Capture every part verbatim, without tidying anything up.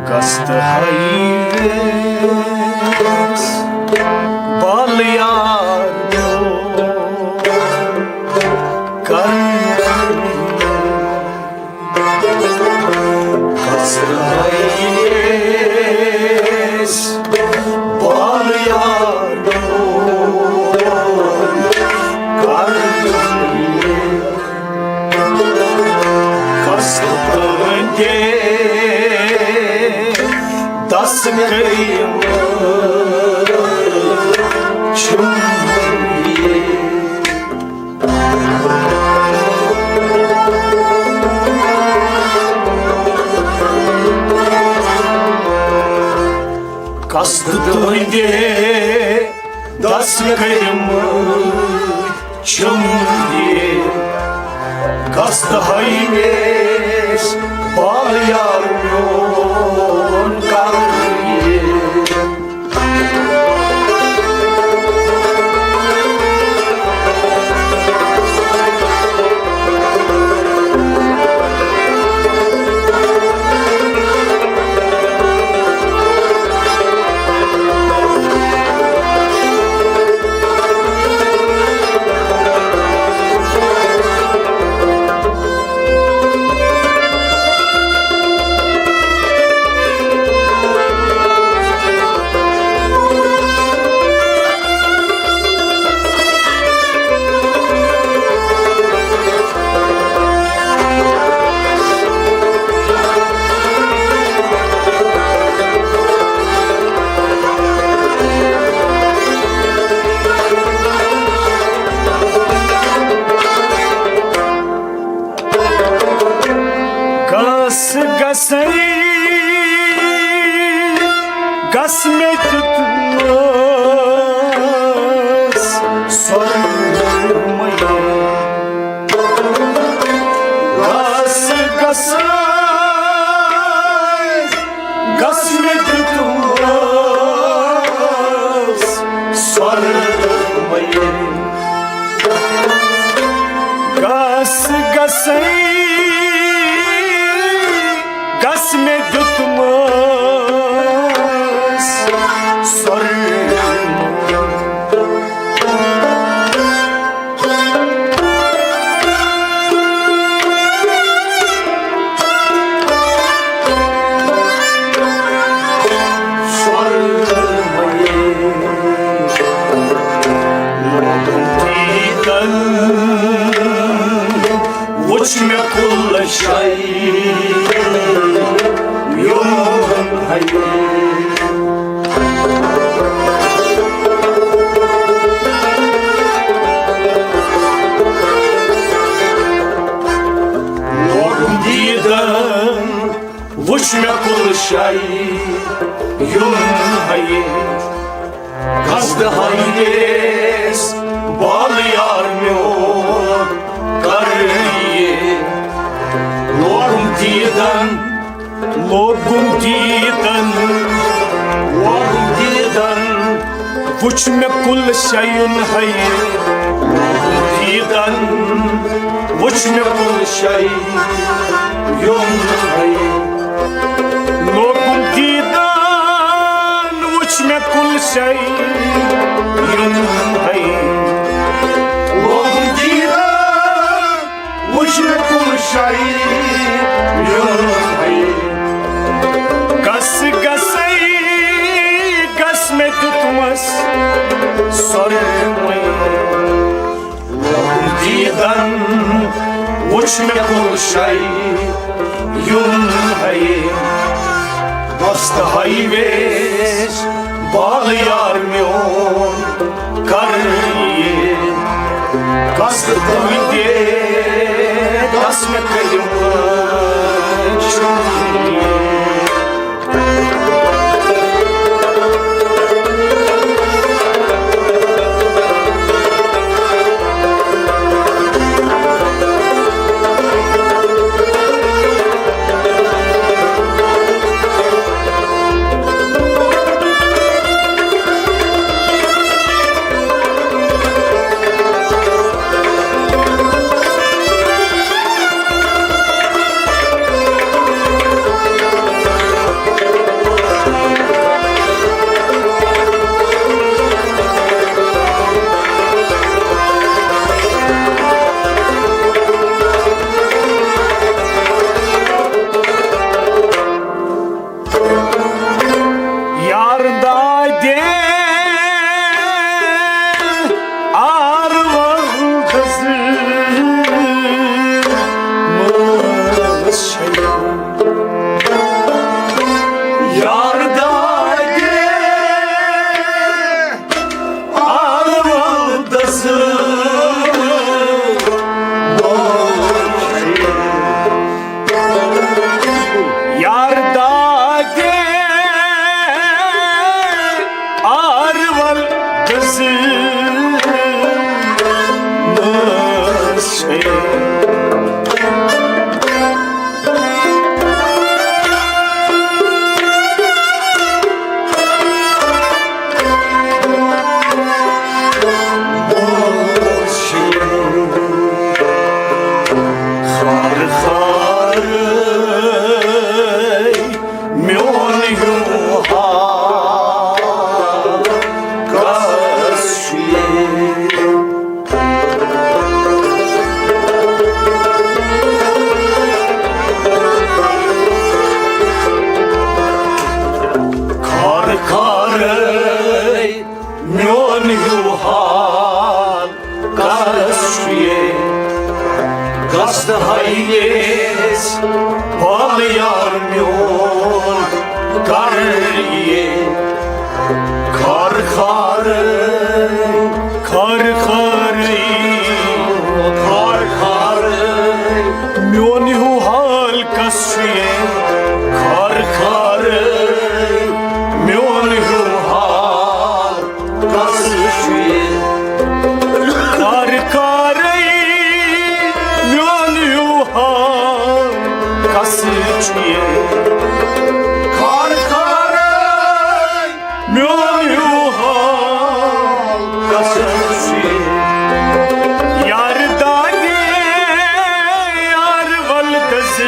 قصد ہائی ویس بال یار میون کرن۔ قصد ہائی ویس بال یار میون کرن۔ قصد تُہنٛدِ دستہٕ کٔرِتھ چھُم یہِ۔ قصد تُہنٛدِ دستہٕ کٔرِتھ چھُم یہِ۔ قصد ہائی ویس بال یار میون کرن۔ گس گسے گس مےٚ دیُتمَس سۄرمَے۔ گس گسے گس مےٚ دیُتمَس سۄرمَے۔ گس گسے گس مےٚ دیُتمَس سۄرمَے۔ وٕچھ مےٚ کُل شے یُن ہے۔ لوگُم دیٖدن، وٕچھ مےٚ کُل شے یُن ہے۔ قصد ہائی ویس بال یار میون کرن۔ لوگُم دیٖدن، لوگُم دیٖدن، لوگُم دیٖدن، وٕچھ مےٚ کُل شے یُن ہے۔ لوگُم دیٖدن، وٕچھ مےٚ کُل شے یُن ہے۔ لوگُم دیٖدن، وٕچھ مےٚ کُل شے یُن ہے۔ لوگُم دیٖدن، وٕچھ مےٚ کُل شے یُن ہے۔ گس گسے گس مےٚ دیُتمَس سۄرمَے۔ دیٖدن، وٕچھ مےٚ کُل شے یُن ہے۔ قصد ہائی ویس بال یار میون کرن۔ قصد تُہنٛدِ دستہٕ مےٚ کٔرِتھ چھُم یہِ۔ تہٕ ہاے ویس بال یار میون کر یہِ خار خارے، خار خارے، خار خارے۔ میون ہیوٗ حال کس چھُ یہِ خار خارے، میون ہیوٗ حال کس چھُ یہِ؟ خار خارے، میون ہیوٗ حال کس چھُ یہِ؟ خار خارے، میون ہیوٗ حال کس چھُ یہِ؟ یار دادے، یار ولدس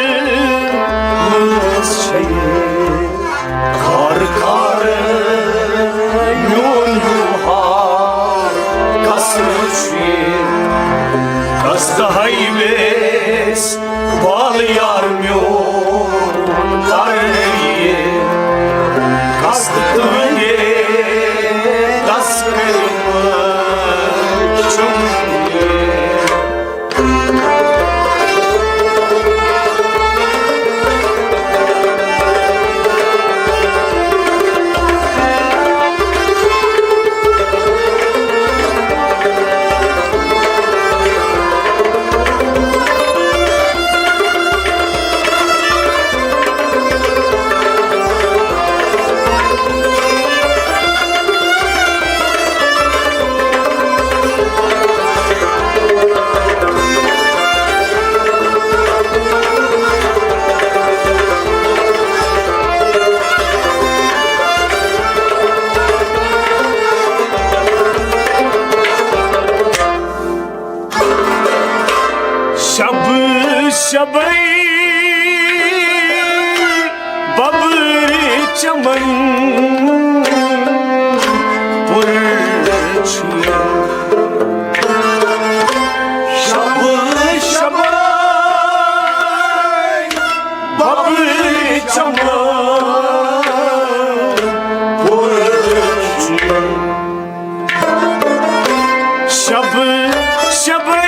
منٛز چھُ یہِ۔ خار خار میون ہیوٗ حال کس چھُ یہِ؟ کس تہٕ ہاے ویس بال یار میون کر یہِ؟ کس تہٕ تُہنٛدے دس کٔرمٕژ چھُم یہِ۔ شب شبے ببر چمن پر چھُ۔ شب شبے ببر چمن پر چھُ۔ شب شبے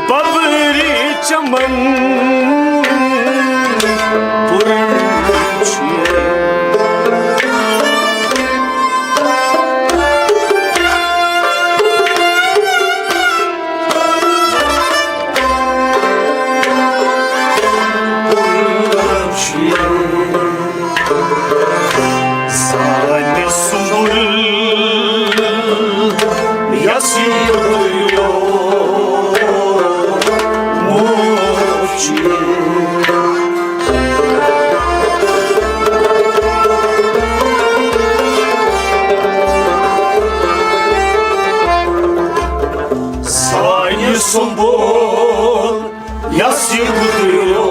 ببر چمن پر چھُ۔ سانہِ سُمبُل یَس یہِ موج چھِ۔ سانہِ سُمبُل یَس یہِ گُزریو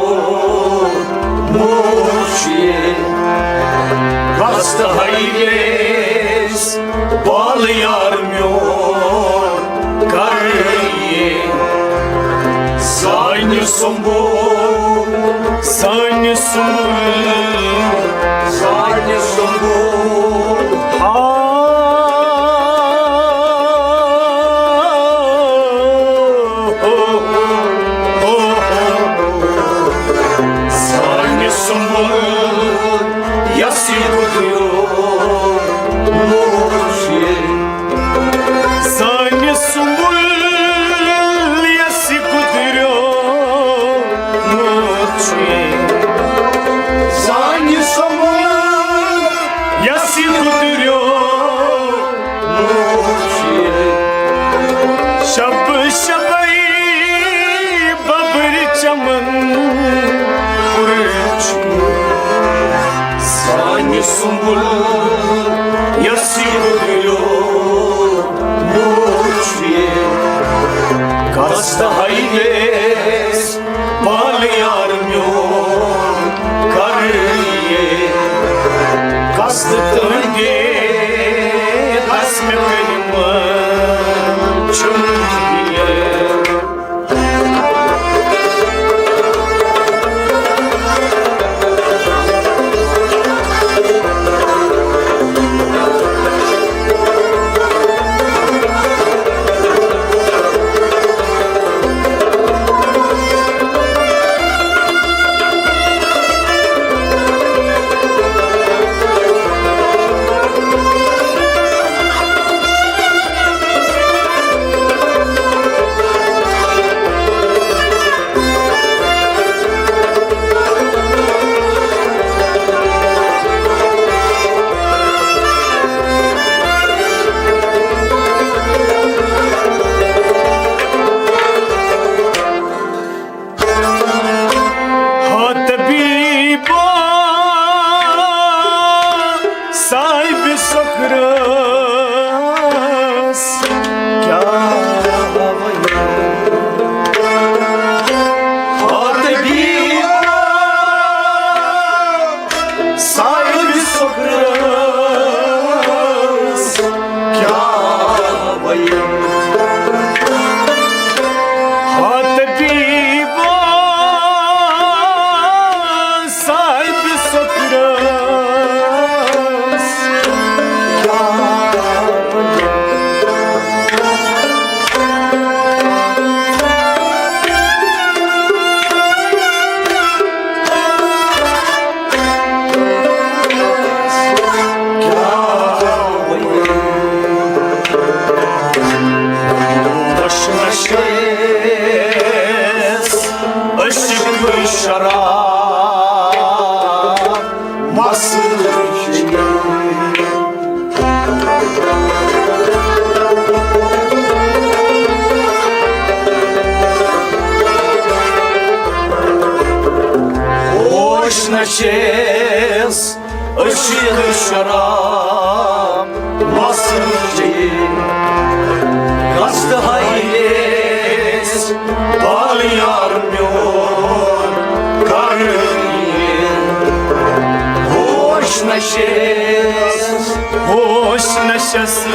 موج چھِ، بس تہٕ ہاے ویس بال یار میون کر یہِ۔ سانہِ سُمبُل، سانہِ سُمبُل، سانہِ سُمبُل۔ آ۔ سانہِ سُمبُل یَس یہِ گُزریو موج چھِ۔ سانہِ سُمبُل یَس یہِ گُزریو موج چھِ۔ سانہِ سُمبُل یَس یہِ گُزریو شب شبے ببر چمن پر چھُ۔ سانہِ سُمبُل یَس یہِ گُزریو موج چھِ۔ کس تہٕ ہاے ویس بال یار میون کر یہِ۔ کس تہٕ تُہنٛدے شراب مسلہٕ چیٚیِن۔ ہوش نشس عشق شراب مسجد، قصد حیث بال یار میون کرن۔ ہوش نشس، ہوش نشس،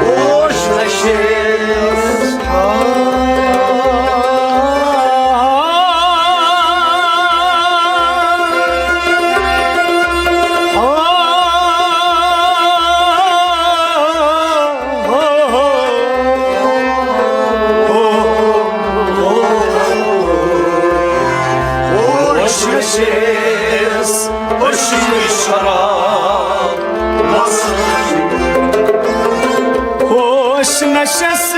ہوش نشس۔ ہوش نشس عشق شراب مسجد۔ ہوش نشس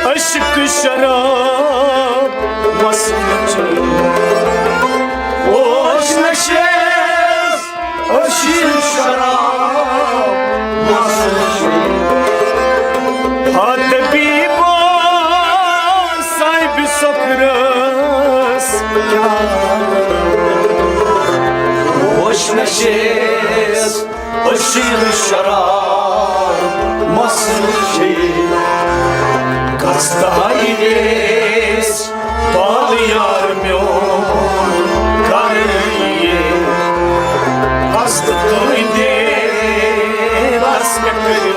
عشق شراب مسجد۔ ہوش نشس عشق شراب مسجد۔ ہا طبیبا صاحب سکرس کیا ہوش نشس عشق شراب مسجد۔ قصد حیث بال یار میون کرن۔ قصد تُہنٛدِ بس مےٚ کٔرِو۔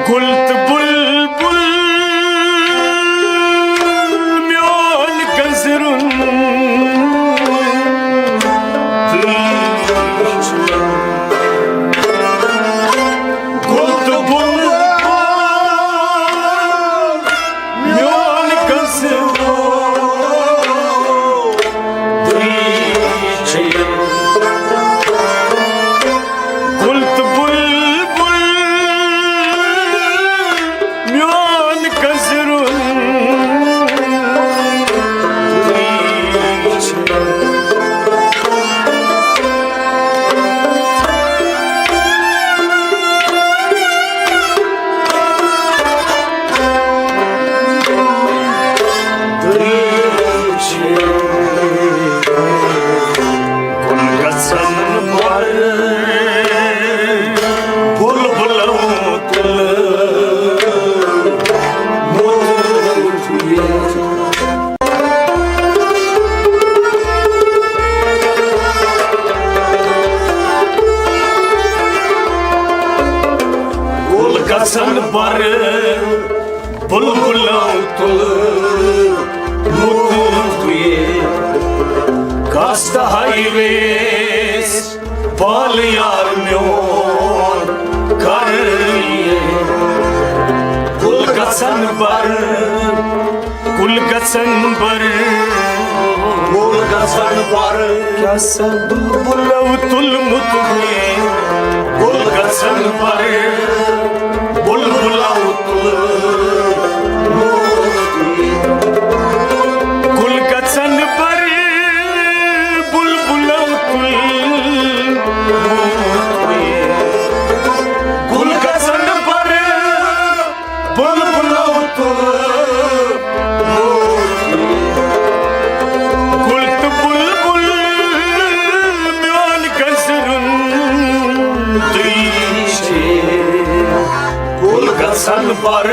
گُل تہٕ بُلبُل میون گنٛزرُن۔ گُل تہٕ بُلبُل میون گنٛزرُن۔ گُل تہٕ بُلبُل میون گنٛزرُن۔ گُل گژھن بر بُلبُلو تُل۔ گُل گژھن بر بُلبُلو تُل۔ مُتُل تُیہِ۔ قصد حیث بال یار میون کرن۔ گُل گژھن بر، گُل گژھن بر، گُل گژھن بر۔ کیٛاہ سا بُلبُلو تُلمُت گُل۔ گُل گژھن بر، بُلبُلو تُلمُت۔ گُل گژھن بر، بُلبُلو تُلمُت۔ گُل گژھن بر، بُلبُلو تُلمُت۔ گُل تہٕ بُلبُل میون گنٛزرُن تُہۍ چھِو۔ گُل گژھن بر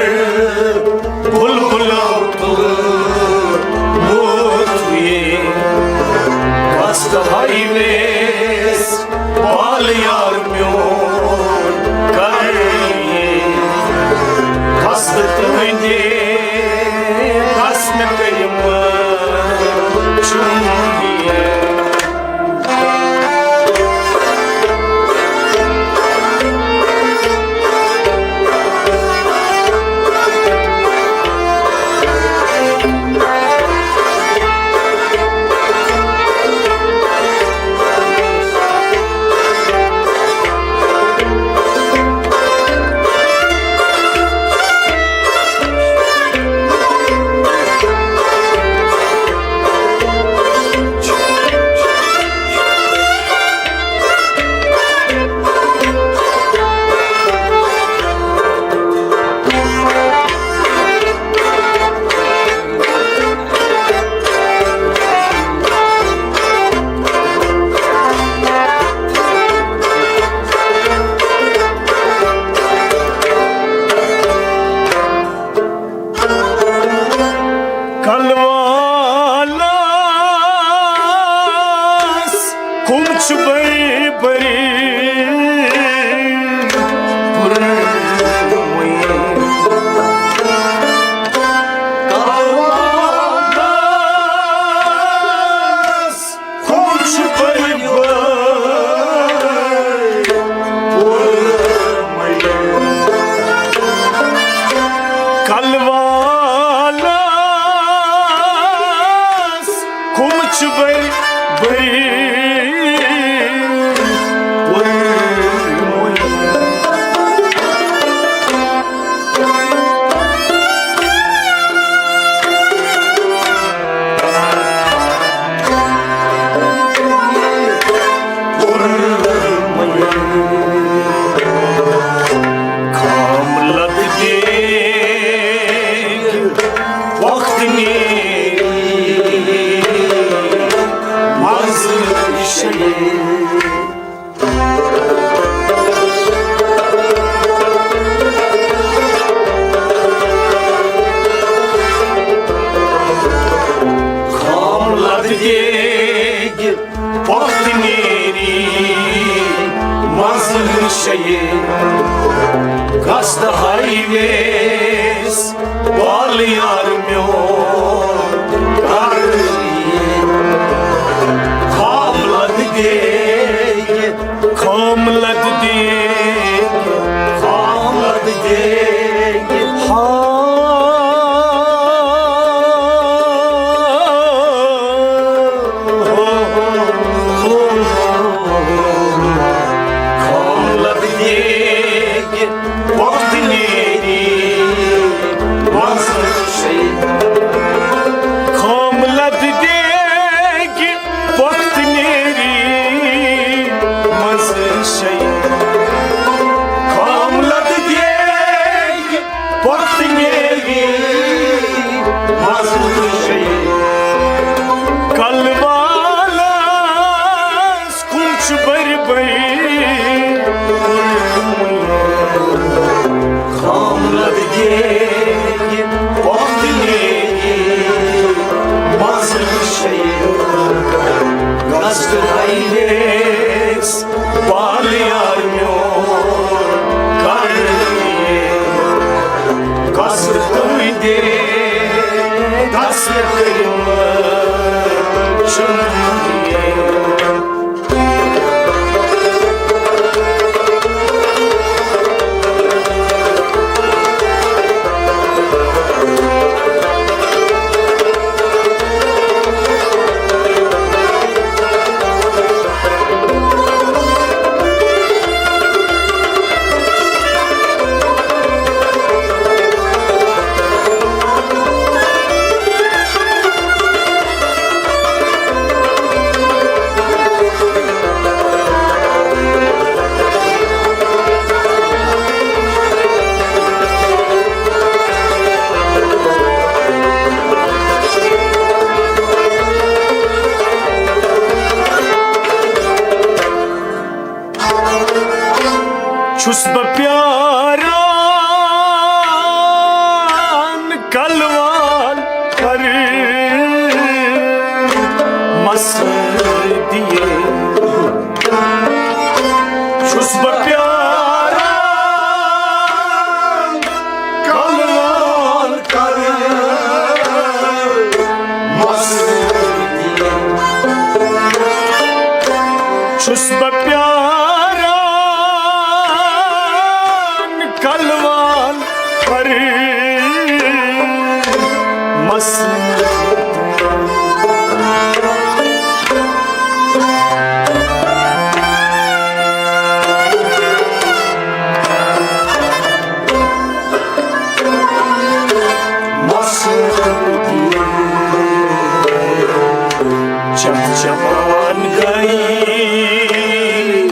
بلبلو تُلمُت یہِ۔ کس تہٕ ہاے ویس بال یار میون کر یہِ۔ کس تہٕ تُہندِ کس مےٚ کٔرِم چُم یہِ۔ کلوالس کم چھ بٔرۍ بٔرۍ پُرمٕتۍ۔ کلوالس کم چھ بٔرۍ بٔرۍ پُرمٕتۍ۔ کلوالس کم چھ بٔرۍ بٔرۍ پُرمٕتۍ۔ خام لد دیگ وقت نیری منزل شیری۔ خام لد دیگ پۄپھ نیری منزل شیے۔ گژھ تہٕ ہاے ویس بال یار میون کر۔ خام لد دیگ، خام لد دیگ، خام لد دیگ۔ ہا خام لد دیگ وقت نیری منزل شیے۔ خام لد دیگ وقت نیری منزل شیے۔ خام لد دیگ وقت نیری منزل شیے۔ کلوالس کم چھ بٔرۍ بٔرۍ خام لد دیگ وقت نیری منزل شیے۔ گژھ تہٕ ہاے ویس بال یار میون کر۔ گژھ تہٕ تُہندِ دس مےٚ کٔرِم چُم یہِ۔ چھُس بہٕ پیاران چھُس بہٕ پیاران کلوال پر مسلہٕ۔ مسلہٕ۔ چہچوان گئی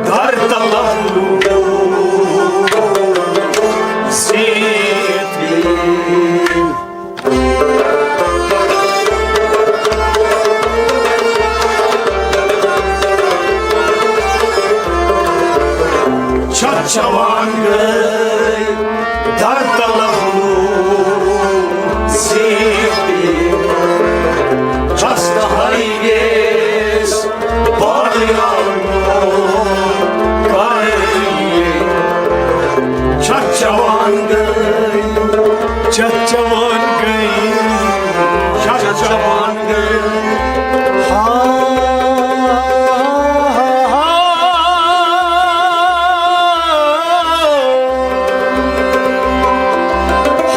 در تلہو زیت گئی۔ چہچوان گئی در تلہو زیت گئی۔ چست ہائی گیس بادیانو کریے۔ چہچوان گئی، چہچوان گئی، چہچوان گئی۔ ہا، ہا، ہا،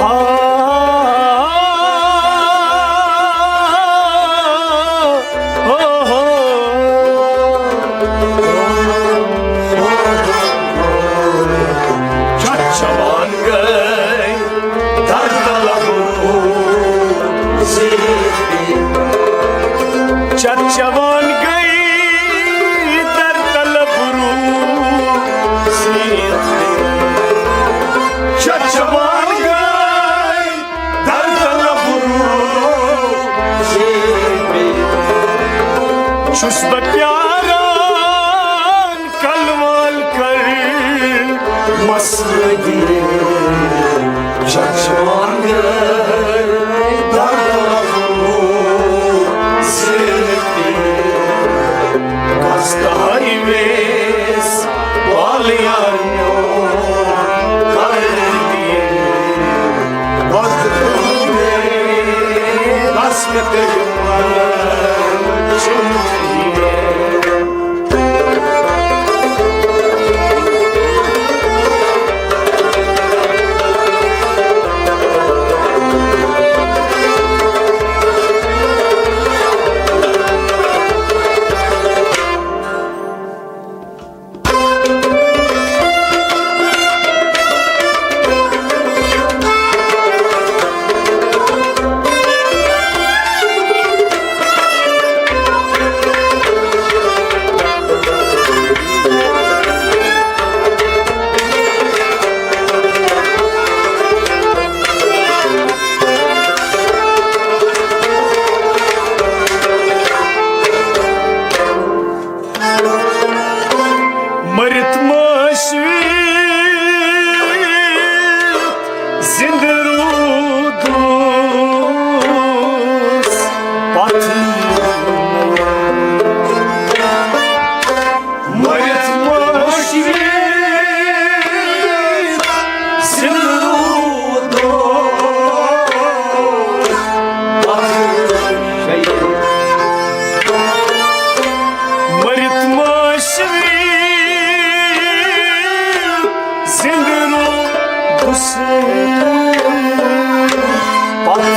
ہا۔ چہچوان گئی در تلہو زیت گئی۔ چہچوان گئی در تلہو زیت گئی۔ چہچوان گئی در تلہو زیت گئی۔ چھُس بہٕ پیاران کلوال کر مسلہٕ۔ چہچوان گئی در تلہو زیت گئی۔ کس تہائی ویس والیانو کر دیے۔ بس تہائی ویس والیانو کر دیے۔ مٔرِتھ مٲسِتھ زِنٛدٕ روٗدُس پتھ۔ مٔرِتھ مٲسِتھ زِنٛدٕ روٗدُس پتھ۔ مٔرِتھ مٲسِتھ زِنٛدٕ روٗدُس پتھ۔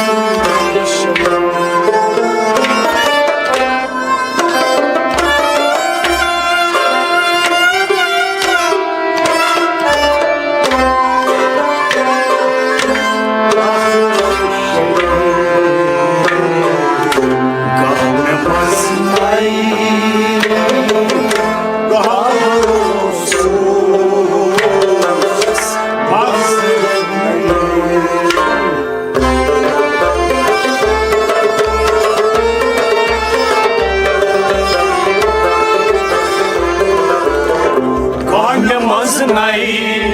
کانہِ منٛز نَے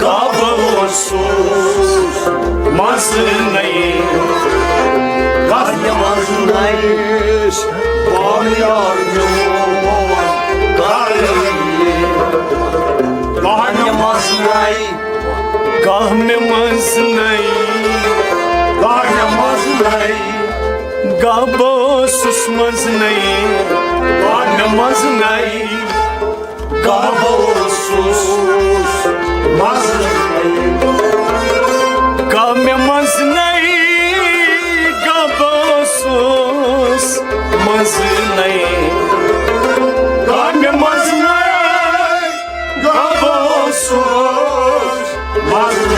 گابہٕ اوسُس منٛز نَے۔ کانہِ منٛز نَے بانیار میون کانہِ منٛز نَے۔ گاہ مےٚ منٛز نَے، گاہ مےٚ منٛز نَے، گاہ بہٕ اوسُس منٛز نَے، گاہ مےٚ منٛز نَے گابہٕ اوسُس منٛز نَے، گامہِ منٛز نَے گابہٕ اوسُس منٛز نَے، گامہِ منٛز نَے گابہٕ اوسُس منٛز نَے۔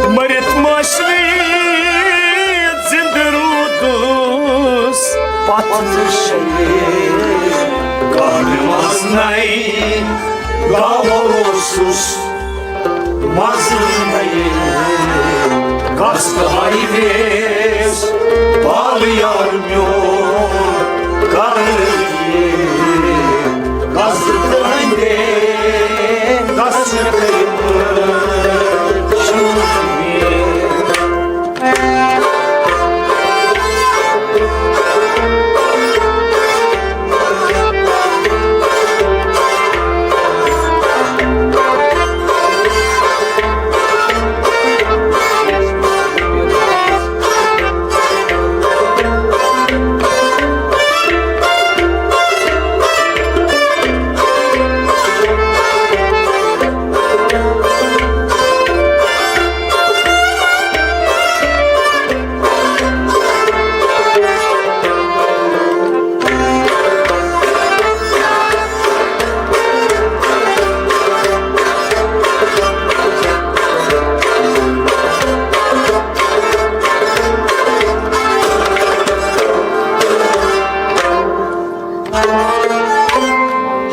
مٔرِتھ مٔشرٲوِتھ زِندٕ روٗدُس پتھ شریٖک۔ گامہِ منٛز نَے گابہٕ اوسُس منٛز نَے۔ گژھ تہٕ ہاے ویس بالہٕ یار میون کر یہِ۔ گژھ تہٕ ہاے ویس، گژھ تہٕ ہاے ویس۔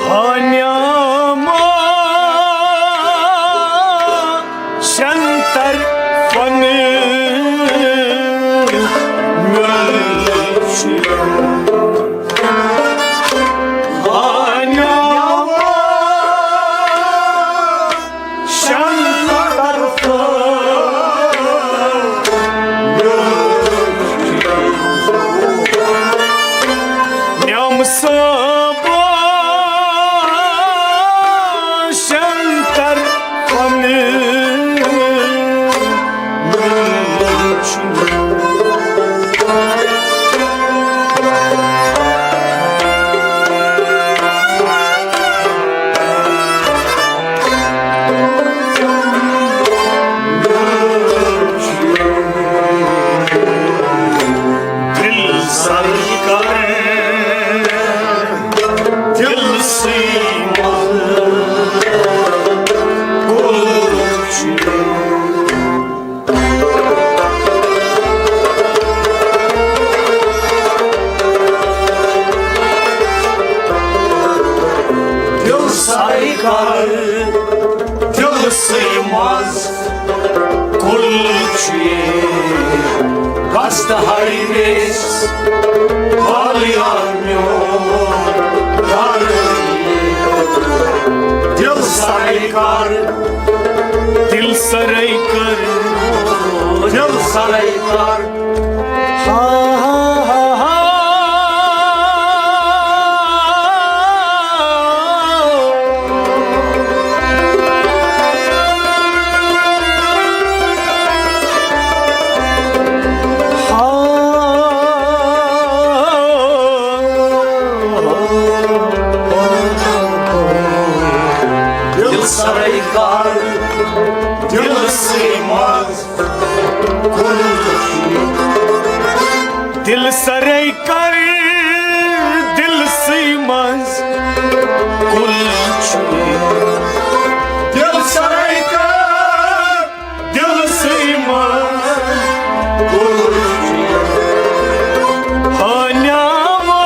ہانیاما شنتر فن میلچ۔ ہانیاما شنتر فن میلچ۔ نعم صٲبا شنتر فن میلچ۔ دل سرٕے کر، دل سٕے منٛز کُل چھُ۔ دل سرٕے کر، دل سٕے منٛز کُل چھُ یہِ۔ گژھ تہٕ ہاے ویس بالہٕ یار میون کر یہِ۔ دل سرٕے کر، دل سرٕے کر، دل سرٕے کر۔ ہا، ہا، ہا، ہا۔ دل سرٕے کر، دل سٕے منٛز۔ دل سرٕے کر، دل سٕے منٛز کُل چھُ۔ دل سرٕے کر، دل سٕے منٛز کُل چھُ۔ ہانیاما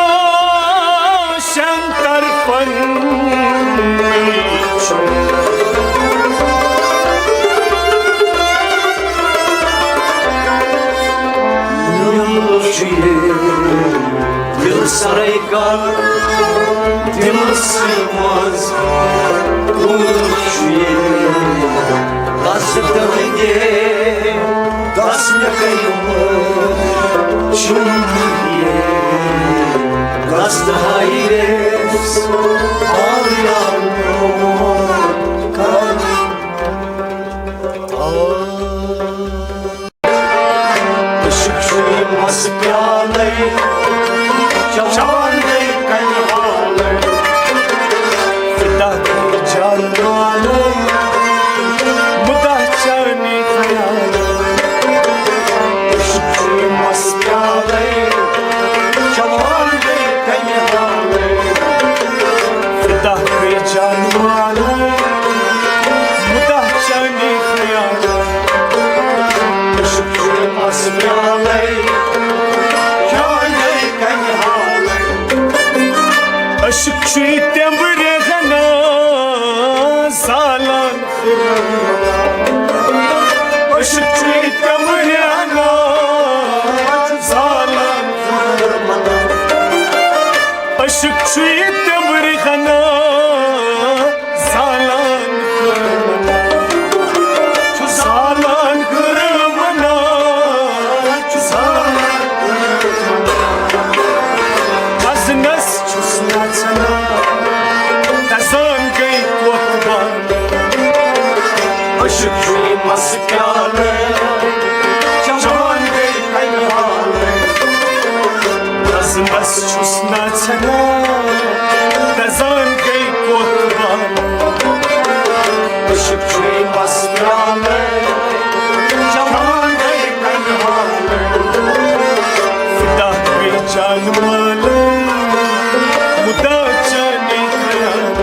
شنتر فن میلچ۔ دل سرٕے کر، دل سٕے منٛز کُل چھُ یہِ۔ دس دلگے، دس مےٚ کٔرۍ مٲلۍ چھُم یہِ۔ دس دہاے ریس، آو یار میون کر۔ عشق چھُ مس پیالے، چوان گٔے پیالے، چاندے کنہِ حالے۔ عشق چھُے تٮ۪مبرِ ہنا زالان۔ عشق چھُے تٮ۪مبرِ ہنا زالان۔ عشق چھُے تٮ۪مبرِ ہنا زالان کٔرمٕژ، چھُ زالان کٔرمٕژ، چھُ زالان کٔرمٕژ۔ وزنس چھُس نژان، دزان گٔے کوتھ بند۔ عشق چھُے مس پیالہٕ، چٮ۪وان گٔے کنہِ حالہٕ۔ وزنس چھُس نژان، دزان گٔے کوتھ بند۔ عشق چھُے مس پیالہٕ، چٮ۪وان گٔے کنہِ حالہٕ۔ فدا گٔے جان مالے، مُدا چانے خیال۔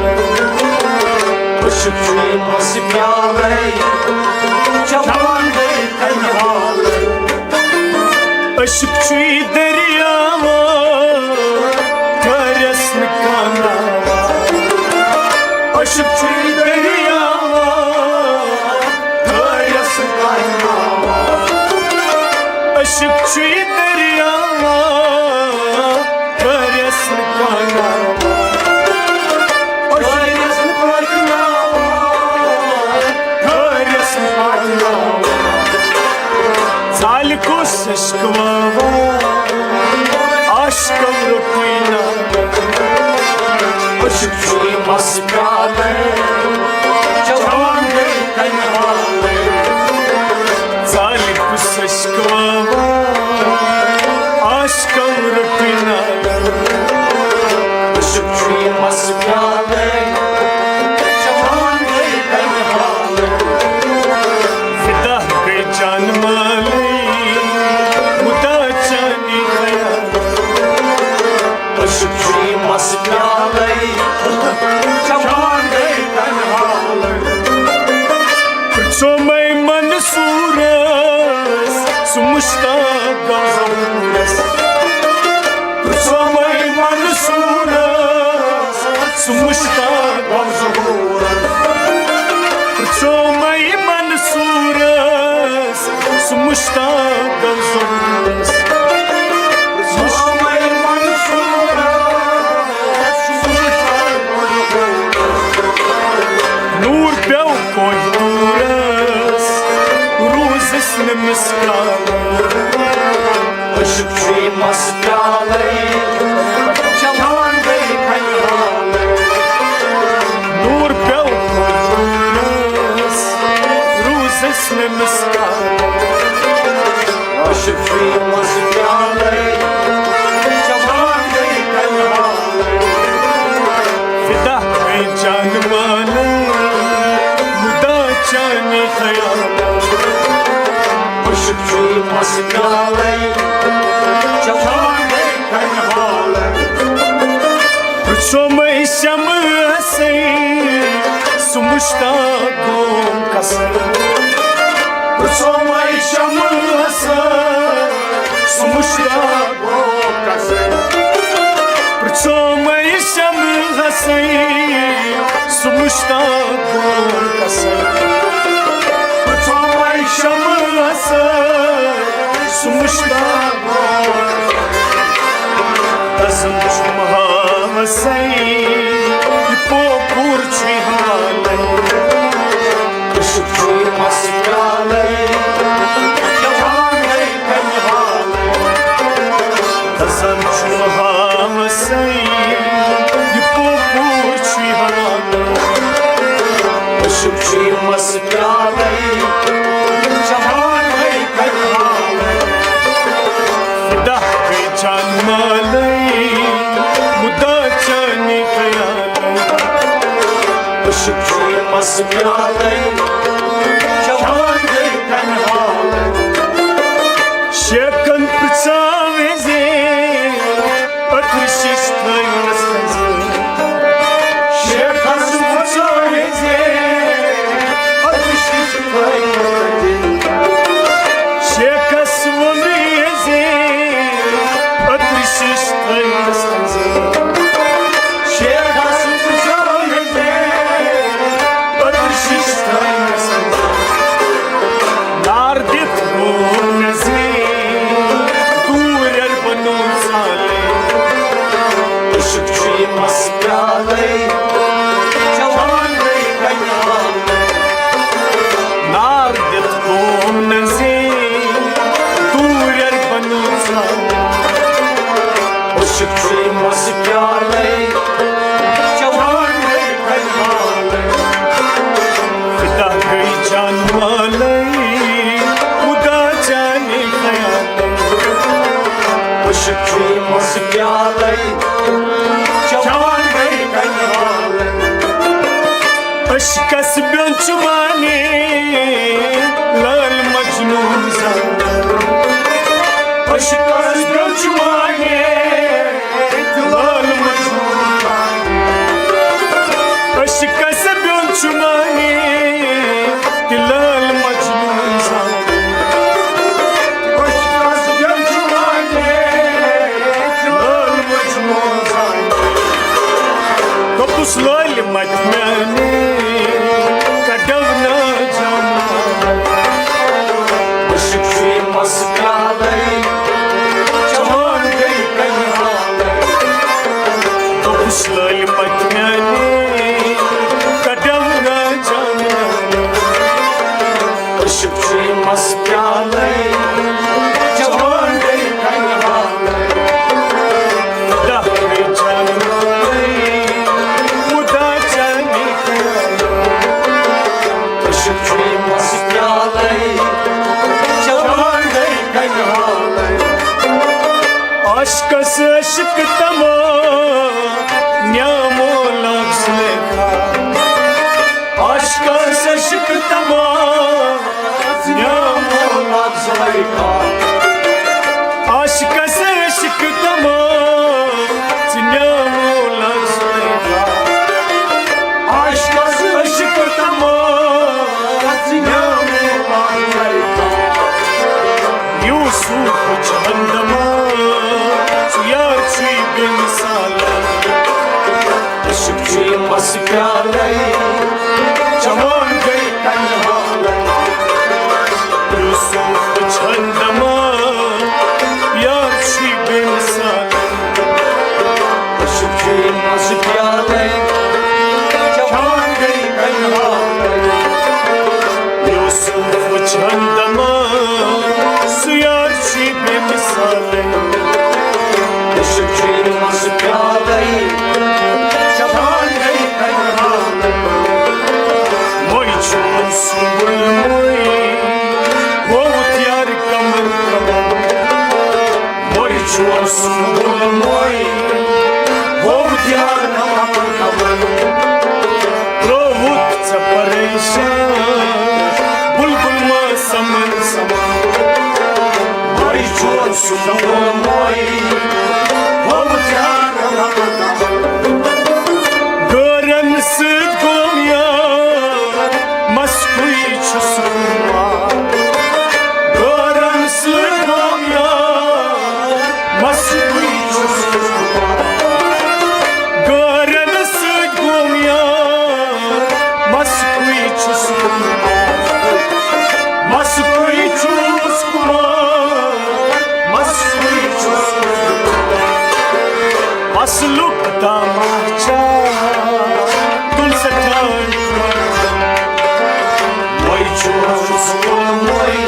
عشق چھُے مس پیالے، چٮ۪وان گٔے کنہِ حالہٕ۔ عشق چھُے دٔریاوا، ٹھہرس نہٕ کانٛہہ ناوا۔ عشق چھُے دٔریاوا، ٹھہرس نہٕ کانٛہہ ناوا۔ عشق چھُے دٔریاوا، ٹھہرس نہٕ کانٛہہ ناوا۔ ٹھہرس نہٕ کانٛہہ ناوا۔ ٹھہرس نہٕ کانٛہہ ناوا۔ ژالہِ کُس عشق واوا، عاشقو روٚٹٕے ناوا۔ عشق چھُے مس پیالے، چٮ۪وان گٔے کنہِ حالے۔ ژالہِ کُس عشق واوا، عاشقو روٚٹٕے ناوا۔ عشق چھُے مس پیالے، چٮ۪وان گٔے کنہِ حالے۔ فدا گٔے جان مالے، مُدا چانے خیال۔ عشق چھُے مس پیالے، چٮ۪وان گٔے کنہِ حالے۔ پرٛژھومَے منصوٗرس، سُہ مُشتاق گوٚو ظہوٗرس۔ پرٛژھومَے منصوٗرس، سُہ مُشتاق گوٚو ظہوٗرس۔ پرٛژھومَے منصوٗرس، سُہ مُشتاق گوٚو ظہوٗرس۔ پرٛژھومَے منصوٗرس، سُہ مُشتاق گوٚو ظہوٗرس۔ نوٗر پیوٚو کوہِ طوٗرس، روٗزس نہٕ مِثقال۔ عشق چھُے مس پیالے، چٮ۪وان گٔے کنہِ حالے۔ نوٗر پیوٚو کوہِ طوٗرس، روٗزس نہٕ مِثقال۔ عشق چھُے مس پیالے، چٮ۪وان گٔے کنہِ حالے۔ فدا گٔے جان مالے، مُدا چانے خیال۔ عشق چھُے مس پیالے، چٮ۪وان گٔے کنہِ حالے۔ پرٛژھومَے شمعسے، سُہ مُشتاق گوٚو کسے۔ پرٛژھومَے شمعسے، سُہ مُشتاق گوٚو کسے۔ پرٛژھومَے شمعسے، سُہ مُشتاق گوٚو کسے۔ پرٛژھومَے شمعسے، سُہ مُشتاق گوٚو کسے۔ قسم چھُم ہاوسے، یہِ پوپُر چھُے حالے۔ عشق چھُے مس پیالے، چٮ۪وان گٔے کنہِ حالے۔ قسم چھُم ہاوسے، یہِ پوپُر چھُے حالے۔ عشق چھُے مس پیالے، چٮ۪وان گٔے کنہِ حالے۔ فدا گٔے جان مالے، مُدا چانے خیال۔ عشق چھُے مس پیالے، چٮ۪وان گٔے کنہِ حالے۔ شیخن پرٛژھاو زِ، أتھٕر شیٖش تھٲوِنَس کَنزِ۔ شیخس پرٛژھاو زِ، أتھٕر شیٖش تھٲوِنَس کَنزِ۔ شیخس ووٚن پیالے چوان گٔے کنہِ حالے۔ عشقس بیوٚن چھُ وانہِ لال مجنون زانان۔ عشقس بیوٚن چھُ وانہِ لال مجنون زانان۔ عشقس بیوٚن چھُ وانہِ لال مجنون زانان۔ عشقس بیوٚن چھُ وانہِ لال مجنون زانان۔ دوٚپُس لٲلۍ مت میانہِ کڈو نہ جمال۔ عشق چھُے مس پیالے چوان گٔے کنہِ حالے۔ دوٚپُس لٲلۍ مت میانہِ کڈو نہ جمال۔ عشق چھُے مس پیالے چوان گٔے کنہِ حالے۔ دہ گٔے جمالے مُدا چانہِ خیالے۔ عشق چھُے مس پیالے چوان گٔے کنہِ حالے۔ عشقس عشق تمام نیامو لفظ لیکھا۔ عشقس عشق تمام نیامو لفظ لیکھا۔ عشقس عشق تمام نیامو لفظ لیکھا۔ عشقس عشق تمام نیامو لفظ لیکھا۔ یوسف چھُ ہمدمان، ژٕ یار چھُے بے مثال۔ عشق چھُے مس پیالے چوان گٔے کنہِ حالے۔ یوسف چھُ ہمدمان، یار چھُے بے مثال۔ عشق چھُے مس پیالے چوان گٔے کنہِ حالے۔ یوسف چھُ ہمدمان، سُہ یار چھُے بے مثالے۔ عشق چھُے مس پیالے چوان گٔے کنہِ حالے۔ مۄے چھُ سُمبُل مۄے، ہووُتھ یار کمر کمر۔ مۄے چھُ سُمبُل مۄے، ہووُتھ یار کمر کمر۔ ترٛووُتھ ژےٚ پریشان، بلبل ما سمن سمن۔ وۄنۍ چھُ سُہ مول موے، ہوٚو زیادٕ غمَن۔ غٲرن سۭتۍ گوٚو مےٚ یار، مسکُے چھُس بہٕ مار۔ غٲرن سۭتۍ گوٚو مےٚ یار، مسکُے چھُس بہٕ مار۔ غٲرن سۭتۍ گوٚو یار، مسکُے چھُس بہٕ۔ مسکُے چھُس بہٕ، مسکُے چھُس بہٕ۔ اصلُک داماچا، تُل سا ٹھانٛڈ۔ وۄنۍ چھُس بہٕ، وۄنۍ،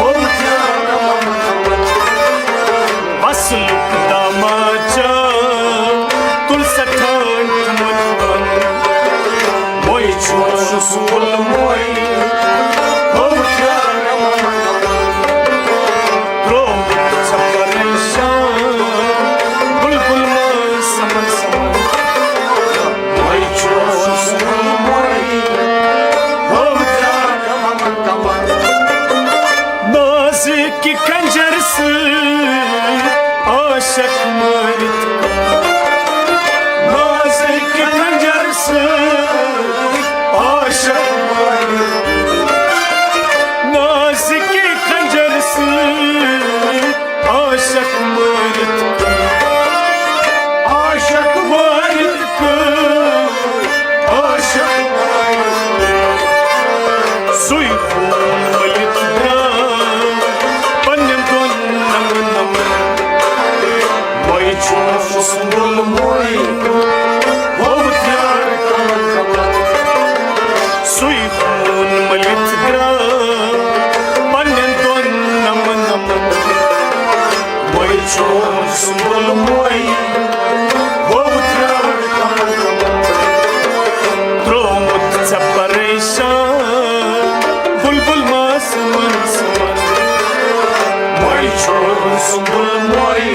وۄنۍ کیٛاہ؟ وصلُک داماچا، تُل سا ٹھانٛڈ تِمن پن۔ وۄنۍ چھُس بہٕ، وۄنۍ، ہوٚو کیٛاہ؟ ترٛووُتھ ژےٚ پریشان، بلبل ما سمن سمن۔ وۄنۍ چھُس بہٕ، وۄنۍ، ہوٚو کیٛاہ؟ نازٕکہِ کنجر سۭتۍ عاشق مٲرِتھ۔ نازٕکہِ کنجر سۭتۍ عاشق مٲرِتھ۔ نازٕکہِ کنجر سۭتۍ عاشق مٲرِتھ۔ عاشق مٲرِتھ۔ عاشق سُے خوٗن مٔلِتھ درٛاو پنٛنٮ۪ن دۄن نمہٕ نمہٕ۔ وۄنۍ چھُس بہٕ، وۄنۍ، ہوٚو یار کمن کمن۔ سُے خوٗن مٔلِتھ درٛاو پنٛنٮ۪ن دۄن نمہٕ نمہٕ۔ وۄنۍ چھُس بہٕ، وۄنۍ، ہوٚو یار کمن کمن۔ ترٛوومُت ژےٚ پریشان، بلبل ما سمن سمن۔ وۄنۍ چھُس بہٕ، وۄنۍ،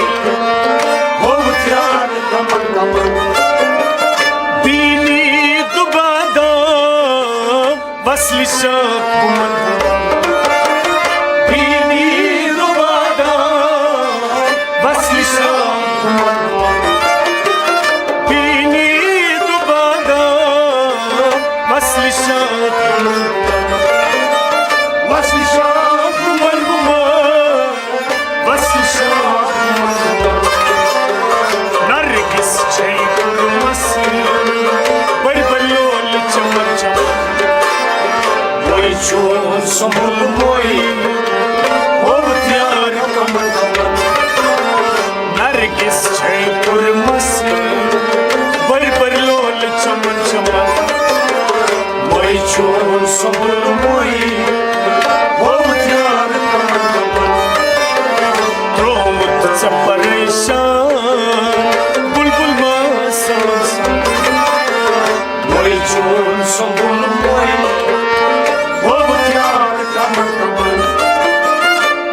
موئی، ہووُتھ یار کمن کمن۔ نرگس چھے پُرمس، بٔرۍ بٔرۍ لولہٕ چمن چمن۔ موئی چون سُمبل موئی، ہووُتھ یار کمن کمن۔ ترٛوومُت ژےٚ پریشان، بلبل ما سمجھ۔ وہی چون سنبل وہی، وہ پیار کا مکمل۔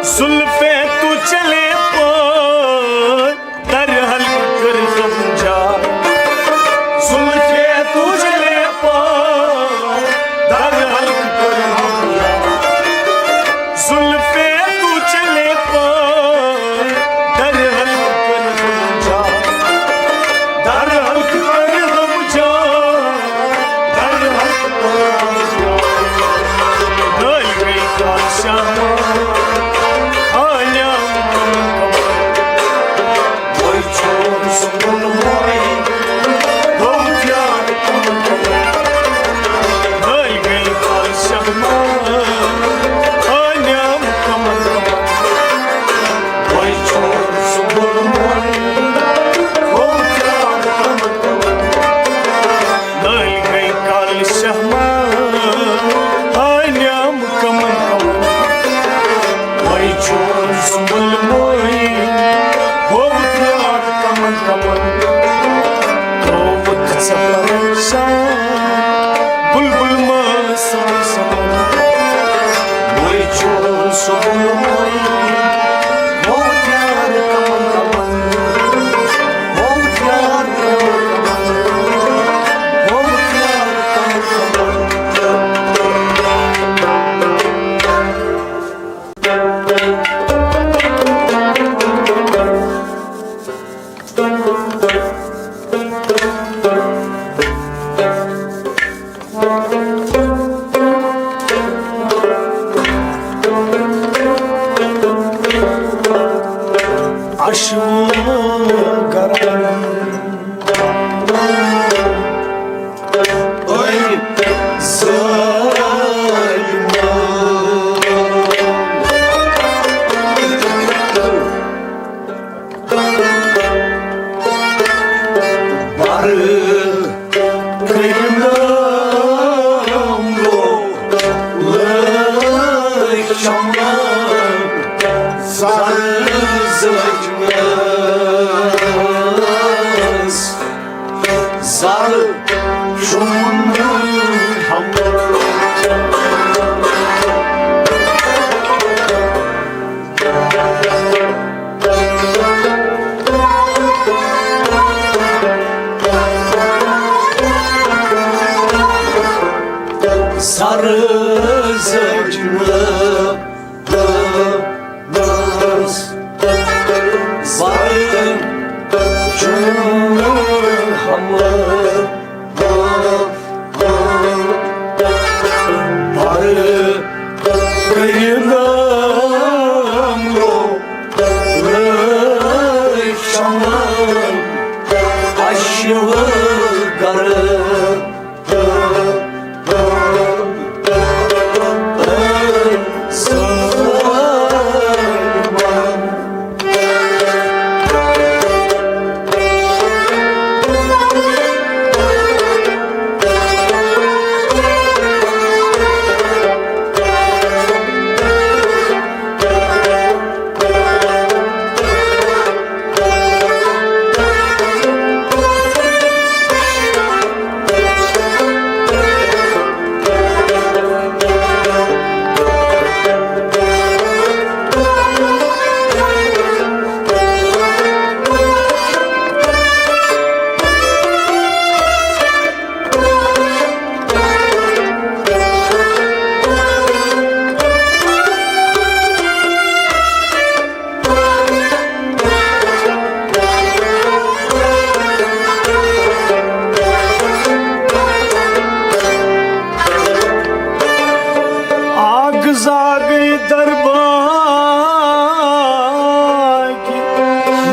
زلفیں تو چلے پار، در حلق کر غم جا۔ زلفیں تو چلے پار، در حلق کر غم جا۔ زلفیں تو چلے پار، در حلق کر غم جا۔ در حلق کر غم جا، در حلق کر غم جا۔ نٲلۍ گٔے کالہٕ شامہٕ، آیام کمن کمن۔ وۄنۍ چھُم سُنٛدُن وۄنۍ، گوٚو پیار کمن کمن۔ نٲلۍ گٔے کالہٕ شامہٕ، آیام کمن کمن۔ وۄنۍ چھُم سُنٛدُن وۄنۍ، گوٚو پیار کمن کمن۔ نٲلۍ گٔے کالہٕ شامہٕ، آیام کمن کمن۔ وۄنۍ چھُم سُنٛدُن وۄنۍ، گوٚو پیار کمن کمن۔ ترٛووُتھ ژےٚ پریشان، بلبل ما سمجھ۔ وۄنۍ چھُم سُنٛدُن وۄنۍ، گوٚو پیار کمن کمن۔ گوٚو پیار کمن کمن۔ گوٚو پیار کمن کمن۔ اشو گردن۔ سر زجمہ دس بر چون ہم بر کریندم رو شمن اشو گر آگ زاگئی درباگ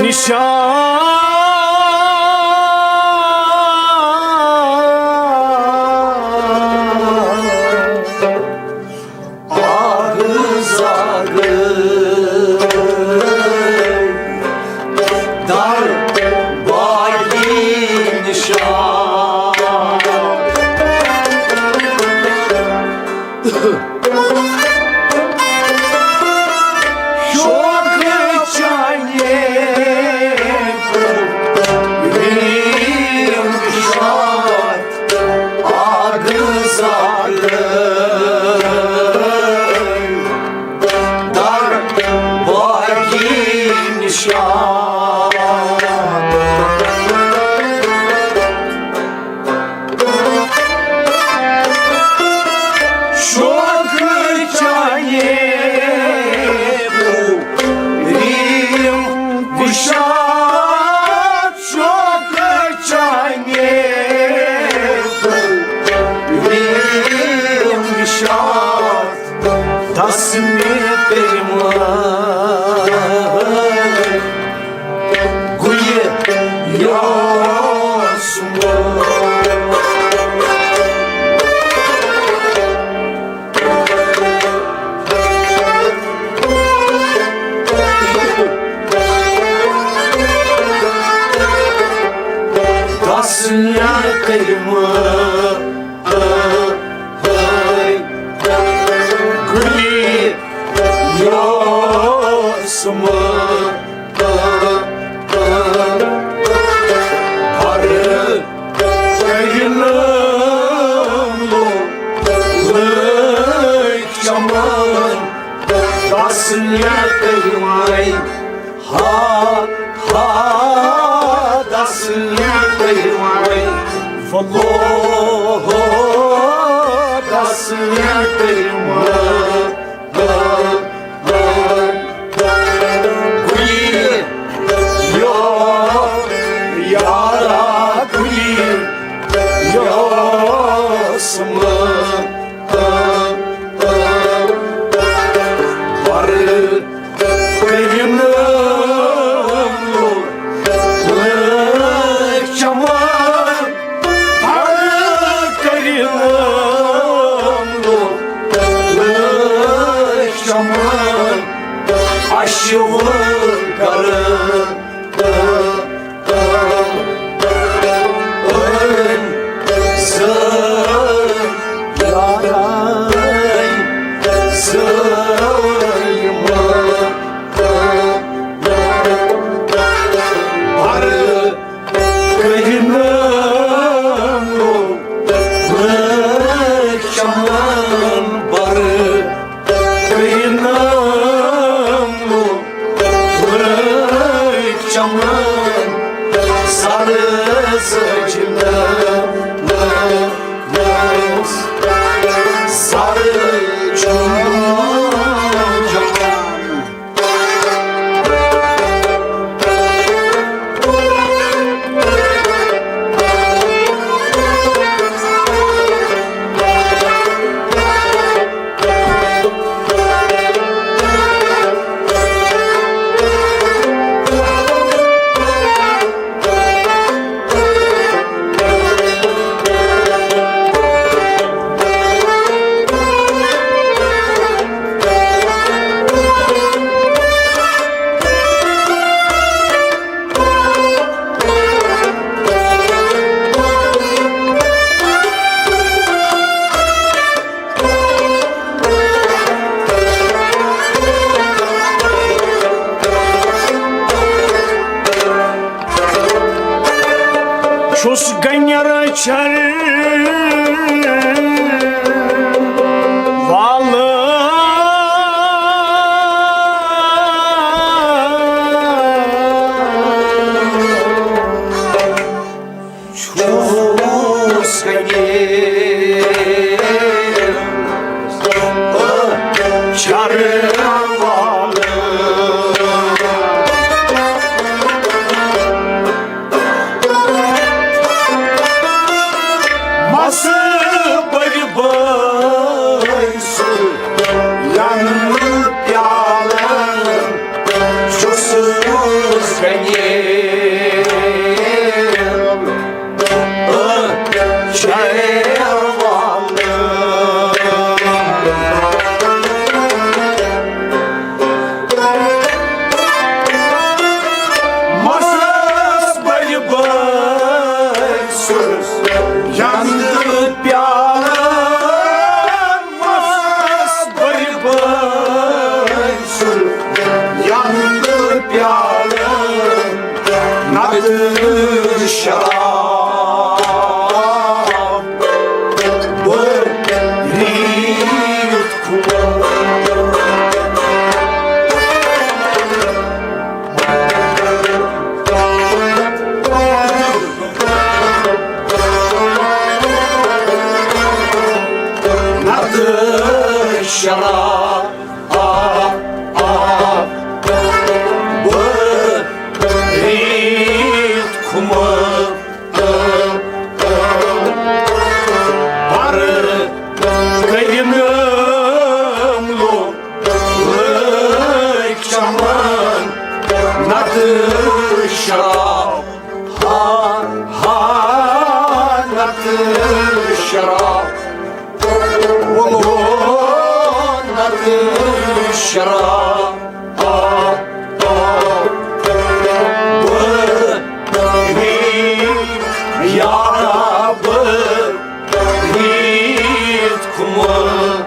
نشان۔ آگ سمے کٔرۍ مےٚ گُلہِ یاسمین۔ تسلیا کٔرۍ مےٚ گُلہِ یاسمین۔ ہر کٔرِنم لوٚگ چمن، تسلیا کٔرۍ وۄنۍ۔ ہا، ہا، تسلیا کٔرۍ وۄنۍ۔ ولو، تسلیا کٔرۍ وۄنۍ۔ گُلہِ یا، یارا گُلہِ یاسمین۔ پر کٔرِنم لوٚگ چمن، ہر کٔرِنم لوٚگ چمن، اَسہِ ووٚن گرٕ۔ چمن سر سجدس سر چمن۔ چھُس گنٮ۪ر چھر والہٕ۔ چھُس گنٮ۪ر چھر والہٕ۔ مَس بٔرۍ بٔرۍ سُہ یَنہٕ پیالَن چھُس گنٮ۪ر۔ مَس بٔرۍ بٔرۍ سُہ یَنہٕ پیالَن، مَس بٔرۍ بٔرۍ سُہ یَنہٕ پیالَن۔ نَتہٕ شراب بہٕ ریٖتھ کھوٚت۔ نَتہٕ شراب آ، آ، بہٕ ریٖتھ کھوٚت۔ شراب، ووٚنُن نتہٕ شراب۔ آ، آ، بہٕ یارا، بہٕ یِتھ کُمہٕ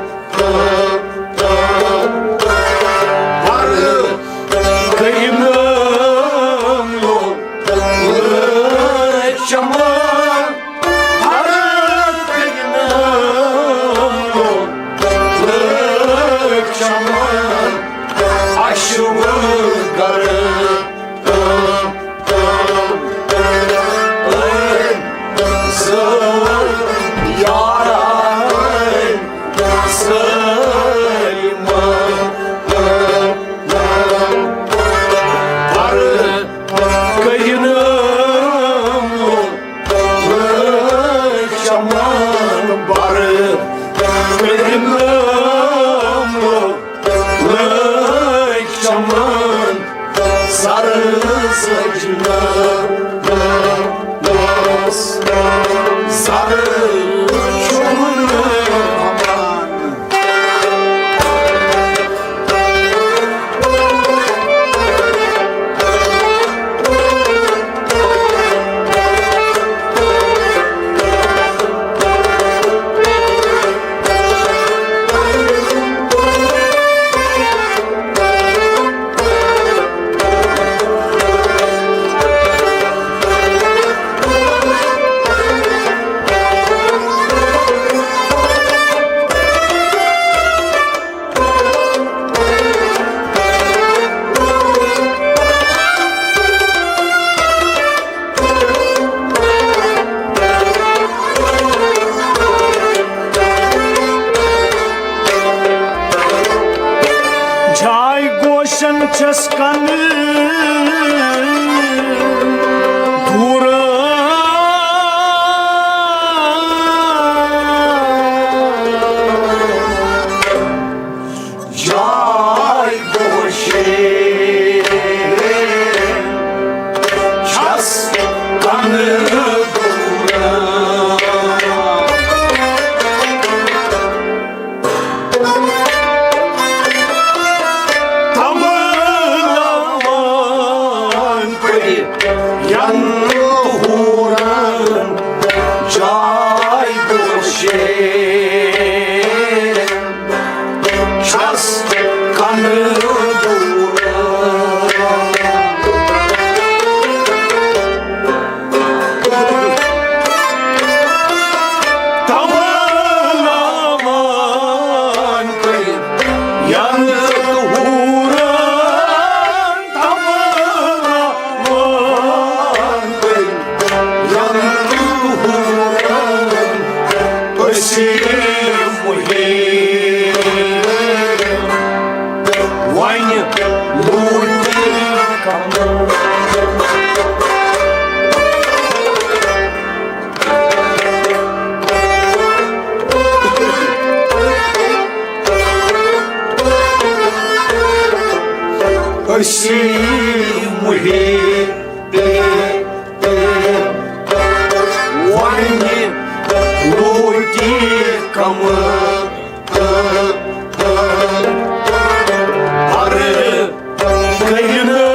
جاے گوشن چھس کنہٕ دوٗر۔ جاے بوشے چھس کنہٕ دوٗر۔ تمبلاوان پٔرِتھ ین ہورن جاے بوشے۔ چھس کنہٕ دوٗر۔ تمبلاوان کٔرِتھ ین ہورن، تمبلاوان کٔرِتھ ین ہورن۔ أسۍ یِمو ہے وۄنۍ لوٗٹہِ کمہٕ۔ أسۍ یِمو ہے وۄنۍ لوٗٹہِ کمہٕ۔ پرٕ کٔرِنہٕ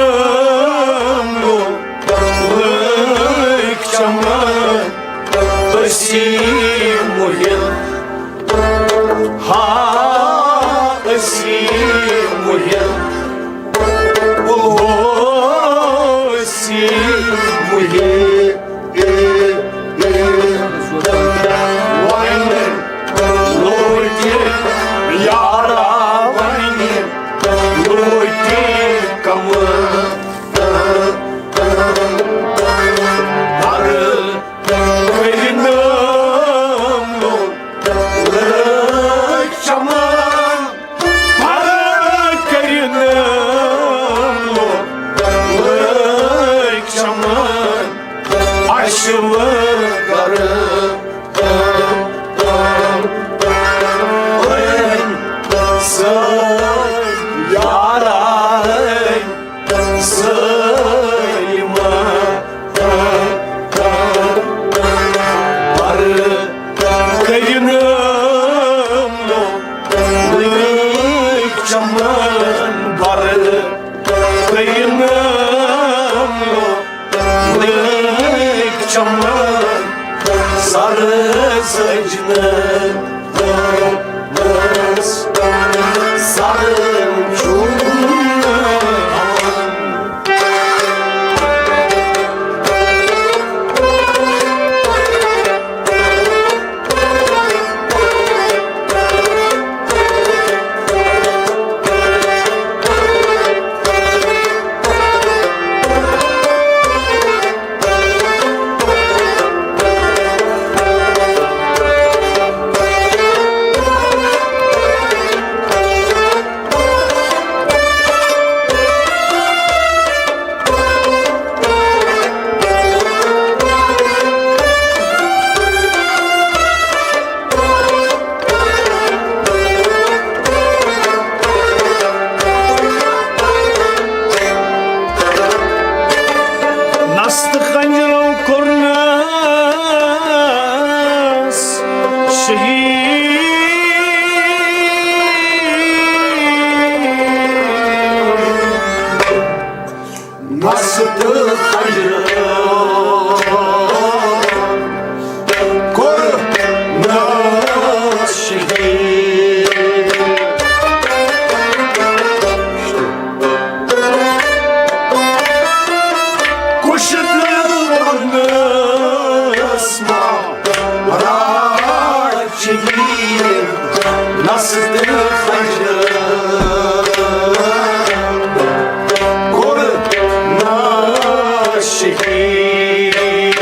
لٲگۍ چمن أسی مُہِل، ہا أسی مُہِل، او أسی مُہِل۔ وۄنۍ لوٚگ یارا وۄنۍ لوٚگ کمہٕ۔ پرٕ کٔرِنہٕ لٲگۍ چمن، پرٕ کٔرِنہٕ لٲگۍ چمن۔ پرٕ کٔرِنَم لٔگۍ چمن سر سجنہٕ۔ سر چھُم نستہٕ خنجرو کوٚرنس شہید۔ نستہٕ خنجرو کوٚرنس شہید۔ کُشتہٕ کوٚرنس مارا شہید۔ نستہٕ خنجرو کوٚرنس شہید۔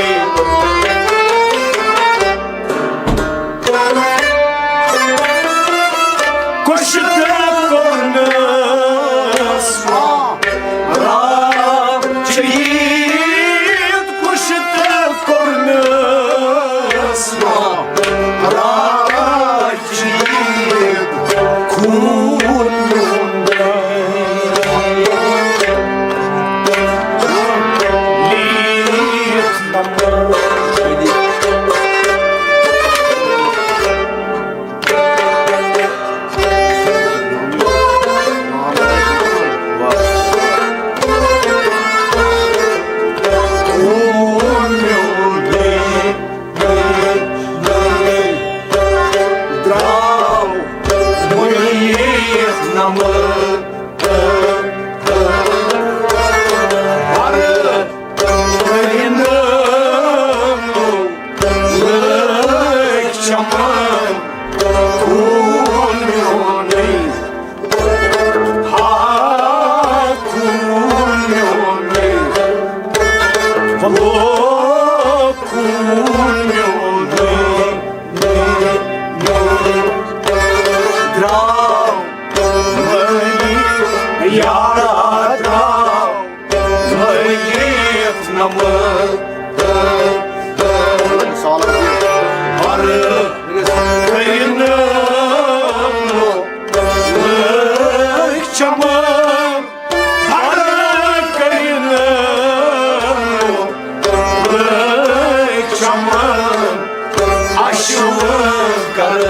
کُشتہٕ کوٚرنس مارا شہید، کُشتہٕ کوٚرنس مارا شہید۔ خوٗن میون لیٖکھ نمبر۔ چمن خوٗن میونُے، ہا خوٗن میونُے، وَلو خوٗن میونُے، درٛاو مٲلی یارا درٛاو۔ لٲگِتھ نمہٕ پرٕ کٔرِنہٕ لٲگۍ چمہٕ، پرٕ کٔرِنہٕ لٲگۍ چمہٕ، اَشوٕ کرٕ۔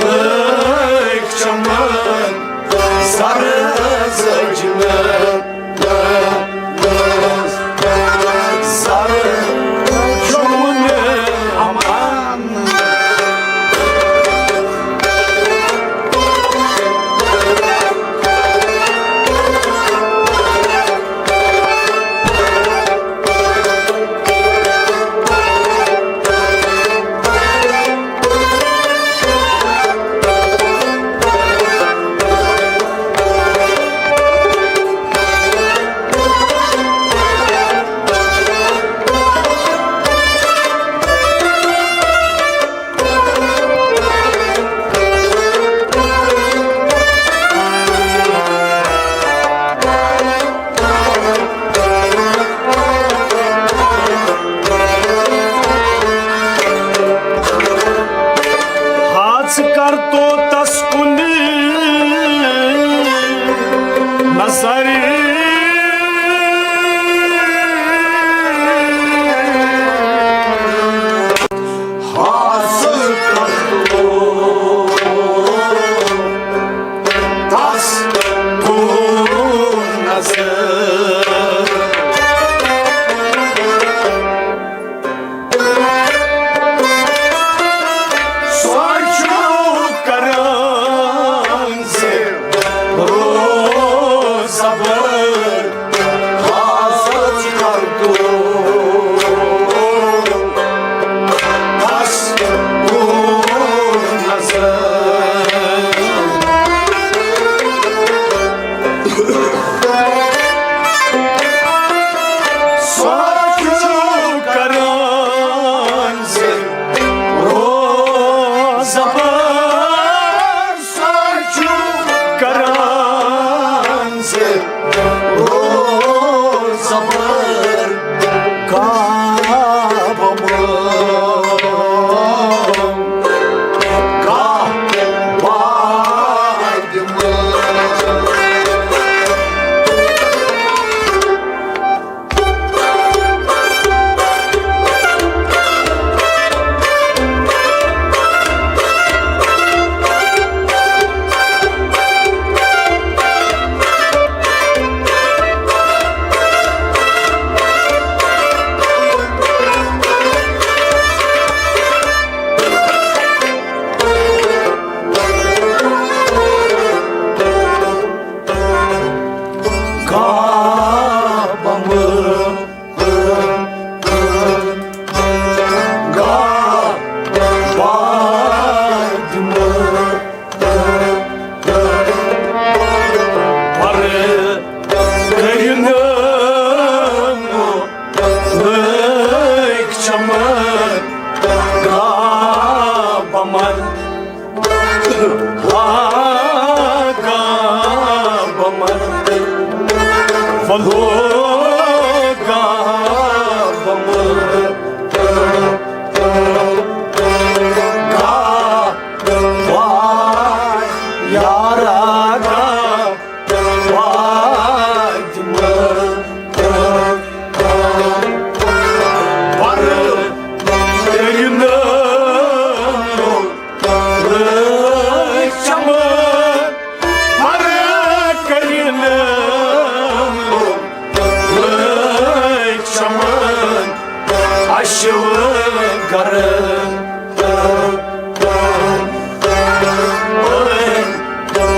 لٲگۍ چمن سر سجنہٕ، سر چھُم امان۔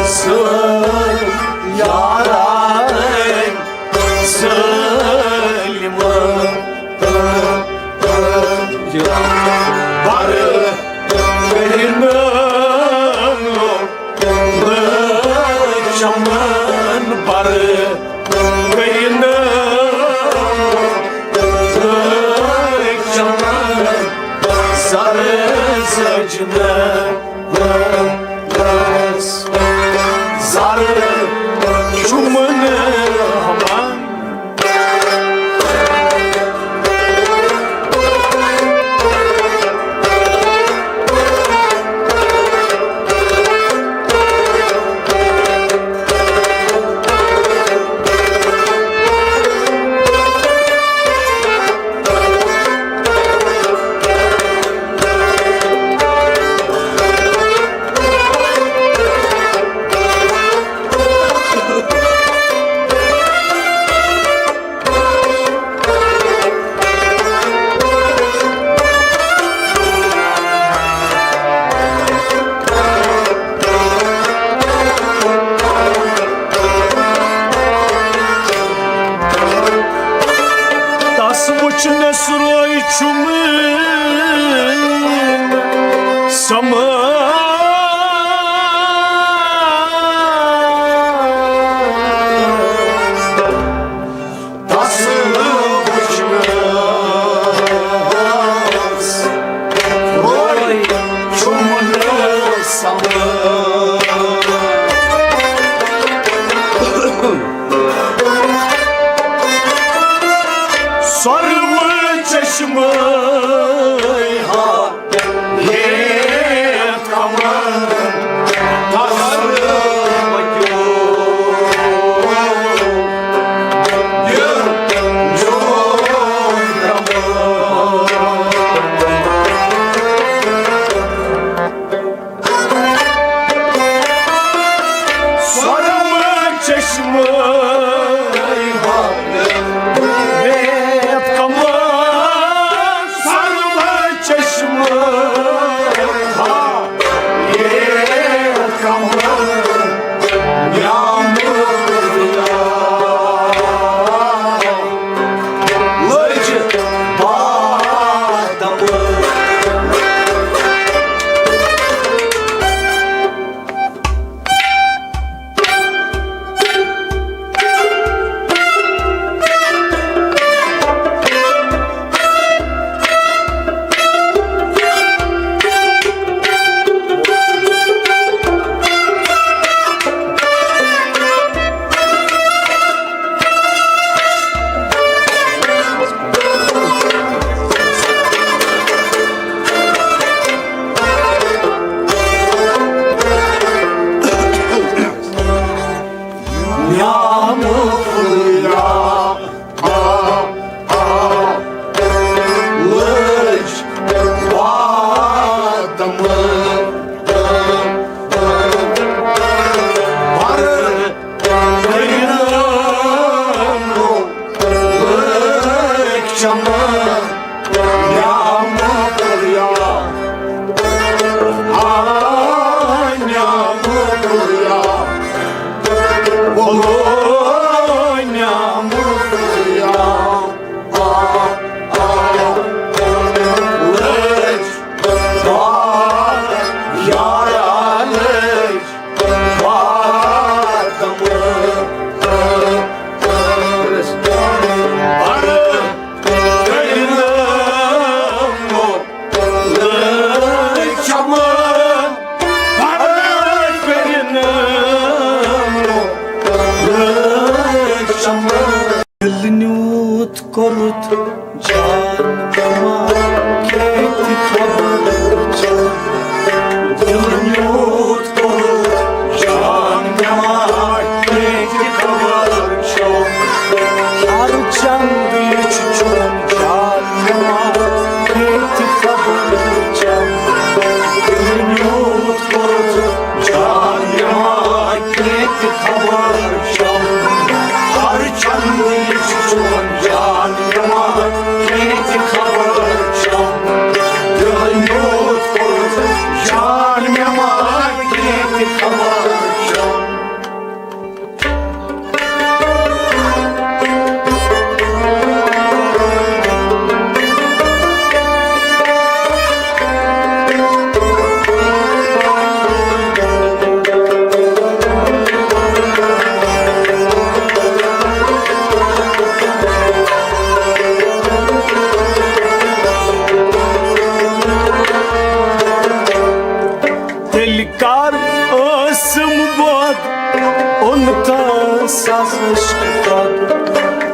سٲلۍ یارن سٲلِم بر کٔرِنۍ چمن بر کٔرِنۍ چمن سر سجنس زر چمن ہمن۔ تس وُچھنس روے چھُم سما۔ تس وُچھنس روے چھُم سما۔ سۄرمہٕ چشمے ہا ہیتھ کمل تسل پکیو۔ یہ میون کمل۔ سۄرمہٕ چشمے ہا ہیتھ کمل، سۄرمہٕ چشمے ہا ہیتھ کمل، نعمت اللہ لٔج بادمہٕ۔ نعمت اللہ لٔج بادمہٕ۔ بر کٔرِنۍ لٔج چمن۔ نعمت اللہ، آ، نعمت اللہ، بولو نعمت اللہ، آ، آ، لٔج بار یارا لٔج بار تمہٕ۔ بر کٔرِنۍ لٔج چمن، بر کٔرِنۍ لٔج چمن۔ دل نیوٗت کوٚرُتھ جان بٮ۪مار، کینٛہہ تہِ خبر چھا؟ دل نیوٗت کوٚرُتھ جان بٮ۪مار، کینٛہہ تہِ خبر چھا؟ ہر چند یہِ چھُ چون جان بٮ۪مار، کینٛہہ تہِ خبر چھا؟ دل نیوٗت کوٚرُتھ جان بٮ۪مار، کینٛہہ تہِ خبر چھا؟ ہر چند یہِ چھُ چون جان بٮ۪مار، کینٛہہ تہِ خبر چھا؟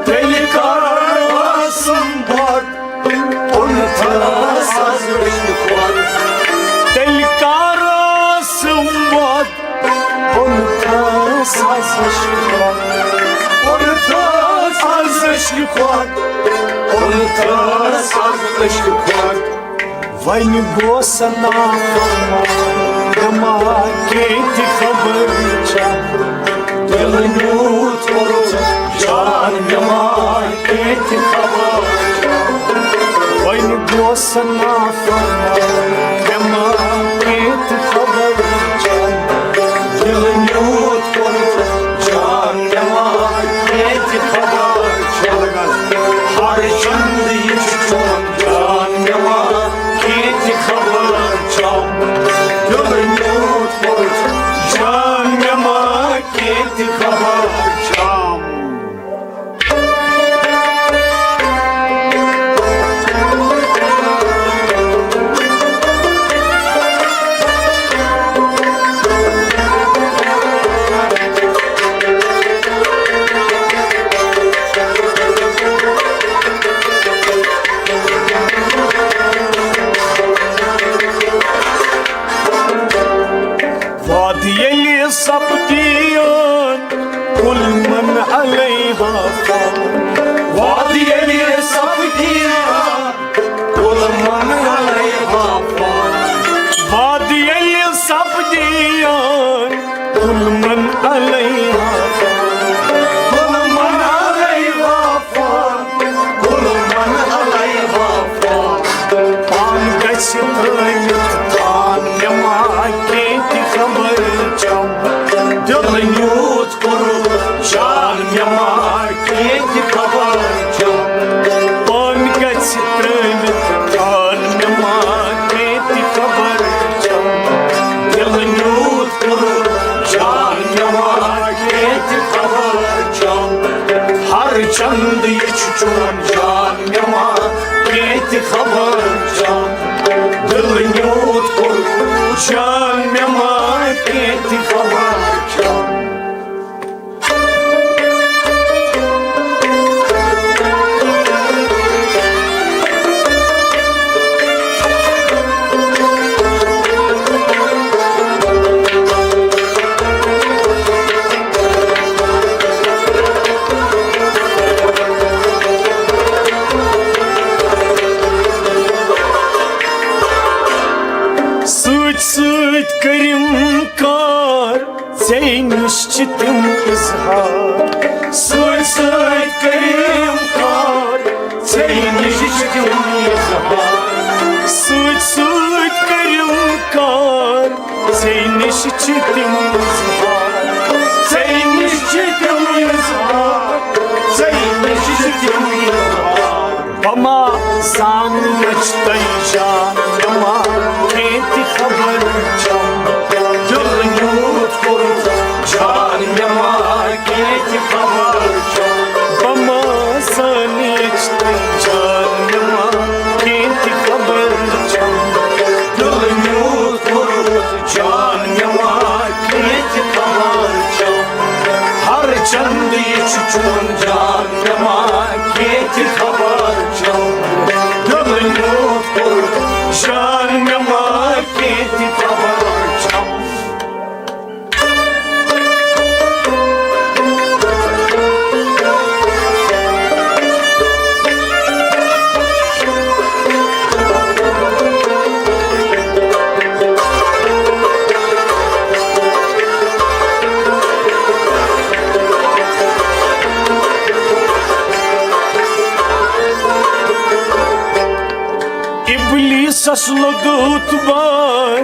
تیٚلہِ کر آسُن بۄد، اوٚنتھس از عشقہٕ کھۄر۔ تیٚلہِ کر آسُن بۄد، اوٚنتھس از عشقہٕ کھۄر۔ اوٚنتھس از عشقہٕ کھۄر، اوٚنتھس از عشقہٕ کھۄر۔ وۄنۍ گوٚو سا نافرمان، مےٚ ما کینٛہہ تہِ خبر چھا؟ دِل نیوٗتھ کوٚرُتھ جان، مےٚ ما کینٛہہ تہِ خبر چھا؟ وۄنۍ گوٚو سا نافرمان، مےٚ ما کینٛہہ تہِ خبر چھا؟ دِل نیوٗتھ کوٚرُتھ جان، مےٚ ما کینٛہہ تہِ خبر چھا؟ ہر چند یہِ چھُ چون جان، مےٚ ما کینٛہہ تہِ خبر چھم۔ دِل نیوٗتھ کوٚرُتھ جان، مےٚ ما کینٛہہ تہِ خبر چھم۔ وعدٕ ییٚلہِ سپدِیَن، کُل من علیہ وفا۔ وعدٕ ییٚلہِ سپدِیَن، کُل من علیہ وفا۔ وعدٕ ییٚلہِ سپدِیَن، کُل من علیہ وفا۔ کُل من علیہ وفا۔ کُل من علیہ وفا۔ پان گژھِ ترٲوِتھ تان، مےٚ ما کینٛہہ تہِ خبر چھم۔ دِل نیوٗتھ کوٚرُتھ جان، مےٚ ما کینٛہہ تہِ خبر چھم۔ پان گژھِ ترٲوِتھ تان، مےٚ ما کینٛہہ تہِ خبر چھم۔ دِل نیوٗتھ کوٚرُتھ جان، مےٚ ما کینٛہہ تہِ خبر چھم۔ ہر چند یہِ چھُ چون جان، مےٚ ما کینٛہہ تہِ خبر چھم۔ دِل نیوٗتھ کوٚرُتھ جان، مےٚ ما کینٛہہ تہِ خبر چھم۔ سۭتۍ سۭتۍ کٔرِم کار، ژے نِش چھِ تِم اظہار۔ سۭتۍ سۭتۍ کٔرِم کار، ژے نِش چھِ تِم اظہار۔ سۭتۍ سۭتۍ کٔرِم کار، ژے نِش چھِ تِم اظہار۔ ژے نِش چھِ تِم اظہار۔ ژے نِش چھِ تِم اظہار۔ بہٕ ما زانہٕ مےٚ چھِ تۄہہِ جان، مےٚ ما کینٛہہ تہِ خبر چھم۔ دِل نیوٗتھ کوٚرُتھ جان، مےٚ ما کینٛہہ تہِ خبر چھم۔ بہٕ ما زانہٕ مےٚ چھِ تۄہہِ جان، مےٚ ما کینٛہہ تہِ خبر چھم۔ دِل نیوٗتھ کوٚرُتھ جان، مےٚ ما کینٛہہ تہِ خبر چھم۔ ہر چند یہِ چھُ چون جان، مےٚ ما کینٛہہ تہِ خبر چھم۔ دِل نیوٗتھ کوٚرُتھ جان، مےٚ ما کینٛہہ تہِ خبر چھم۔ ابلیسس لوٚگُت بار،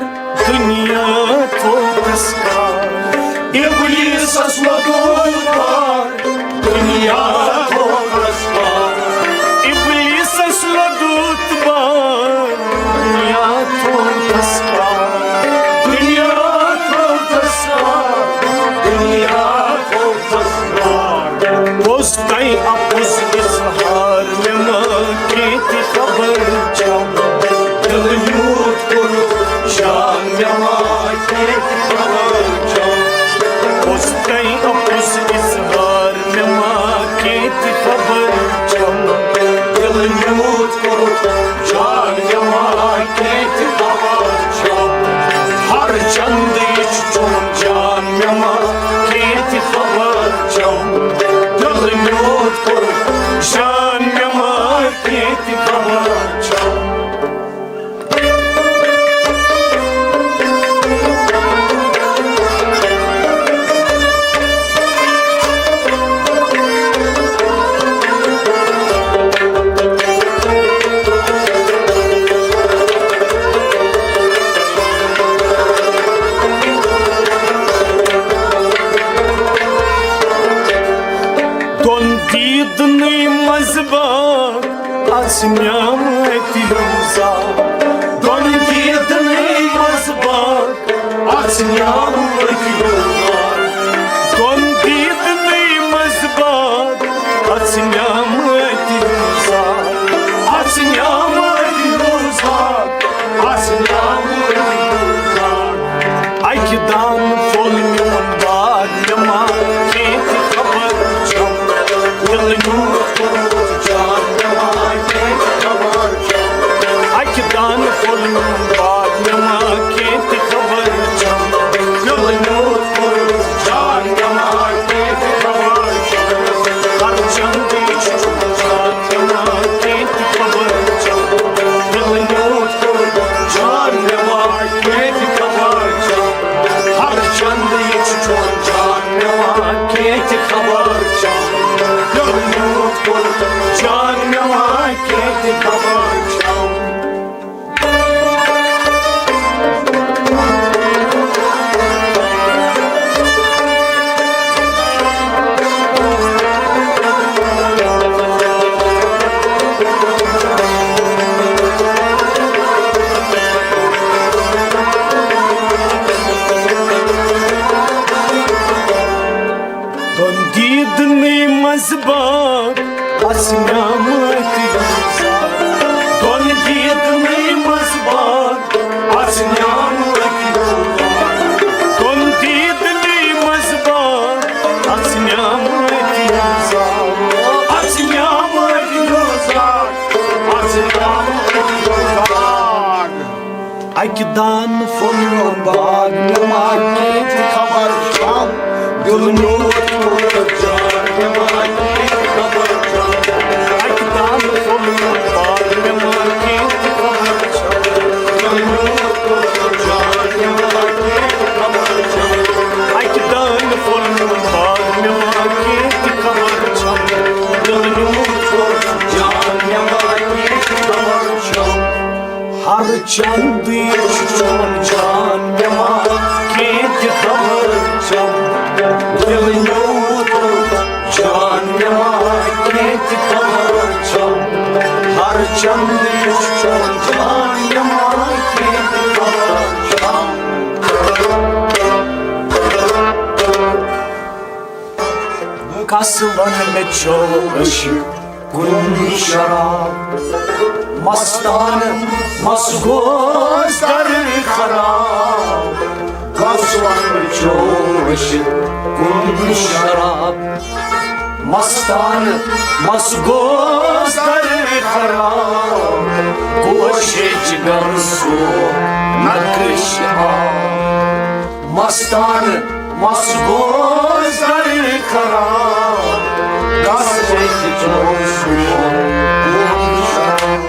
دُنیا تھوٚو تس کار۔ ابلیسس لوٚگُت بار، دُنیا تھوٚو تس کار۔ ابلیسس لوٚگُت بار، دُنیا تھوٚو تس کار۔ دُنیا تھوٚو تس کار، دُنیا تھوٚو تس کار۔ پوٚز تۄہہِ اَپُز اظہار، مےٚ ما کینٛہہ تہِ خبر چھم۔ دِل یوٗت کوٚرُتھ جان، مےٚ ما کینٛہہ تہِ خبر چھم۔ پوٚز تۄہہِ اَپُز کینٛہہ تہِ خبر چھم۔ دۄن دیٖدنٕے منٛز باغ اَژھ نعمتہِ ہُنٛد زاغ۔ دۄن دیٖدنٕے منٛز باغ اَژھ نعمتہِ ہُنٛد زاغ۔ دۄن دیٖدنٕے منٛز باغ اَژھ نعمتہِ ہُنٛد زاغ۔ اَژھ نعمتہِ ہُنٛد زاغ۔ اَژھ نعمتہِ ہُنٛد زاغ۔ اَکہِ دانہٕ پھوٚل میون باغ، مےٚ ما کینٛہہ تہِ خبر چھم۔ دِلہٕ میون کوٚرمُت جان، مےٚ ما کینٛہہ تہِ خبر چھم۔ اَکہِ دانہٕ پھوٚل میون باغ، مےٚ ما کینٛہہ تہِ خبر چھم۔ دِلہٕ میون کوٚرمُت جان، مےٚ ما کینٛہہ تہِ خبر چھم۔ ہر چندٕ یہِ چھُ جان، مےٚ ما کینٛہہ تہِ خبر چھم۔ دِلہٕ میون کوٚرمُت جان، مےٚ ما کینٛہہ تہِ خبر چھم۔ ہر چندٕ یہِ چھُ چون جان، مےٚ ما کینٛہہ تہِ خبر چھم۔ دِلہٕ میون کوٚرمُت جان، مےٚ ما کینٛہہ تہِ خبر چھم۔ دۄن دیٖدنٕے منٛز باغ اَژھ نعمتہِ ہُنٛد زاغ۔ دۄن دیٖدنٕے منٛز باغ اَژھ نعمتہِ ہُنٛد زاغ۔ دۄن دیٖدنٕے منٛز باغ اَژھ نعمتہِ ہُنٛد زاغ۔ اَژھ نعمتہِ ہُنٛد زاغ۔ اَژھ نعمتہِ ہُنٛد زاغ۔ اَکہِ دانہٕ پھوٚل میون باغ، مےٚ ما کینٛہہ تہِ خبر چھم۔ دِل میون کوٚر جان، مےٚ ما کینٛہہ تہِ خبر چھم۔ اَکہِ دانہٕ پھوٚل میون باغ، مےٚ ما کینٛہہ تہِ خبر چھم۔ دِل میون کوٚر جان، مےٚ ما کینٛہہ تہِ خبر چھم۔ اَکہِ دانہٕ پھوٚل میون باغ، مےٚ ما کینٛہہ تہِ خبر چھم۔ دِل میون کوٚر جان، مےٚ ما کینٛہہ تہِ خبر چھم۔ ہر چندٕ یہِ چھُ چون جان، مےٚ ما کینٛہہ تہِ خبر چھم۔ دِل میون جان، مےٚ ما کینٛہہ تہِ خبر چھم۔ ہر چندٕ یہِ چھُ چون جان، مےٚ ما کینٛہہ تہِ خبر چھم۔ کس ون مےٚ چوش کُنہِ شراب، مستانہٕ مس گوس در خراب۔ کس ون مےٚ چوش کُنہِ شراب، مستانہٕ مس گوس در خراب۔ گوشے جگر سو نقش آب۔ مستانہٕ مس گوس در خراب، کس سۭتۍ چوس میون شراب۔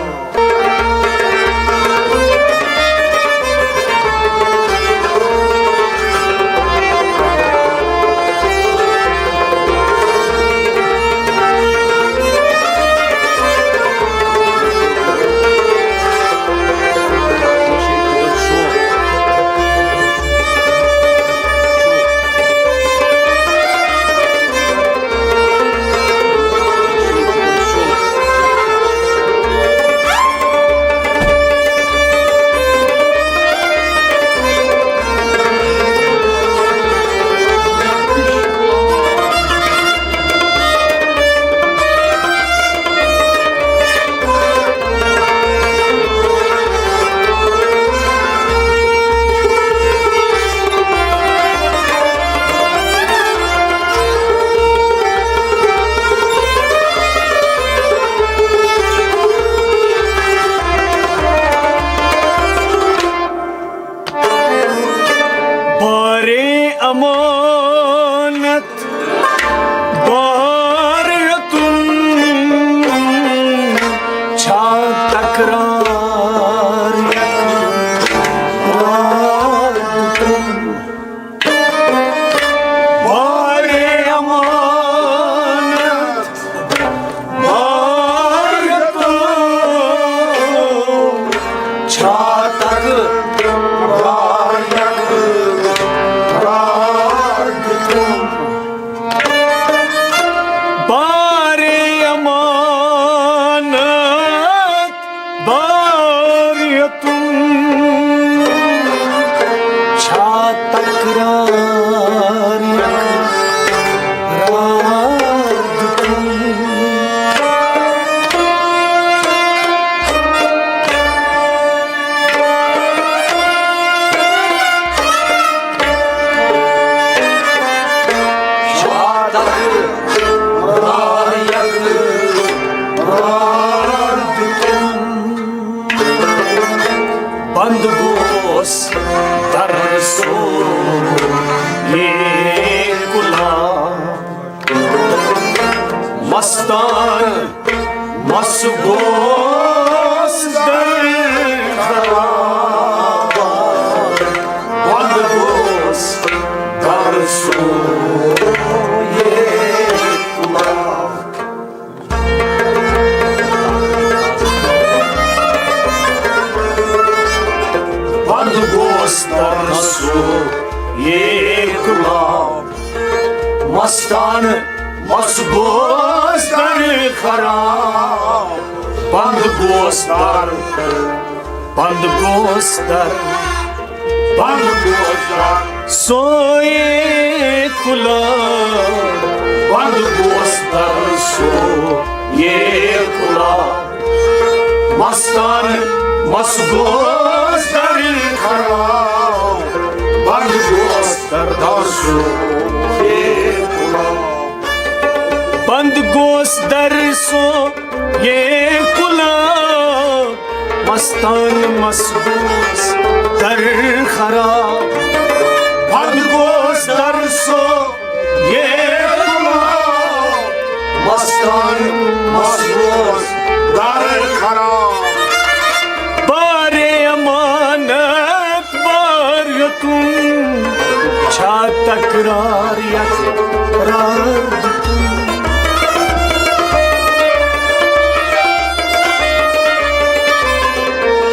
قرار یقرار دِتُم۔ بارے امانت بار یتُم۔ چھا تقرار یقرار دِتُم۔ بارے امانت بار یتُم۔ چھا تقرار یقرار دِتُم۔ بند گوس در سو یہ کلا مستان مس گوس در خراب۔ بند گوس در سو یہ کلا۔ بند گوس در سو یہ کلا۔ مستان مس گوس در خراب۔ بند گوس در، بند گوس در، بند گوس در۔ سوئے کلا۔ بند گوس در سوئے کلا۔ مستان مس گوس در خراب۔ بند گوس در سوئے کلا۔ بند گوس در سو یہ کلا۔ مستان مس گوس در خراب۔ بند گوس در سو یہ کلا۔ مستان مس گوس در خراب۔ بارے امانت بار یتُم۔ چھا تقرار یقرار دِتُم۔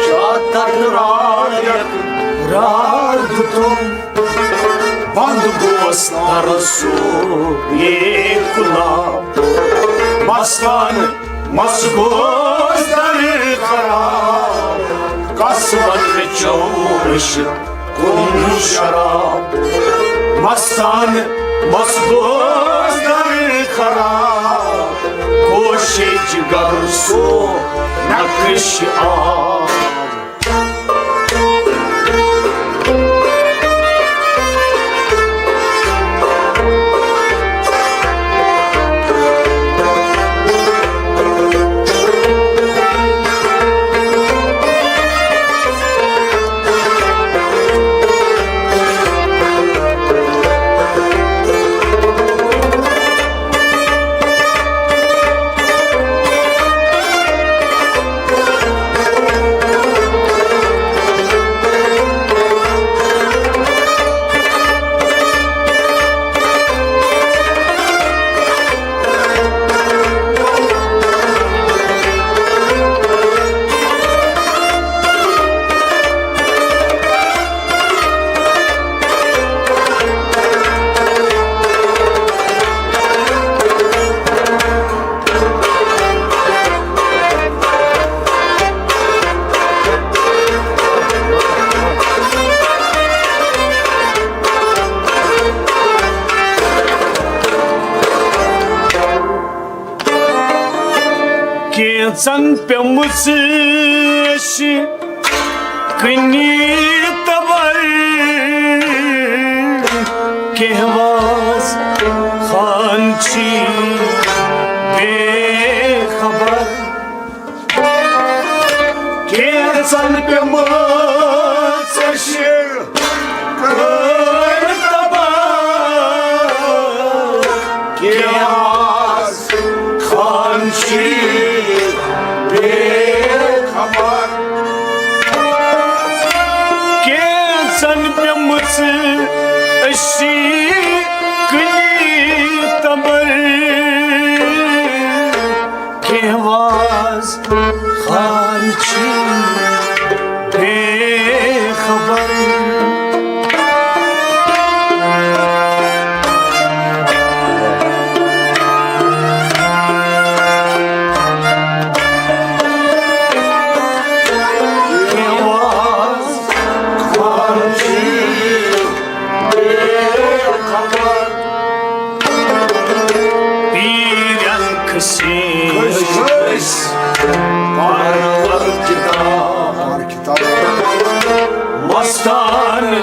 چھا تقرار یقرار دِتُم۔ بند گوس در سوئے کلا۔ مستان مس گوس در خراب۔ کس ون چوش کن شراب۔ مستان مس گوس در خراب۔ گوش جگر سو نقش آب۔ کینٛژن پیٚمٕژ أچھ کٕنی تبر، کینٛہہ واز خان چھی بے خبر۔ کینٛژن پیٚمٕژ أچھ کٕنۍ تبر، کینٛہہ واز خان چھی بے کینٛژن پیمٕژ أسی کٕنی تبر، کینٛہہ واز خان چھی بے خبر۔ پیرن کھسی پرور کتاب، مستان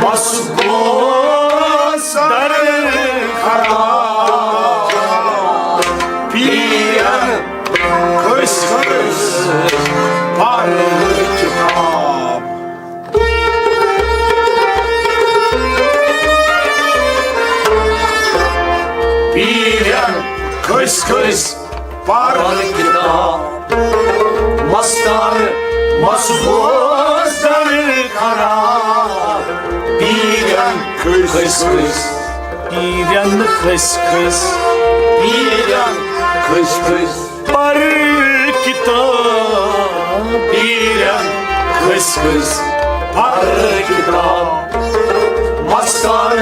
مس گوس در خراب۔ پیرن کھس کھس پر کتاب۔ پیرن کھس کھس پر کتاب۔ مستان مس گوس در خراب۔ پیرن کھس کھس۔ پیرن کھس کھس۔ پیرن کھس کھس۔ پر کتاب۔ پیرن کھس کھس۔ پر کتاب۔ مستان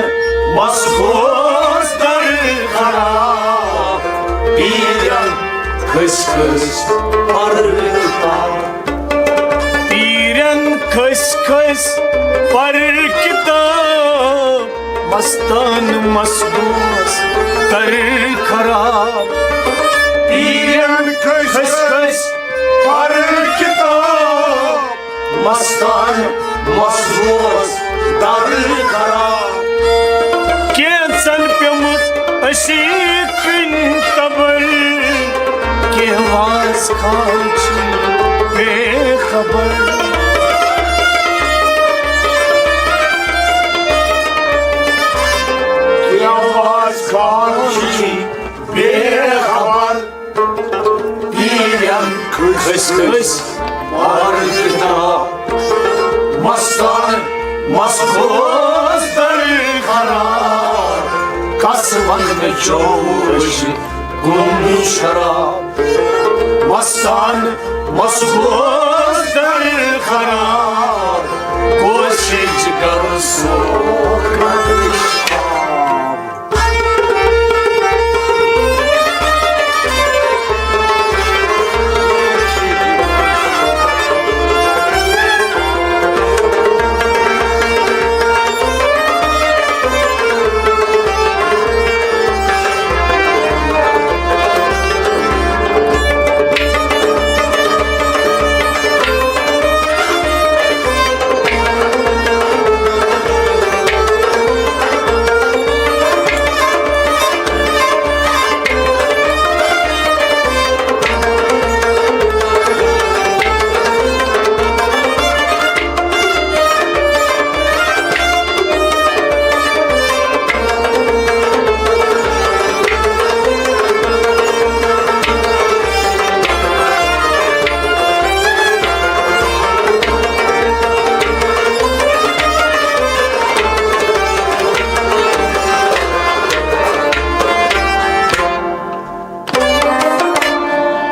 مس گوس در خراب۔ پیرن کھس کھس۔ پر کتاب۔ پیرن کھس کھس۔ پر کتاب۔ مستان مس گوس در خراب۔ پیرن کھس کھس۔ پر کتاب۔ مستان مس گوس در خراب۔ کینٛژن پیمٕژ أسی کٕنۍ تبر، کینٛہہ واز خان چھی بے خبر۔ کینٛہہ واز خان چھی بے خبر۔ پیرن کھس کھس۔ پر کتاب۔ مستان مس گوس در خراب۔ کس ونہٕ چوش گوٚم شراب۔ مستان مس گوس در خراب۔ گوش جگر سوکھ۔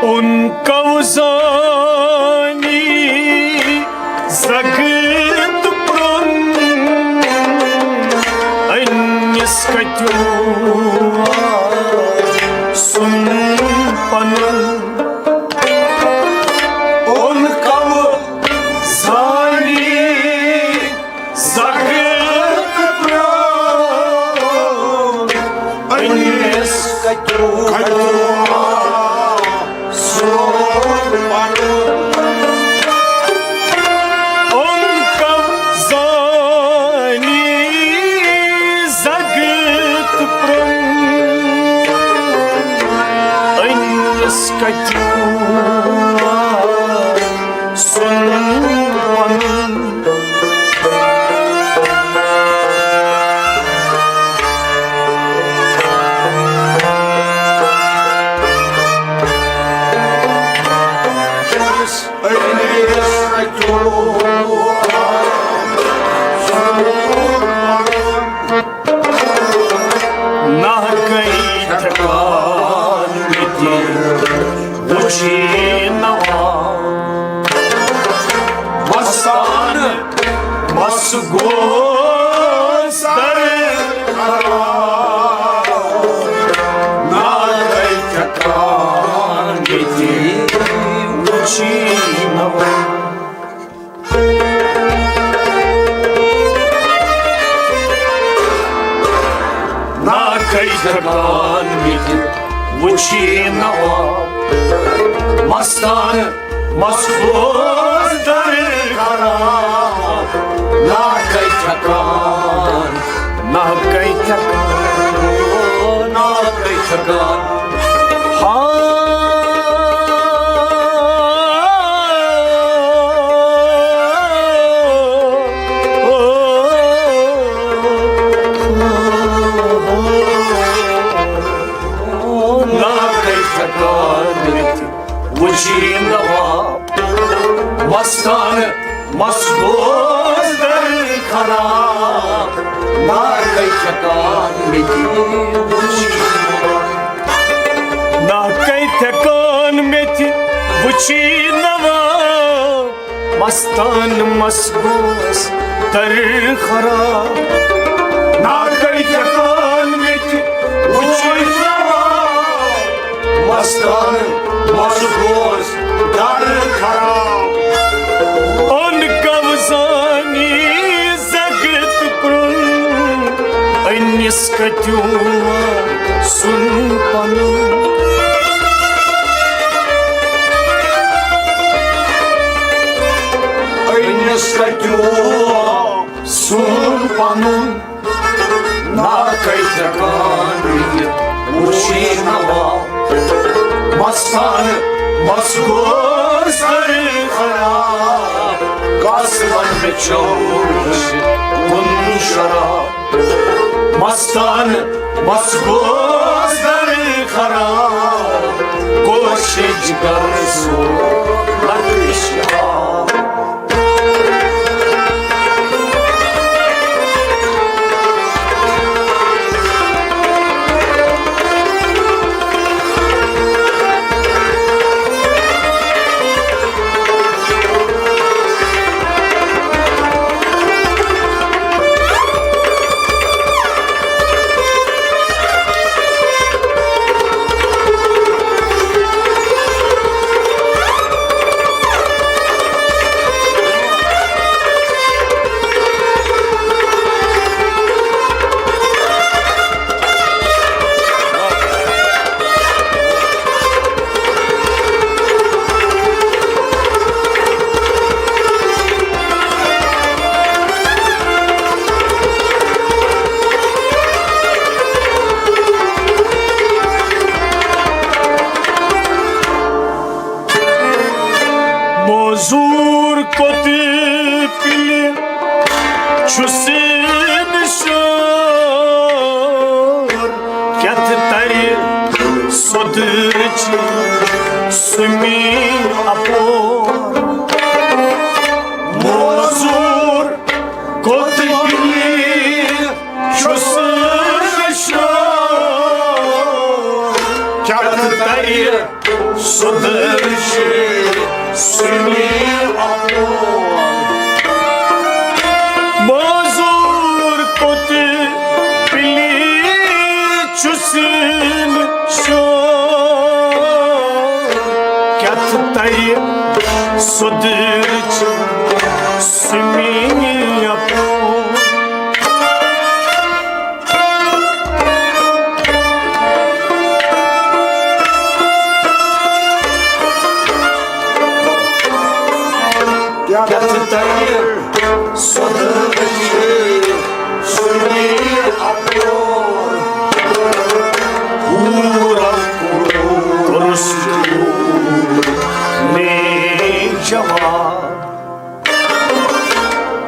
اوٚن کَو زٲنی زَگہٕ تہٕ پرٛوٚن، أنِس کَتیوٗ سُن پَنُن۔ اوٚن کَو زٲنی زَگہٕ تہٕ پرٛوٚن، أنِس کَتیوٗ سُن پَنُن۔ اوٚن کَو زٲنی زَگہٕ تہٕ پرٛوٚن، أنِس کَتیوٗ سُن پَنُن۔ نہ گٔے تھکان مےٚ تہِ وٕچھی نوا۔ مستان مس گوس در خراب۔ نہ گٔے تھکان مےٚ تہِ وٕچھی نوا۔ نہ گٔے تھکان مےٚ تہِ وٕچھی نوا۔ مستان مس گوس در خراب۔ نہ گٔے تھکان، نہ گٔے تھکان، نہ گٔے تھکان۔ ہا۔ نہ گٔے تھکان مےٚ تہِ وٕچھی نوا۔ مستان مس گوس در خراب۔ نہ گٔے تھکان مےٚ تہِ وٕچھی نوا۔ نہ گٔے تھکان مےٚ تہِ وٕچھی نوا۔ مستان مس گوس در خراب۔ نہ گٔے تھکان مےٚ تہِ وٕچھی نوا۔ مستان مس گوس در خراب۔ اوٚن قبضانی زگت پرٛون، أنِس کتیوٗ سُن پنُن۔ أنِس کتیوٗ سُن پنُن۔ نہ گٔے تھکان مےٚ تہِ وٕچھی نوا۔ مستان مس گوس در خراب۔ کس ون مےٚ چوٚو کُن شراب۔ مستان مس گوس در خراب۔ گوش جگر سو لکش آب۔ موزوٗر کوٚت پِلہِ چھُ سِنہٕ شور، کیٛاہ تہٕ تَرِ سوٚدرٕچ سُہ میٖن اَپور۔ موزوٗر کوٚت پِلہِ چھُ سِنہٕ شور، کیٛاہ تہٕ تَرِ سُہ دٔرشہِ سُہ مےٚ اَپور۔ موزوٗر کوٚت پِلہِ چھُ سِنہٕ شور، کیٛاہ تہٕ تَرِ سُہ دٔرشہِ سُہ مےٚ اَپور۔ کیٛاہ تہٕ تَرِ سۄدرٕچ سُنی اَپور۔ حورن کوٚرُس کیٛاہ مےٚ جواب۔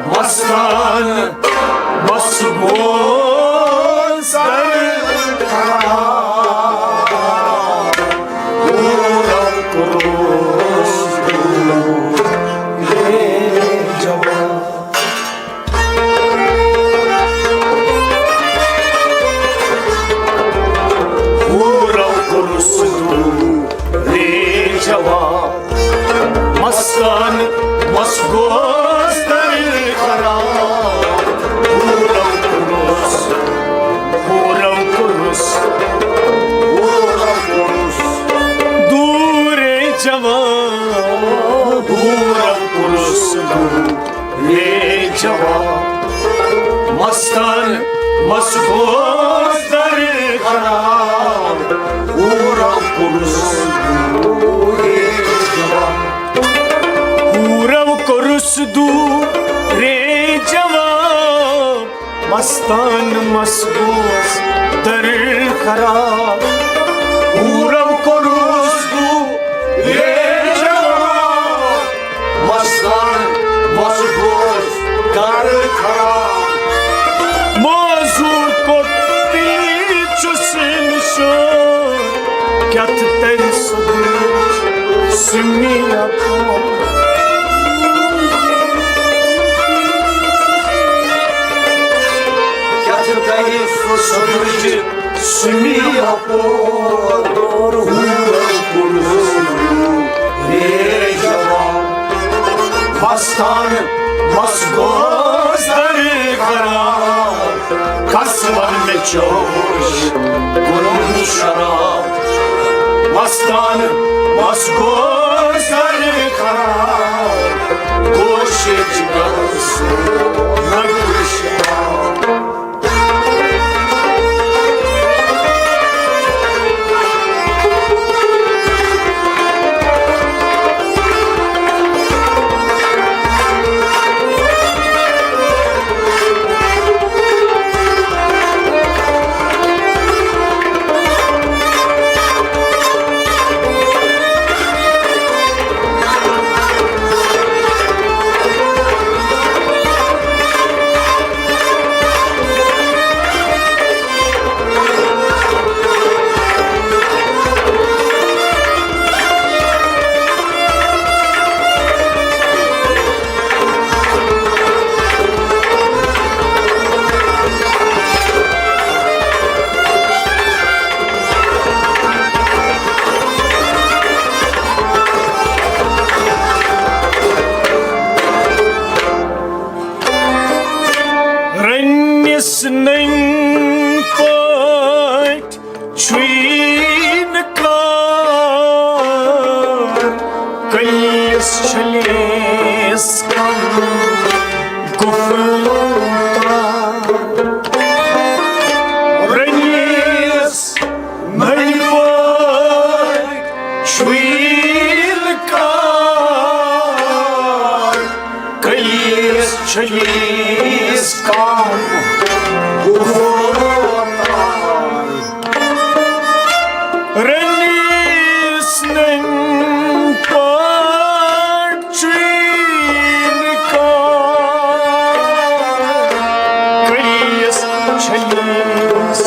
مستان بس گوٚو سر خراب۔ حورن کوٚرُس تن مس گوس در خراب، پورم کُرُس، پورم کُرُس، پورم کُرُس، دوٗرے جوان، پورم کُرُس، دوٗرے جوان۔ مستن مس گوس در خراب، پورم کُرُس، دوٗرے جوان۔ پورم کُرُس دوٗرے جوان، مستان مس گوس در خراب۔ پورم کُرُس دوٗرے جوان، مستان مس گوس در خراب۔ موضوع کوٚت پیٖچُس نِشان، کیٛاہ تہٕ تَرِ سُہ سُہ میٖنا پوٚر۔ کیٛاہ تہٕ تَرِ سُہ سُہ میٖنا پوٚر۔ رے جوان، مستان مس گوس در خراب۔ کس ون مےٚ چوش کوٚرمُت شراب، مستان مس گوس در خراب، کوشش کس رنگ شراب۔ رٔنِس نٔنۍ پٲٹھۍ چھُے نہٕ کار، کٔلِس چھٔلِس کم گُفہٕ تار۔ رٔنِس نٔنۍ پٲٹھۍ چھُے نہٕ کار، کٔلِس چھٔلِس کم گُفہٕ تار۔ رٔنِس نٔنۍ پٲٹھۍ چھُے نہٕ کار، کٔلِس چھٔلِس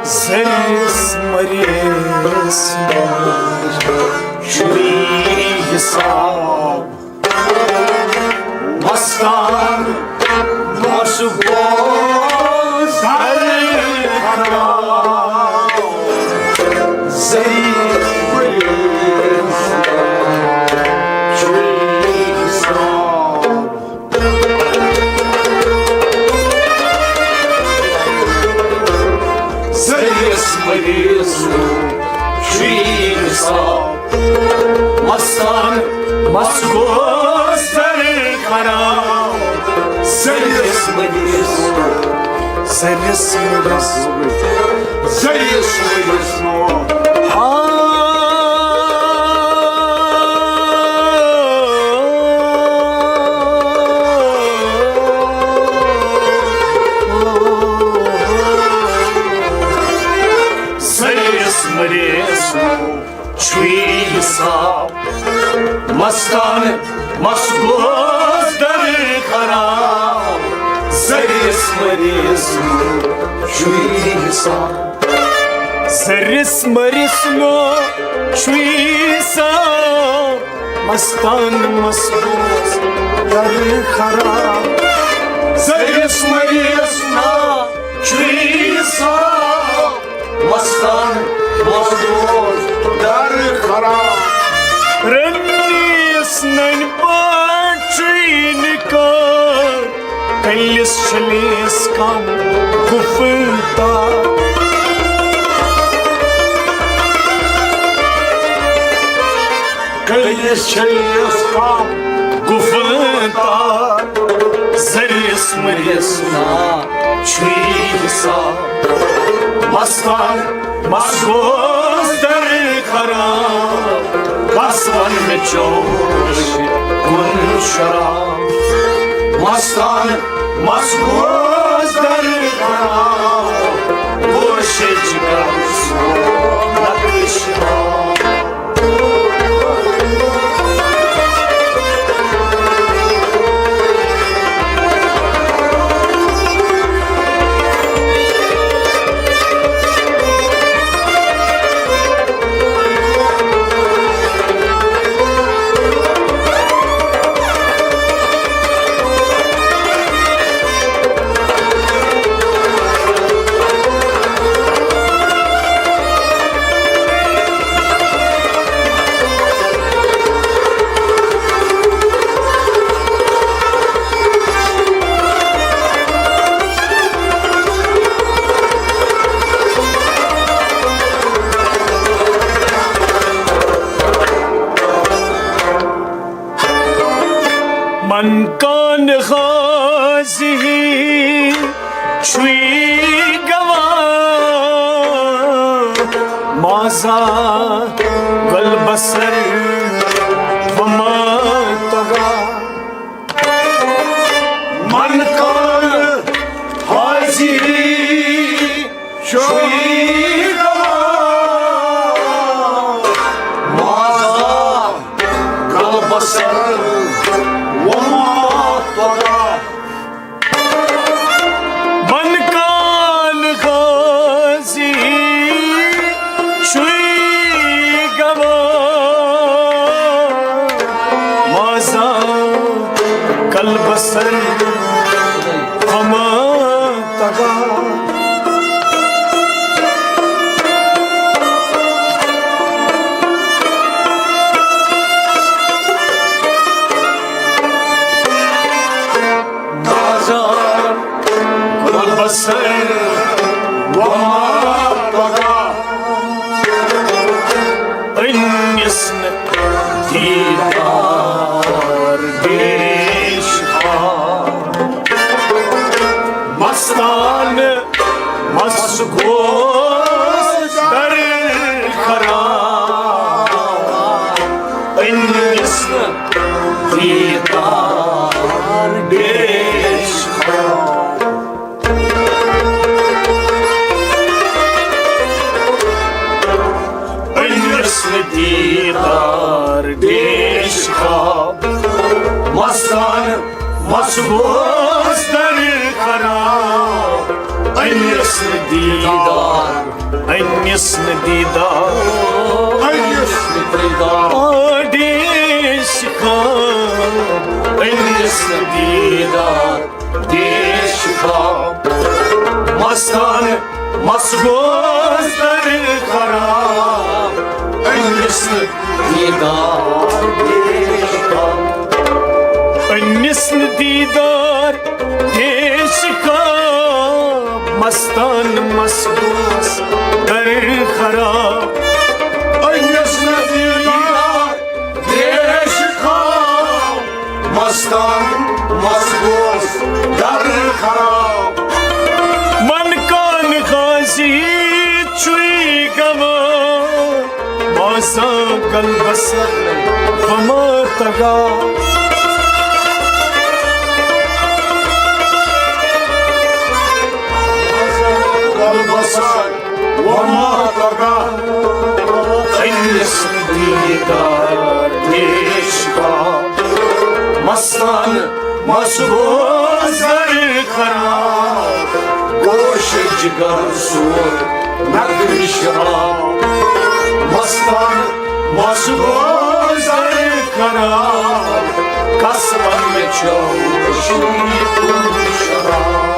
زرِس مٔرِس چھُے حساب۔ مستان مس گوس در خراب، زرِس مٔرِس چھُے حساب۔ زرِس مٔرِس چھُے حساب۔ مستان مس گوس در خراب۔ زرِس مٔرِس، زرِس مٔرِس، زرِس مٔرِس۔ ہا۔ زرِس مٔرِس چھُے حساب۔ مستان مس گوس در خراب۔ زرِس مٔرِس نہٕ چھُے حساب۔ زرِس مٔرِس نہٕ چھُے حساب۔ مستان مس گوس در خراب۔ زرِس مٔرِس نہٕ چھُے حساب۔ مستان مس گوس در خراب۔ رٔنِس ننۍ پٲٹھۍ چھُے نہٕ کانٛہہ۔ کلِس چھٔلیس کم گُفہٕ تار۔ کلِس چھٔلیس کم گُفہٕ تار۔ زرِس مٔرِس نہٕ چھُے حساب۔ مستان مس گوس در خراب۔ کس ون مےٚ چوش کُن شراب۔ مستان مس گوس در خراب۔ کوشش کر سو نقش من کان حاضی چھُے گواہ، مازا گل بسر وما تگا۔ من کان حاضی چھُے گواہ، مازا گل بسر وما تگا۔ من کان حاضی چھُے گواہ، مازا گل بسر وما تگا۔ بازار گل بسر وما تگا۔ أنِس نہٕ دیٖدار بیش خام۔ مستان مس گوس در خراب۔ أنِس نہٕ دیٖدار بیش خام۔ أنِس نہٕ دیٖدار بیش خام۔ مستان مس گوس در خراب۔ أنِس نہٕ دیٖدار، أنِس نہٕ دیٖدار، أنِس نہٕ دیٖدار بیش خام۔ أنِس نہٕ دیٖدار بیش خام۔ مستان مس گوس در خراب۔ أنِس نہٕ دیٖدار بیش خام۔ أنِس نہٕ دیٖدار بیش خام۔ مستان مس گوس در خراب۔ أنِس نہٕ دیٖدار بیش خام۔ مستان مس گوس در خراب۔ من کان حاضی چھُے گواہ، مازا گل بسر وما تگا۔ گل بسر وما تگا۔ أنِس دیٖدار بیش خام۔ مستان مس گوس در خراب۔ جگر سور نقل شراب، مستان مس گوزر خراب، قسمن مےٚ چیوٚو شیٖتھ شراب۔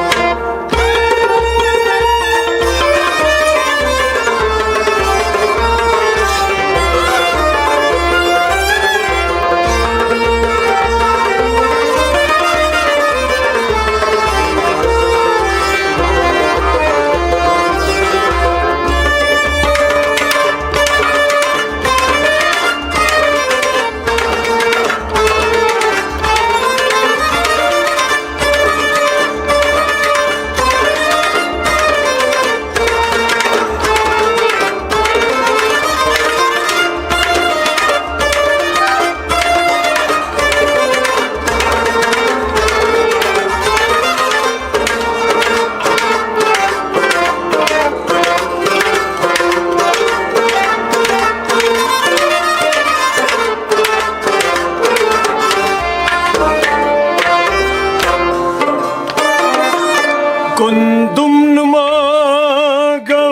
گوٚندُم نہٕ ماگو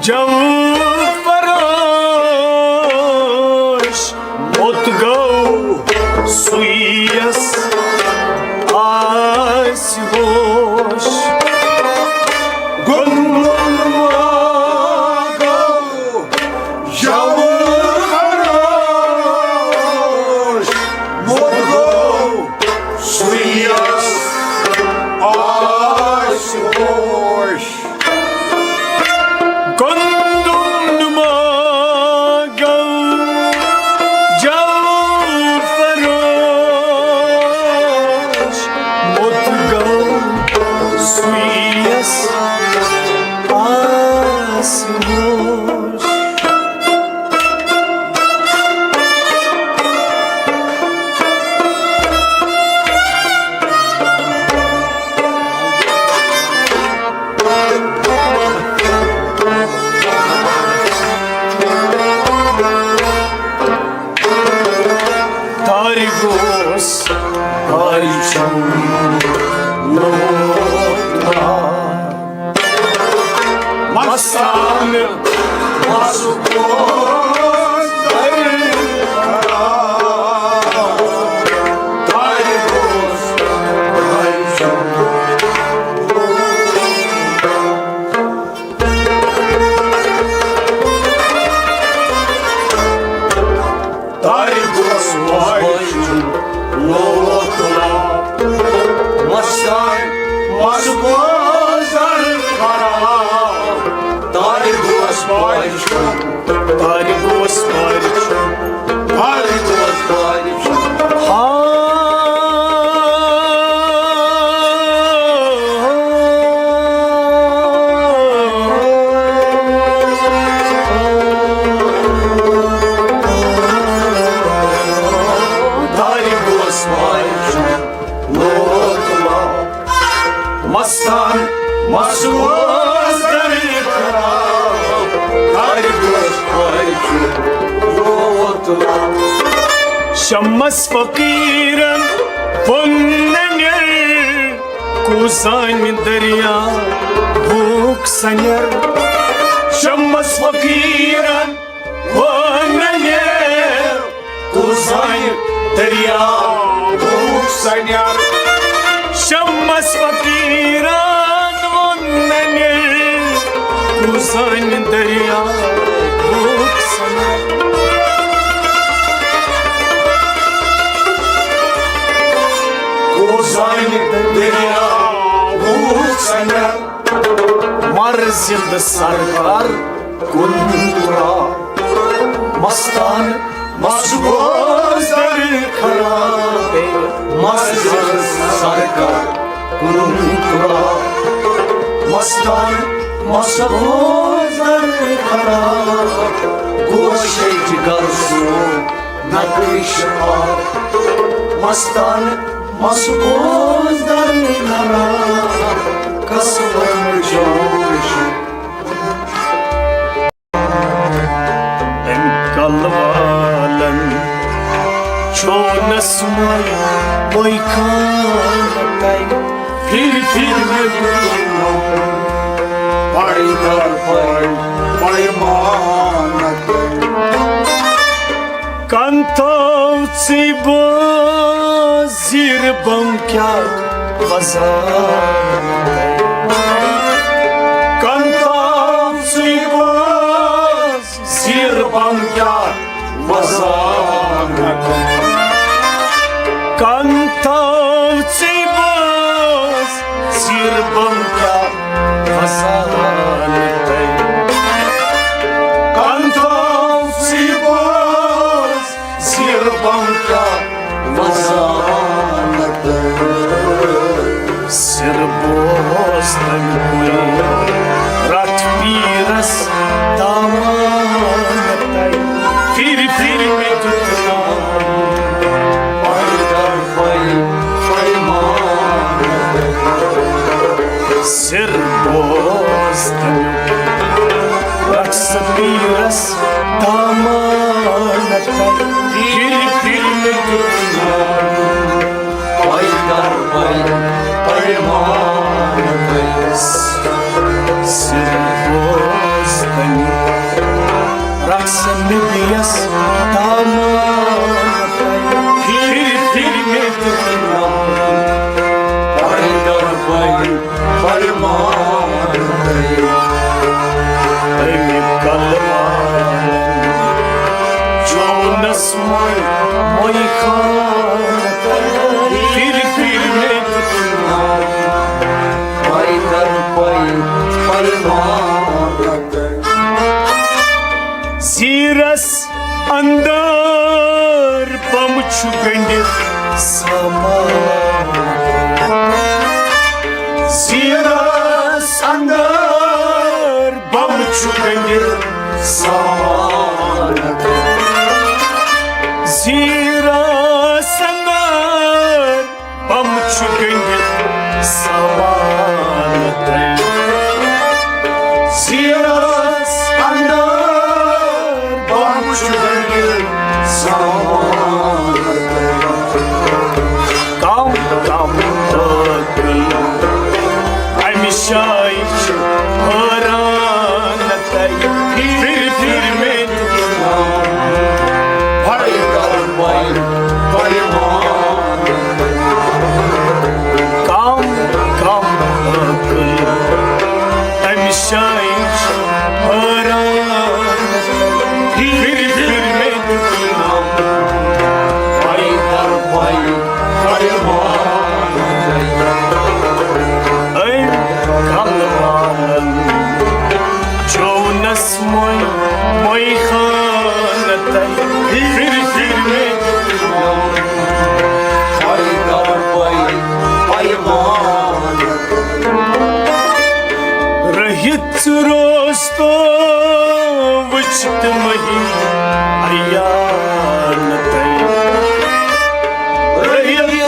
جوفر ہوش، موٚت گوٚو سُے یَس آسہِ ہوش۔ گوٚندُم نہٕ ماگو جوفر ہوش، موٚت گوٚو سُے یَس آسہِ ہوش۔ گوٚندُم نہٕ ماگو جوفر ہوش، موٚت گوٚو سُے یَس آسہِ ہوش۔ تارِ گوس، تارِ چھُم لوٹان۔ مستان، مس گوس در خراب۔ تارِ گوس، تارِ چھُم لوٹان۔ تارِ گوس واجہِ چھُم لوٹان۔ مستان، مس گوس در خراب۔ تارِ گوس واجہِ چھُم، تارِ گوس واجہِ چھُم، تارِ گوس واجہِ چھُم۔ ہا۔ دارِ گوس ماجہِ لوٹ لوٹ۔ مستان مس گوس دَرِ خراب۔ دارِ گوس ماجہِ لوٹ لوٹ۔ شمس فقیرن ووٚن ننہِ، کوٗزانہِ دٔریاوُک سنیر۔ شمس فقیرن ووٚن ننہِ، کوٗزانہِ دٔریاوُک سنیر۔ شمس فقیرن ووٚن ننہِ، کوٗزانہِ دٔریاوُک سنیر۔ کوٗزانہِ دٔریاوُک سنیر۔ مر زِندٕ سرکار کُن ترٛاو۔ مستان مس گوس دَرِ خراب۔ مر زِندٕ سرکار کُن ترٛاو۔ مستان مس گوس دَرِ خراب۔ گوشے جگر سون نقلِ شراب۔ مستان مس گوس دَرِ خراب۔ قسمن جوش۔ أمۍ کلہٕ والن چھوٚونس مۄے، مۄے خانہٕ تَے۔ پھِرِ پھِرِ مےٚ پَے در پَے پیمانہٕ تہِ۔ کَنتَو ژٕے بٲژ زیٖر بَم کیٛاہ وَزان۔ کَنتَو ژٕے بٲژ زیٖر بَم کیٛاہ وَزان۔ کَنتَو ژٕے بٲژ زیٖر بَم کیٛاہ وَزان۔ کَنتَو ژٕے بٲژ زیٖر بَم کیٛاہ وَزان۔ سِر بوز تَمہِ کُے رَٹھ پیٖرَس دامانہٕ تَے۔ پھِرِ پھِرِ مےٚ دیُت ناو۔ پَے در پَے پیمانہٕ تَے۔ سِر بوز تَمہِ کُے رَٹھ سا پیٖرَس دامانہٕ تَے۔ پھِرِ پھِرِ مےٚ دیُت ناو۔ پَے در پَے پیمانہٕ تَے۔ سِر بوز تَمہِ رَٹھ سا مےٚ بیٚیَس دامانہٕ تَے۔ پھِرِ پھِرِ مےٚ دیُت ناو۔ پَے در پَے پیمانہٕ تَے۔ أمۍ کلہٕ والن چوونس مۄے، مۄے خانہٕ تَے۔ پھِرِ پھِرِ مےٚ دیُت ناو۔ پَے در پَے پیمانہٕ تَے۔ زیٖرس اندر بم چھُ گٔنڈِتھ سامان۔ زیٖرس اندر بم چھُ گٔنڈِتھ سامان۔ زیٖرس اندر بم چھُ گٔنڈِتھ سامان تَے۔ زیٖرس اندر بم چھُ گٔنڈِتھ سامان تَے۔ کم کم عٲقل اَمہِ جایہِ چھِ حٲران۔ پھِرِ پھِرِ مےٚ دیُت ناو۔ پَے در پَے پیمانہٕ۔ کم کم عٲقل اَمہِ جایہِ چھِ حٲران۔ پھِرِ پھِرِ مےٚ دیُت ناو۔ پَے در پَے پیمانہٕ۔ أمۍ کلہٕ والن چوونس مۄے، مۄے خانہٕ تَے۔ پھِرِ پھِرِ مےٚ دیُت ناو۔ پَے در پَے پیمانہٕ۔ رٔہِتھ روستو وٕچھِتھ مٔہۍ عیان تَے۔ رٔہِتھ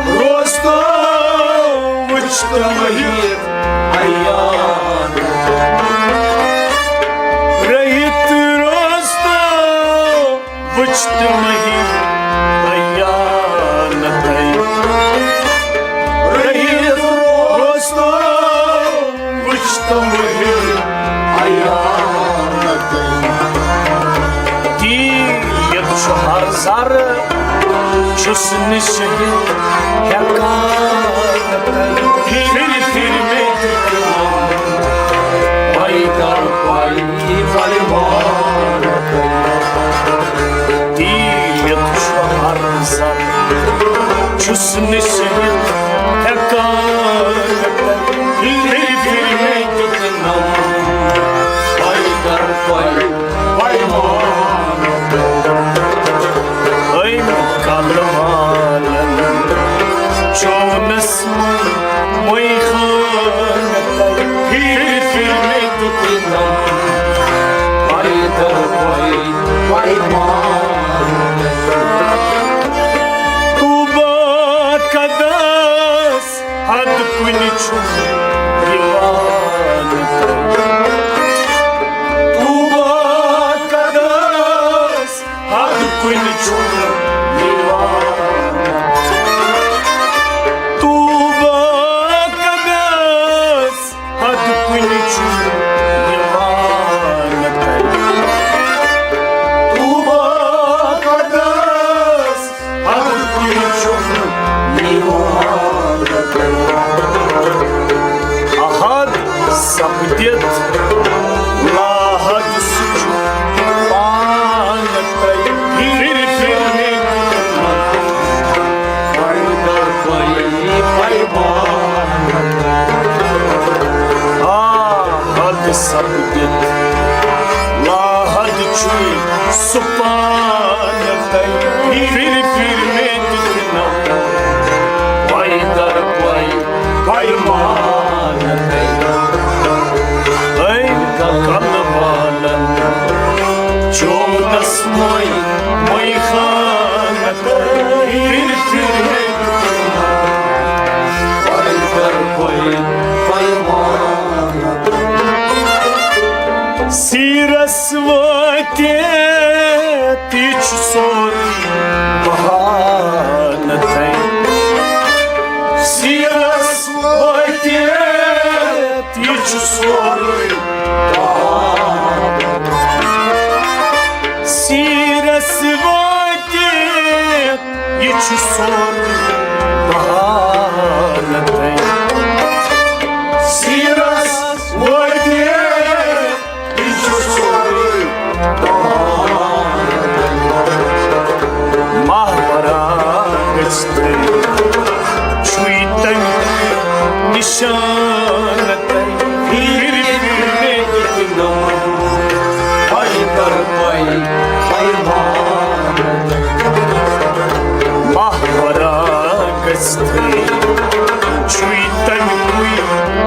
روستو وٕچھِتھ مٔہۍ عیان۔ رٔہِتھ روستو وٕچھِتھ مٔہۍ عیان تَے۔ رٔہِتھ روستو وٕچھِتھ مٔہۍ عیان تَے۔ دیٖت چھُ ہر زر چھُس نہٕ شٔہِتھ ہٮ۪کان۔ پھِرِ پھِرِ مےٚ دیُت ناو۔ پَے در پَے پیمانہٕ تَے۔ دیٖت چھُ ہر زر چھُس نہٕ شٔہِتھ ہٮ۪کان۔ پھِرِ پھِرِ مےٚ دیُت ناو۔ پَے در پَے پیمانہٕ۔ أمۍ کلہٕ والن چوونس مۄے، مۄے خانہٕ تَے۔ پھِرِ پھِرِ مےٚ دیُت ناو۔ پَے در پَے پیمانہٕ۔ طوبیٰ کدس حد کُنہِ چھُنہٕ یِوان۔ طوبیٰ کدس حد کُنہِ چھُنہٕ یِوان۔ طوبیٰ کدس حد کُنہِ چھُنہٕ سپدِتھ لاحد سُہ چھُ پانہٕ تۄہہِ پھِرِ پھِرِ پایمانہٕ۔ آ، حد سپدِتھ لاحد چھُے سُہ پانہٕ تۄہہِ پھِرِ پھِرِ مےٚ تہِ تِنہٕ پایدر پاے پایمانہٕ۔ اے کلہٕ والن چونس مۄے مۄے خانہٕ تۄہہِ پھِرِ پھِرِ مےٚ تہِ تِنہٕ پایدر پاے پایمانہٕ۔ سیٖرس وٲتِتھ یہِ چھُ سورُے بہانہٕ تۄہہِ۔ سیٖرس وٲتِتھ یہِ چھُ سورُے بہانہٕ۔ سیٖرس وٲتِتھ یہِ چھُ سورُے بہانہٕ تۄہہِ۔ سیٖرس وٲتِتھ یہِ چھُ سورُے بہانہٕ۔ ماہ برابر چھُے تَمیُک نِشانہٕ تۄہہِ۔ پھِرِ پھِرِ مےٚ تہِ تِنہٕ پایدر پاے پایمانہٕ۔ ماہ برا گژھِ تھٲوِتھ چھُے تَمیُکُے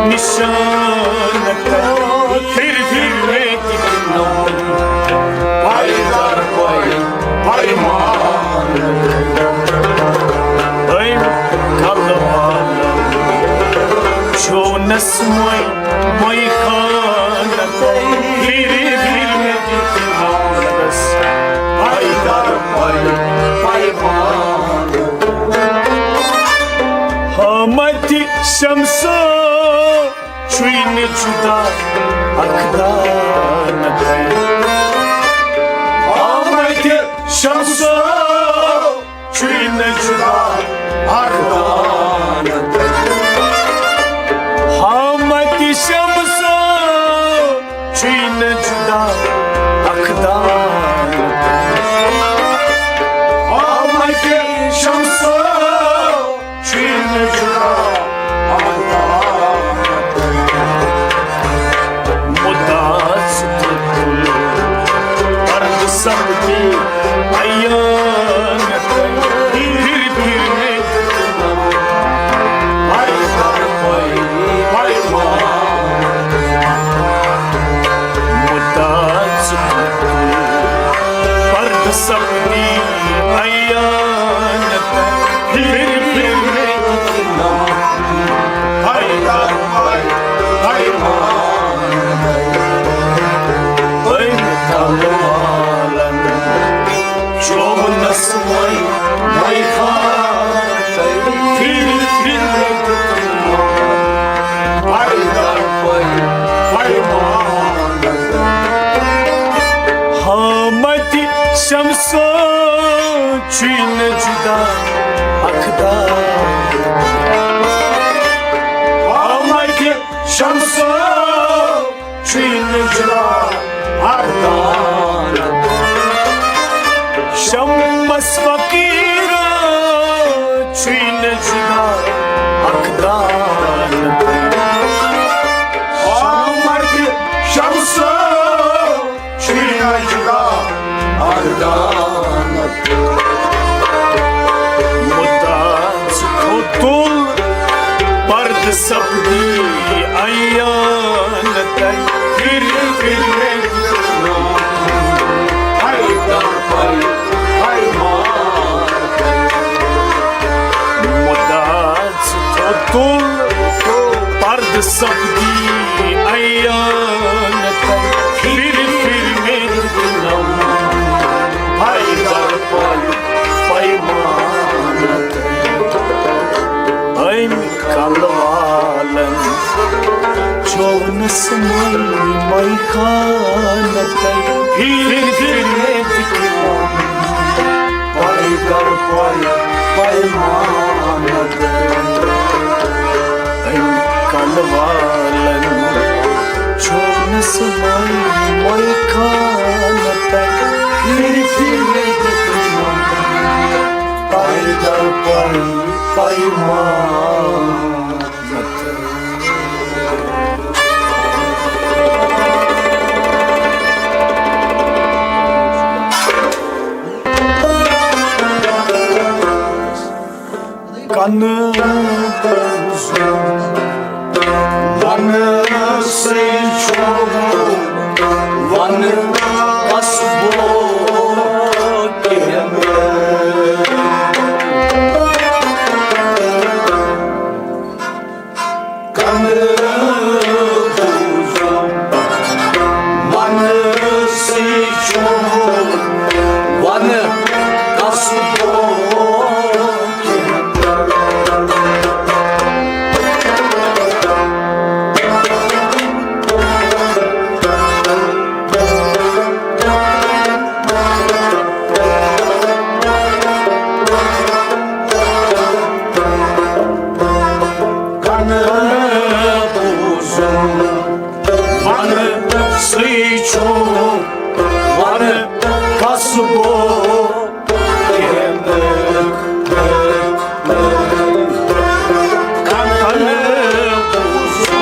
نِشانہٕ تۄہہِ۔ پھِرِ پھِرِ مےٚ تہِ تِنہٕ پایدر پاے پایمانہٕ۔ أمۍ کلہٕ والن چونس مۄے مۄے خانہٕ تۄہہِ۔ پھِرِ پھِرِ مےٚ دِتھ مولس پایدر پاے پایمانہٕ۔ حامد شمسو چھُے نہٕ جُدا اکھ دانہٕ تۄہہِ۔ حامد شمسو چھُے نہٕ جُدا اکھ دانہٕ تۄہہِ۔ حامد شمسو چھُے نہٕ جُدا اکھ دانہٕ تۄہہِ۔ حامد شمسو چھُے نہٕ جُدا اکھ دانہٕ تۄہہِ۔ مُدا ژٕ تُل پردٕ سپدی عیان تۄہہِ۔ پھِرِ پھِرِ مےٚ تہِ تِنہٕ پایدر پاے پایمانہٕ۔ مُدا ژٕ تُل پردٕ سپدی عیان تۄہہِ۔ پھِرِ پھِرِ مےٚ تہِ تِنہٕ پایدر پاے پایمانہٕ۔ أمۍ کلہٕ والن چونس مۄے مۄے خانہٕ تۄہہِ۔ پھِرِ پھِرِ مےٚ تہِ تِنہٕ پایدر پاے پایمانہٕ۔ حامد شمسو چھُے نہٕ جُدا اکھ دانہٕ۔ حامد شمسو چھُے نہٕ جُدا اکھ دانہٕ۔ شمس فقیرو چھُے نہٕ جُدا اکھ دانہٕ۔ حامد شمسو چھُے نہٕ جُدا اکھ دانہٕ۔ مُدا ژٕ تُل پردٕ سپدی عیان تۄہہِ۔ پھِرِ پھِرِ مےٚ تہِ تِنہٕ پایدر پاے پایمانہٕ۔ مُدا ژٕ تُل پردٕ سپدی عیان تۄہہِ۔ پھِرِ پھِرِ مےٚ تہِ تِنہٕ پایدر پاے پایمانہٕ۔ أمۍ کلہٕ والن چونس مۄے مۄے خانہٕ تۄہہِ۔ پھِرِ پھِرِ مےٚ تہِ تِنہٕ پایدر پاے پایمانہٕ۔ أمۍ کلہٕ والن مَے، مَے کانٛہہ نہٕ تَتہِ، پھِرِ پھِرِ دِتُے مگر، پیدل پَے، پَے ما۔ کنہٕ بوٗزُم ونسٕے چھُ، ونہٕ کس بہٕ کینٛہہ۔ کنہٕ بوٗزُم ونسٕے چھُ، ونہٕ کس بہٕ کنہٕ بوٗزُم ونسٕے چھُ، ونہٕ کس بہٕ کینٛہہ۔ کنہٕ بوٗزُم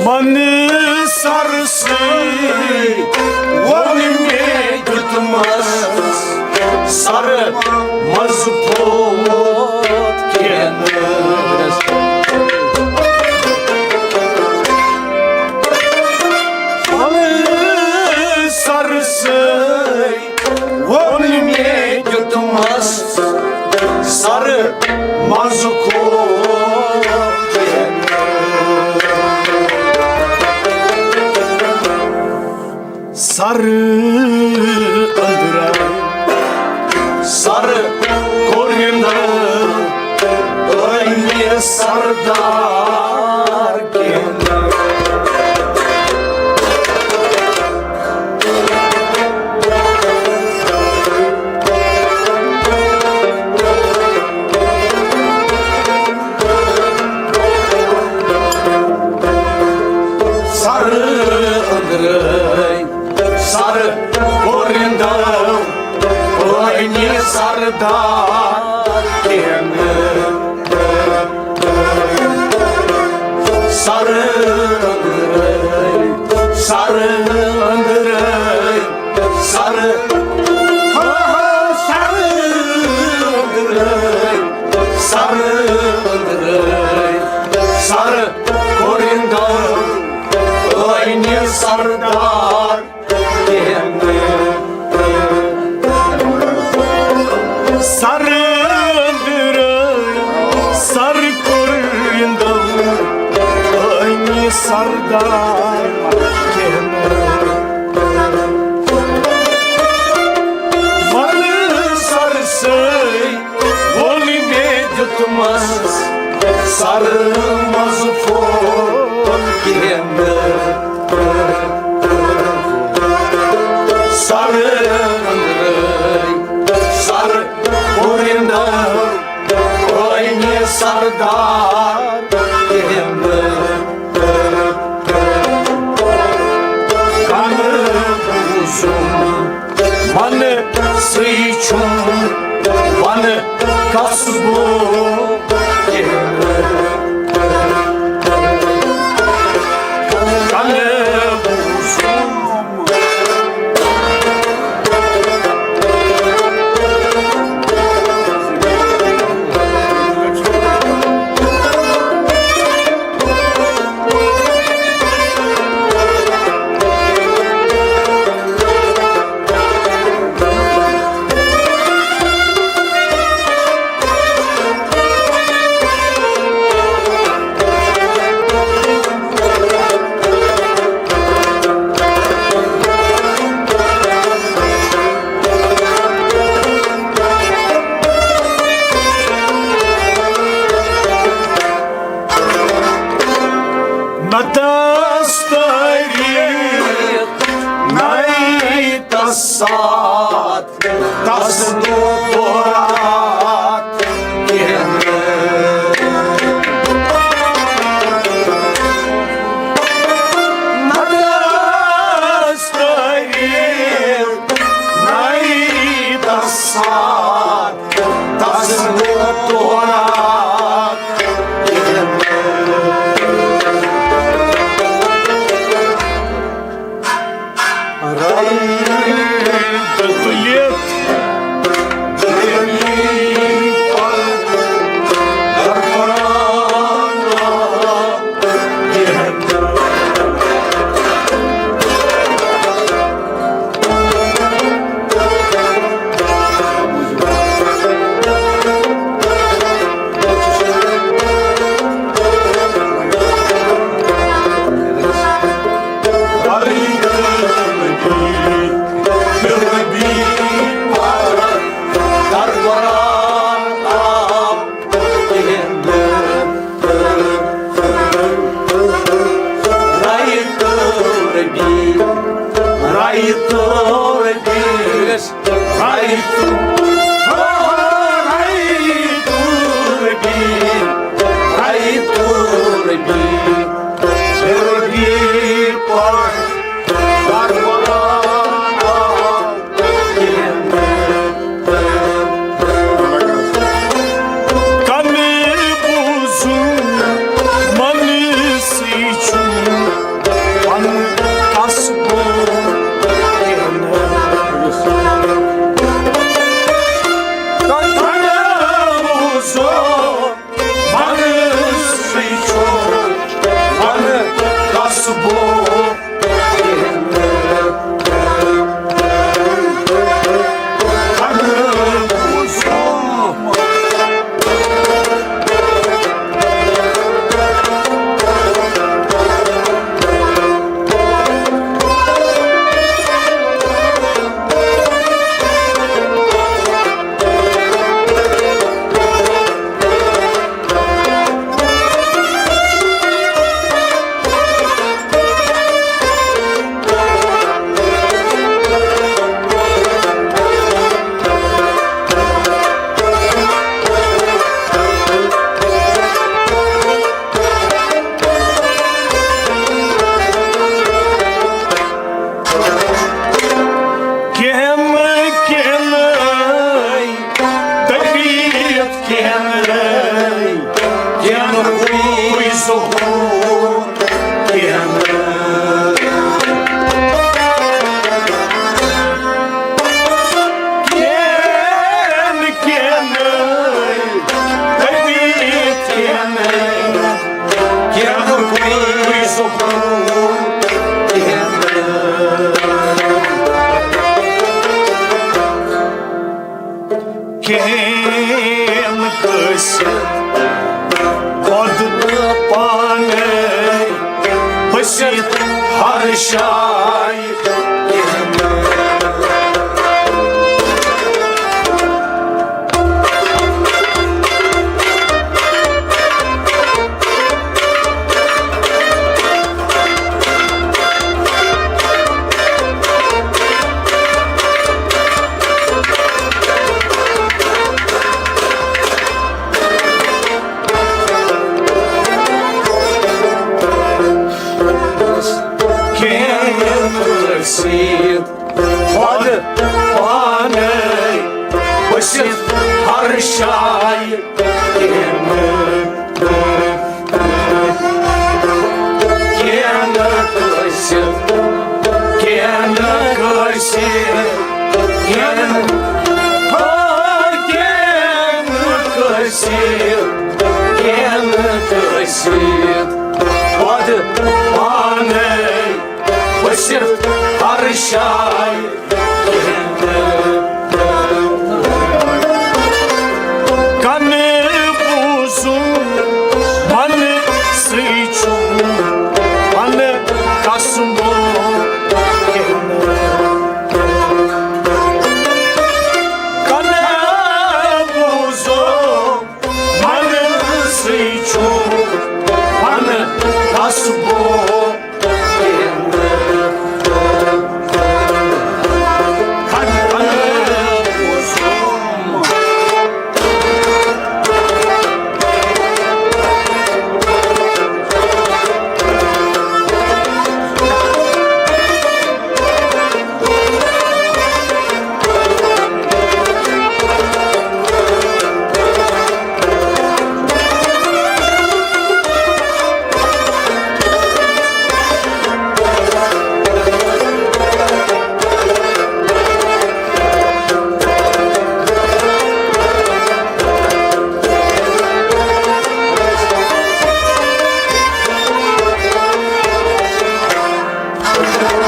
من سر سۭتۍ ووٚن مےٚ دیُتمس سر منٛز پھوٚت کینہٕ۔ من سر سۭتۍ ووٚن مےٚ دیُتمس سر منٛز کھوژ۔ سر أنٛدرٕ سر کوٚرُن أمۍ سردار کینہٕ۔ سر أنٛدرٕ سر کوٚرُن أمۍ سردار کینہٕ۔ سر أنٛدرٕ، سر أنٛدرٕ، سر، ہا، ہا، سر أنٛدرٕ، سر أنٛدرٕ، سر کوٚرُن أمۍ سردار۔ سر أنٛدرٕ سر کوٚرُن أمۍ سردار کینہٕ۔ من سر سۭتۍ ووٚن مےٚ دیُتمس سر منٛز پھوٚت کینہٕ۔ سر أنٛدرٕ سر کوٚرُن أمۍ سردار کینہٕ۔ کنہٕ بوٗزُم ونسٕے چھُم، ونہٕ کس بہٕ کینہہ۔ کنہٕ بوٗزُم ساتھ تس نہٕ تورات کینٛہہ۔ نہ تس تعریف نَے تس ساتھ تس نہٕ تورات کینٛہہ۔ کنہٕ بوزُن منسٕے چھُم پنُن کسبہٕ۔ کنہٕ بوزُن منسٕے چھُم پنُن کسبہٕ۔ کینٛہہ نہٕ، کینٛہہ نہٕ، دٔلیٖل کینٛہہ نہٕ، کینٛہہ نہٕ، کُے ظہوٗر کینٛہہ نہٕ۔ کینٛہہ نہٕ، کینٛہہ نہٕ، دٔلیٖل کینٛہہ نہٕ۔ کینٛہہ نہٕ کُے ظہوٗر کینٛہہ نہٕ۔ کینٛہہ کٲنٛسہِ خۄد تہٕ پانَے ؤسِتھ ہر جایہِ۔ کینٛہہ نہٕ کٲنٛسہِ خۄد پانَے ؤسِتھ ہر جایہِ۔ کینٛہہ نہٕ، کینٛہہ نہٕ کٲنٛسہِ، کینٛہہ نہٕ کٲنٛسہِ، کینٛہہ نہٕ، ہو، کینٛہہ نہٕ کٲنٛسہِ، کینٛہہ نہٕ کٲنٛسہِ، خۄد پانَے ؤسِتھ ہر جایہِ۔ کنہٕ بوٗزُم، منہٕ سۭتۍ چھُم پنہٕ قسمو۔ کنہٕ بوٗزُم، منہٕ سۭتۍ چھُم پنہٕ قسمو۔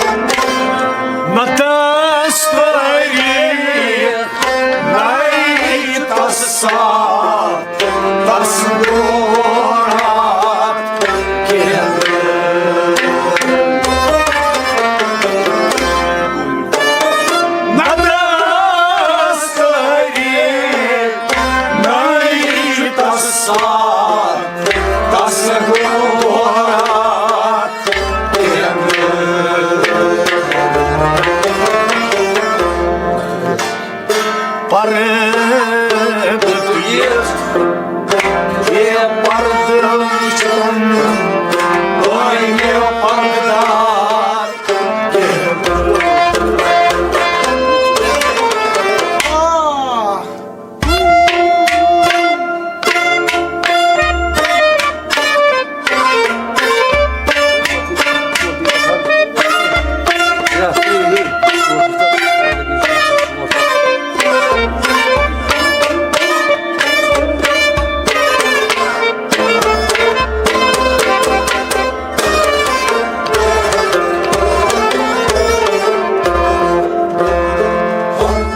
نہ تس تٲریٖخ، نَے تس ساتھ، تس دورات کینٛہہ۔ نہ تس تٲریٖخ، نَے تس ساتھ، تس دورات پردٕ تُلِتھ، بے پردٕ وٕچھُن، ٲے مےٚ پردٕ دار۔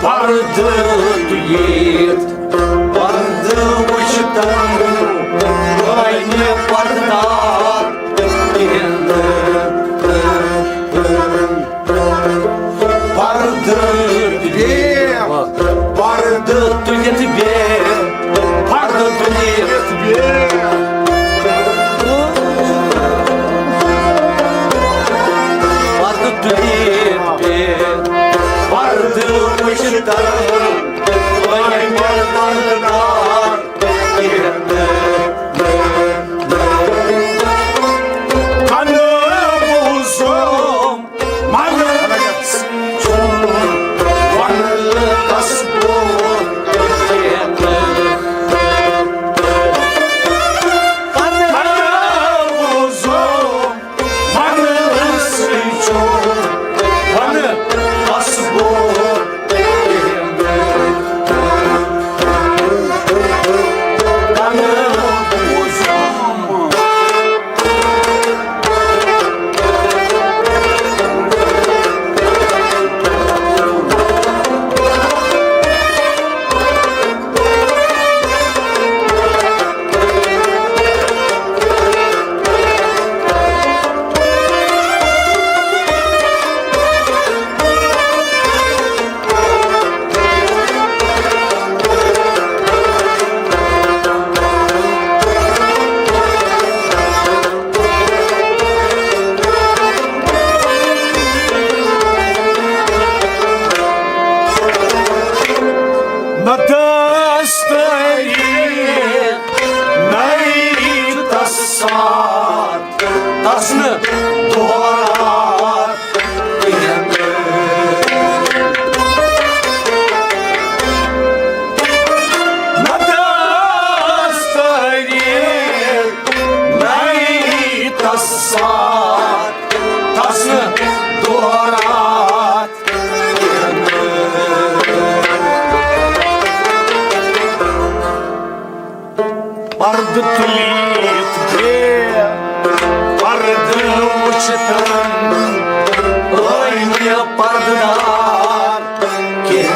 پردٕ تُلِتھ، پردٕ وٕچھتن، بنہِ پردار کِہِنۍ۔ پردٕ تُلِتھ، پردٕ تُلِتھ بے، پردٕ تُلِتھ بے۔ پردٕ تُلِتھ بے، پردٕ وٕچھتن، وۄنۍ پردٕ دار۔ کنہٕ بوٗزُم منس چھُم ونہٕ کس بوٚد۔ کنہٕ بوٗزُم منس چھُم ونہٕ کس بوٚد۔ نہ تس تٲریٖخ، نَے تس ساتھ، تس نہٕ دورات کِہِنۍ۔ نہ تس تٲریٖخ، نَے تس ساتھ، تس نہٕ دورات۔ پردٕ تُلِتھ بے، پردٕ وٕچھتن، ٲے مےٚ پردٕ دار کینٛہہ۔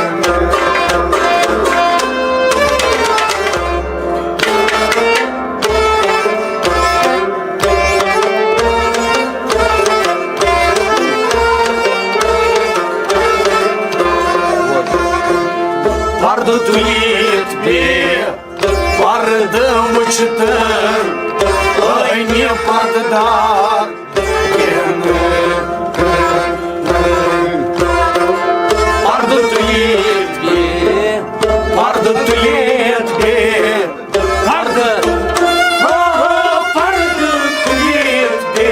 پردٕ تُلِتھ بے، پردٕ وٕچھتن، ٲے مےٚ پردٕ دار۔ پردٕ تُلِتھ بے، پردٕ تُلِتھ بے، پردٕ، او، پردٕ تُلِتھ بے،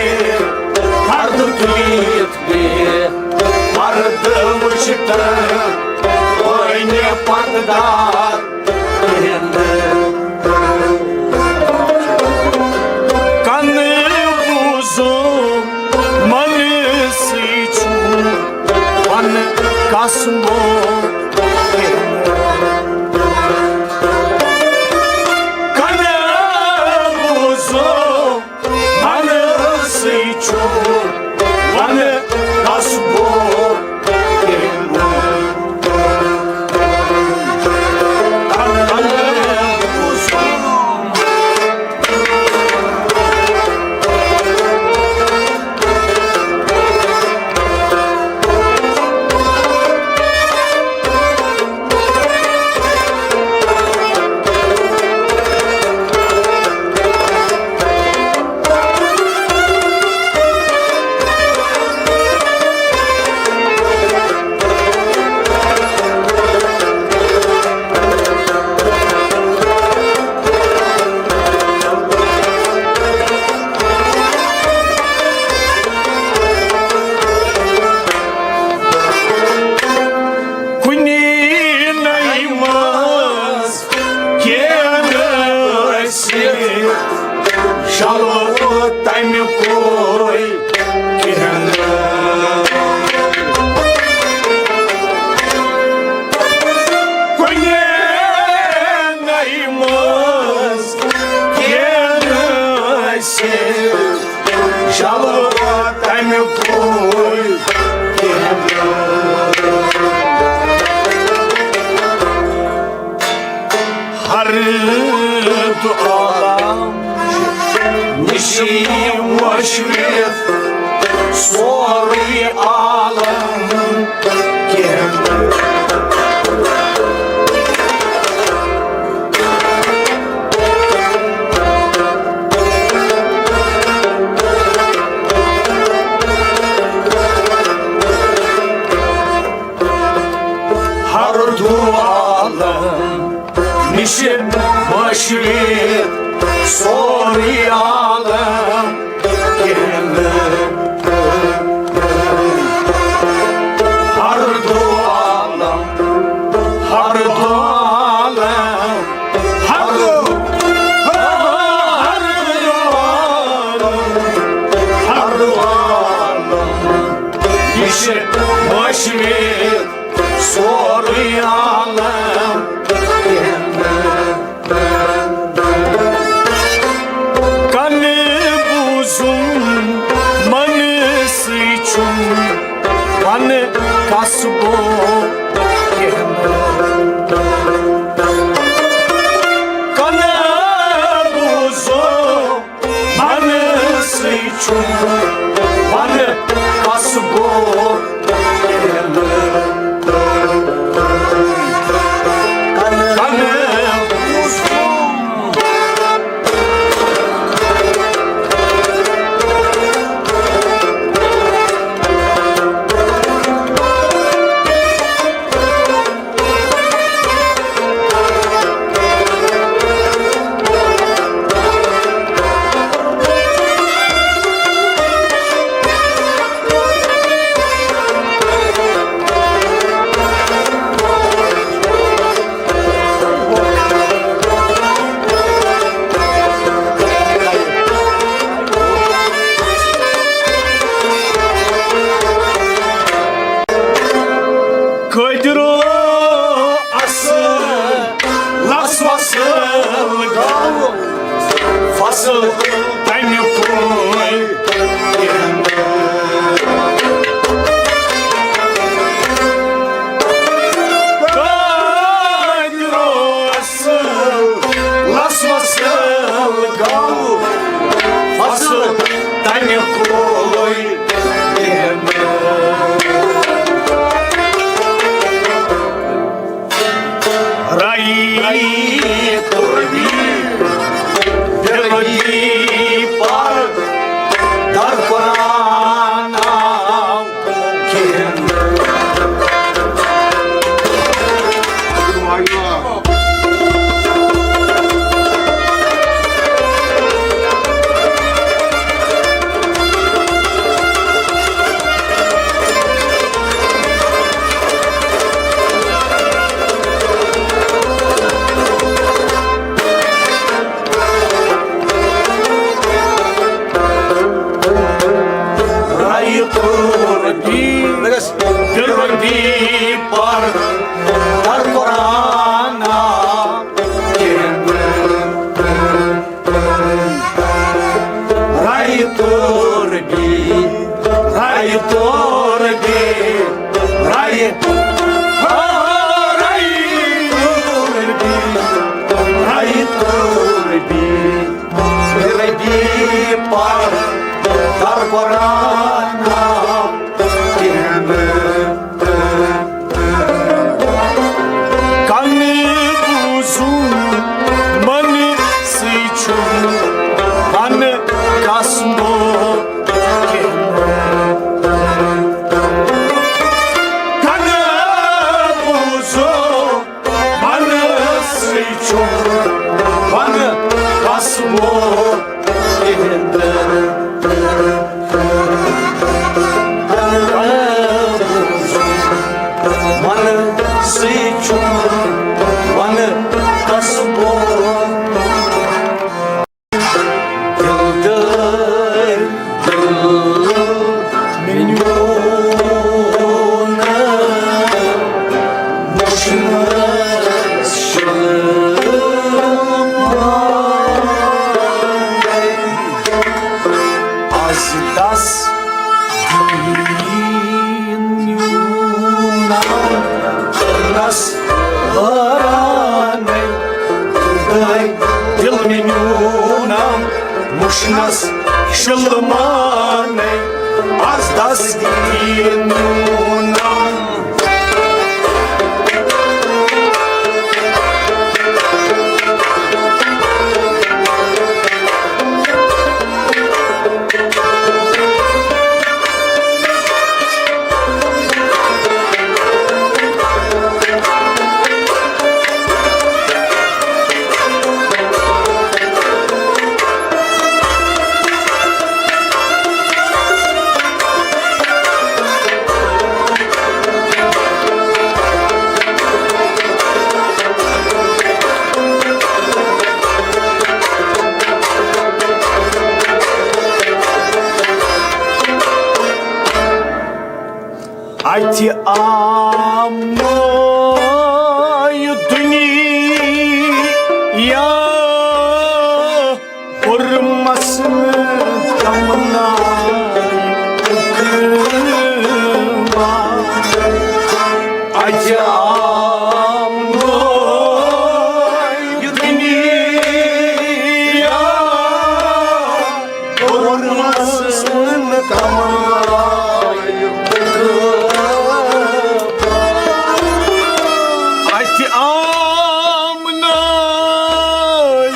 پردٕ تُلِتھ بے، پردٕ وٕچھتن، ٲے مےٚ پردٕ دار۔ کنہٕ بوٗزُم منسٕے چھُم ونہٕ کس بوٚد۔ کنہٕ بوٗزُم منسٕے چھُم ونہٕ کس مٔشرِتھ سورُے عالم۔ کنہٕ بوٗزُم منہٕ سٕے چھُم، ونہٕ کس بہٕ کینٛہہ۔ کنہٕ بوٗزُم منہٕ سٕے چھُم، ونہٕ کس بہٕ کینٛہہ۔ کنہٕ بوٗزُم کٔتۍ رو اصل، لس وصل گاو، فصل تمہِ کُے۔ کٔتۍ رو اصل، لس وصل گاو، فصل تمہِ کُے۔ رأیی تربی، دلگی پر، در قرآن آو کھین۔ رایہِ تُربی، دلبی پر، در قرآن۔ رایہِ تُربی، رایہِ تُربی، رایہِ، آ، رایہِ تُربی، رایہِ تُربی، ربی پر، در قرآن۔ کنہٕ بوٗزُم منہٕ سٕے چھُم، ونہٕ کس بہٕ کینٛہہ۔ کنہٕ بوٗزُم منہٕ سٕے چھُم، ونہٕ کس بہٕ کینٛہہ۔ ونہٕ سٕے چھُم، ونہٕ کس بہٕ۔ دِلدٲرۍ دِل میون، وٕچھنَس شرماے۔ از دس دِل میون، وٕچھنَس حٲرانَے۔ دِل میون، وٕچھنَس شلمانے، از دس دین میون نام۔ اتہِ آمنو یہِ دُنیا، کوٚرمس نہٕ تمناے قربان۔ اتہِ آمنو یہِ دُنیا، کوٚرمس نہٕ تمناے۔ اتہِ آمناے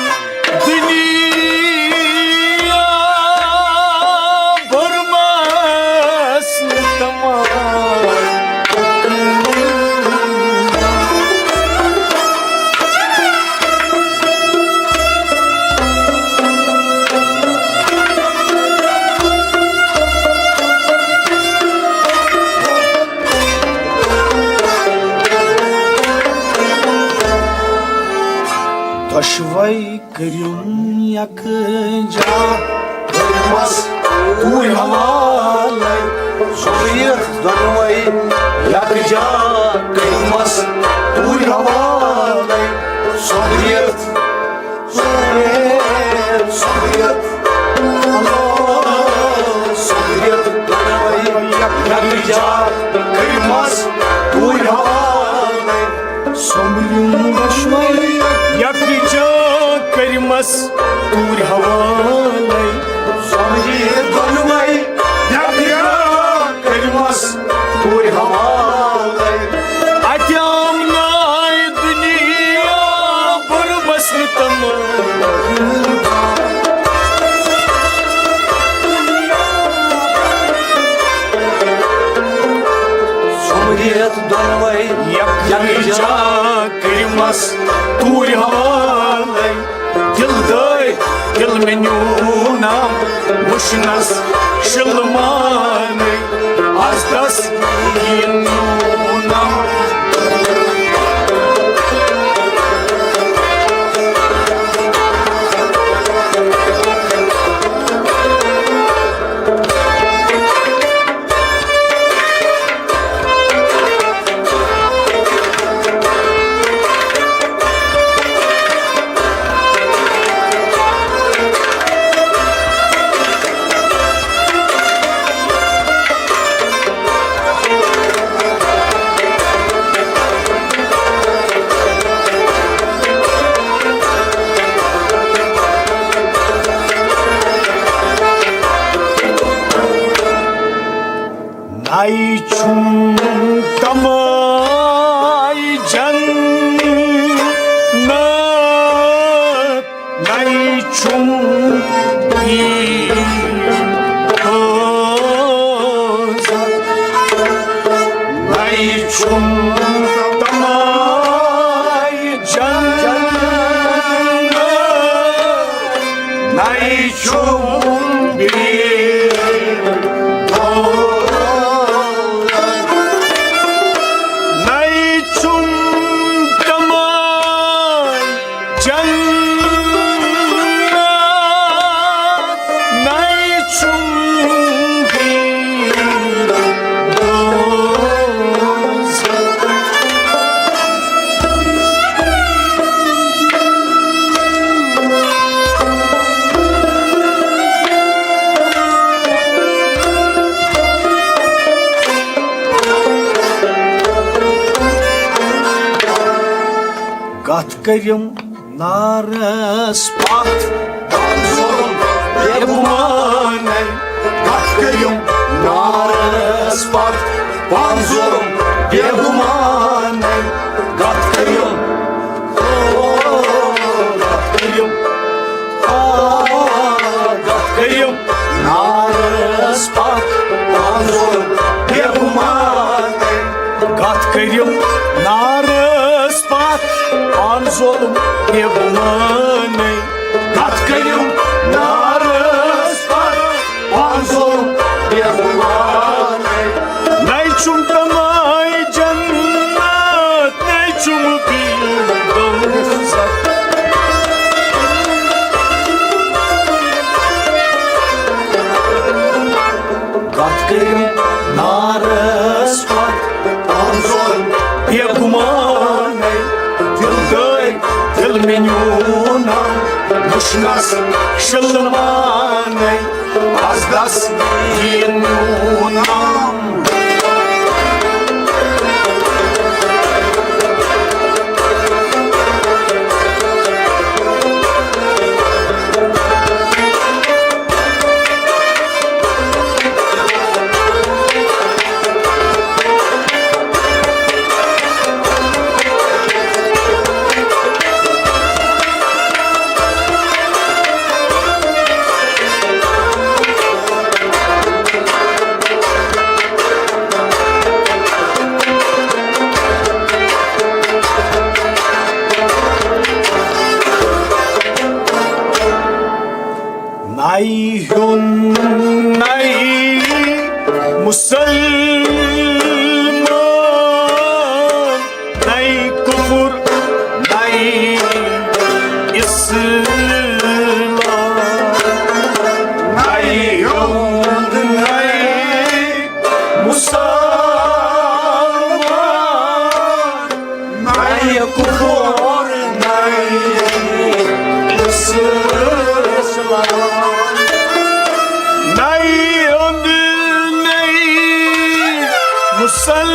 دُنیا، بوٚرمس نہٕ تمناے۔ دۄشوے کٔرِم یکجا، کٔرمس توٗرۍ حوالے۔ سۄمبرِتھ دۄنوے یکجا، کٔرمس توٗرۍ حوالے۔ سۄمبرِتھ، سۄمبرِتھ، سۄمبرِتھ، سۄمبرِتھ دۄنوے یکجا، کٔرمس توٗرۍ حوالے۔ سۄمبرِم دۄشوے یکجا، کٔرمس توٗرۍ حوالے۔ سۄمبرِم دۄنوے یکجا، کٔرمس توٗرۍ حوالے۔ اتہِ آمناے دُنیا، بوٚرمس نہٕ تمناے۔ سۄمبرِتھ دۄنوے یکجا، کٔرمس توٗرۍ حوالے۔ دِل دٲرۍ دِل مےٚ نیوٗنم، وٕچھنس شِلمانٕے، از دس یِیہِ نوٗنم۔ نَے چھُم تماے جنت، نَے چھُم پیٖر دوزخ، نَے چھُم تماے جنت، نَے چھُم پیٖر دوزخ، نَے چھُم تماے جنت، نَے چھُم پیٖر دوزخ۔ کتھ کٔرِم نارس پتھ، پان ظلم بے گُمانے۔ کتھ کٔرِم نارس پتھ، پان ظلم بے گُمانے۔ کتھ کٔرِم، او، کتھ کٔرِم، آ، کتھ کٔرِم نارس پتھ، پان ظلم بے گُمانے۔ کتھ کٔرِم نارس پتھ، پان ظلم بے گُمانے۔ کتھ کٔرِم نارس پتھ، پان ظلم بے گُمانے۔ نَے چھُم تماے جنت، نَے چھُم پیٖر دوزخ۔ کتھ کٔرِم نارس پتھ، وٕچھنَس شِلمانَے، از دَس یِیِن میون نام۔ نَے ہیوٚن نَے مُسلمان، نَے کُفُر نَے اِسلام، نَے ہیوٚن نَے مُسلمان، نَے کُفُر نَے اِسلام۔ نَے ہیوٚن نَے مُسلمان،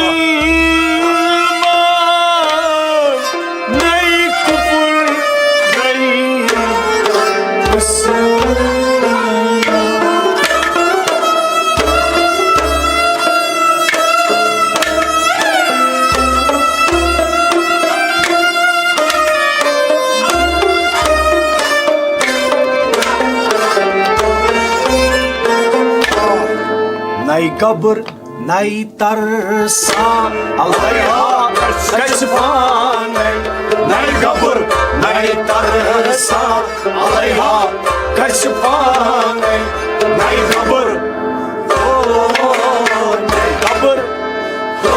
نَے کُفُر نَے اِسلام۔ نَے گبر نَے ترسا، الہا گژھِ پانے۔ نَے گبر نَے ترسا، الہا گژھِ پانے۔ نَے گبر، او، نَے گبر، او،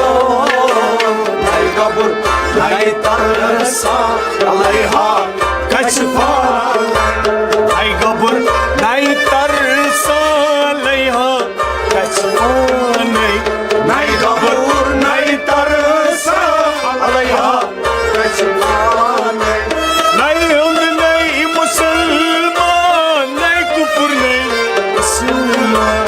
نَے گبر نَے ترسا، الہا گژھِ پانے۔ نَے گبر نَے ترسا، الہا گژھِ پانے۔ نَے گبر نَے ترسا، الہا گژھِ پانے۔ نَے ہیوٚن نَے مُسلمان، نَے کُفُر نَے اِسلام۔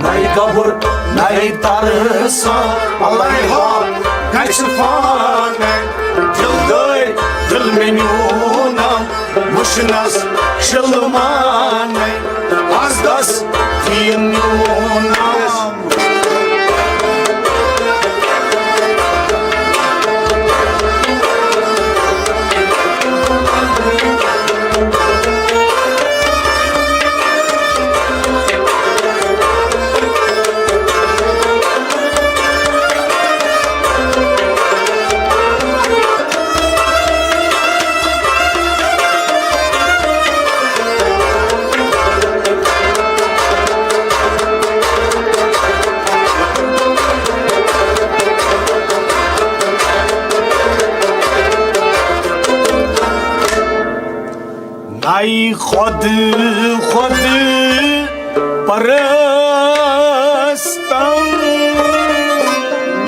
نَے گبر نَے ترسا، الہا گژھِ پانے۔ دِل دٲے دِل مےٚ نیونم، وٕچھنَس شِلمانَے، از دَس یِیِن میون نام۔ نَے خۄد خۄد پرستم،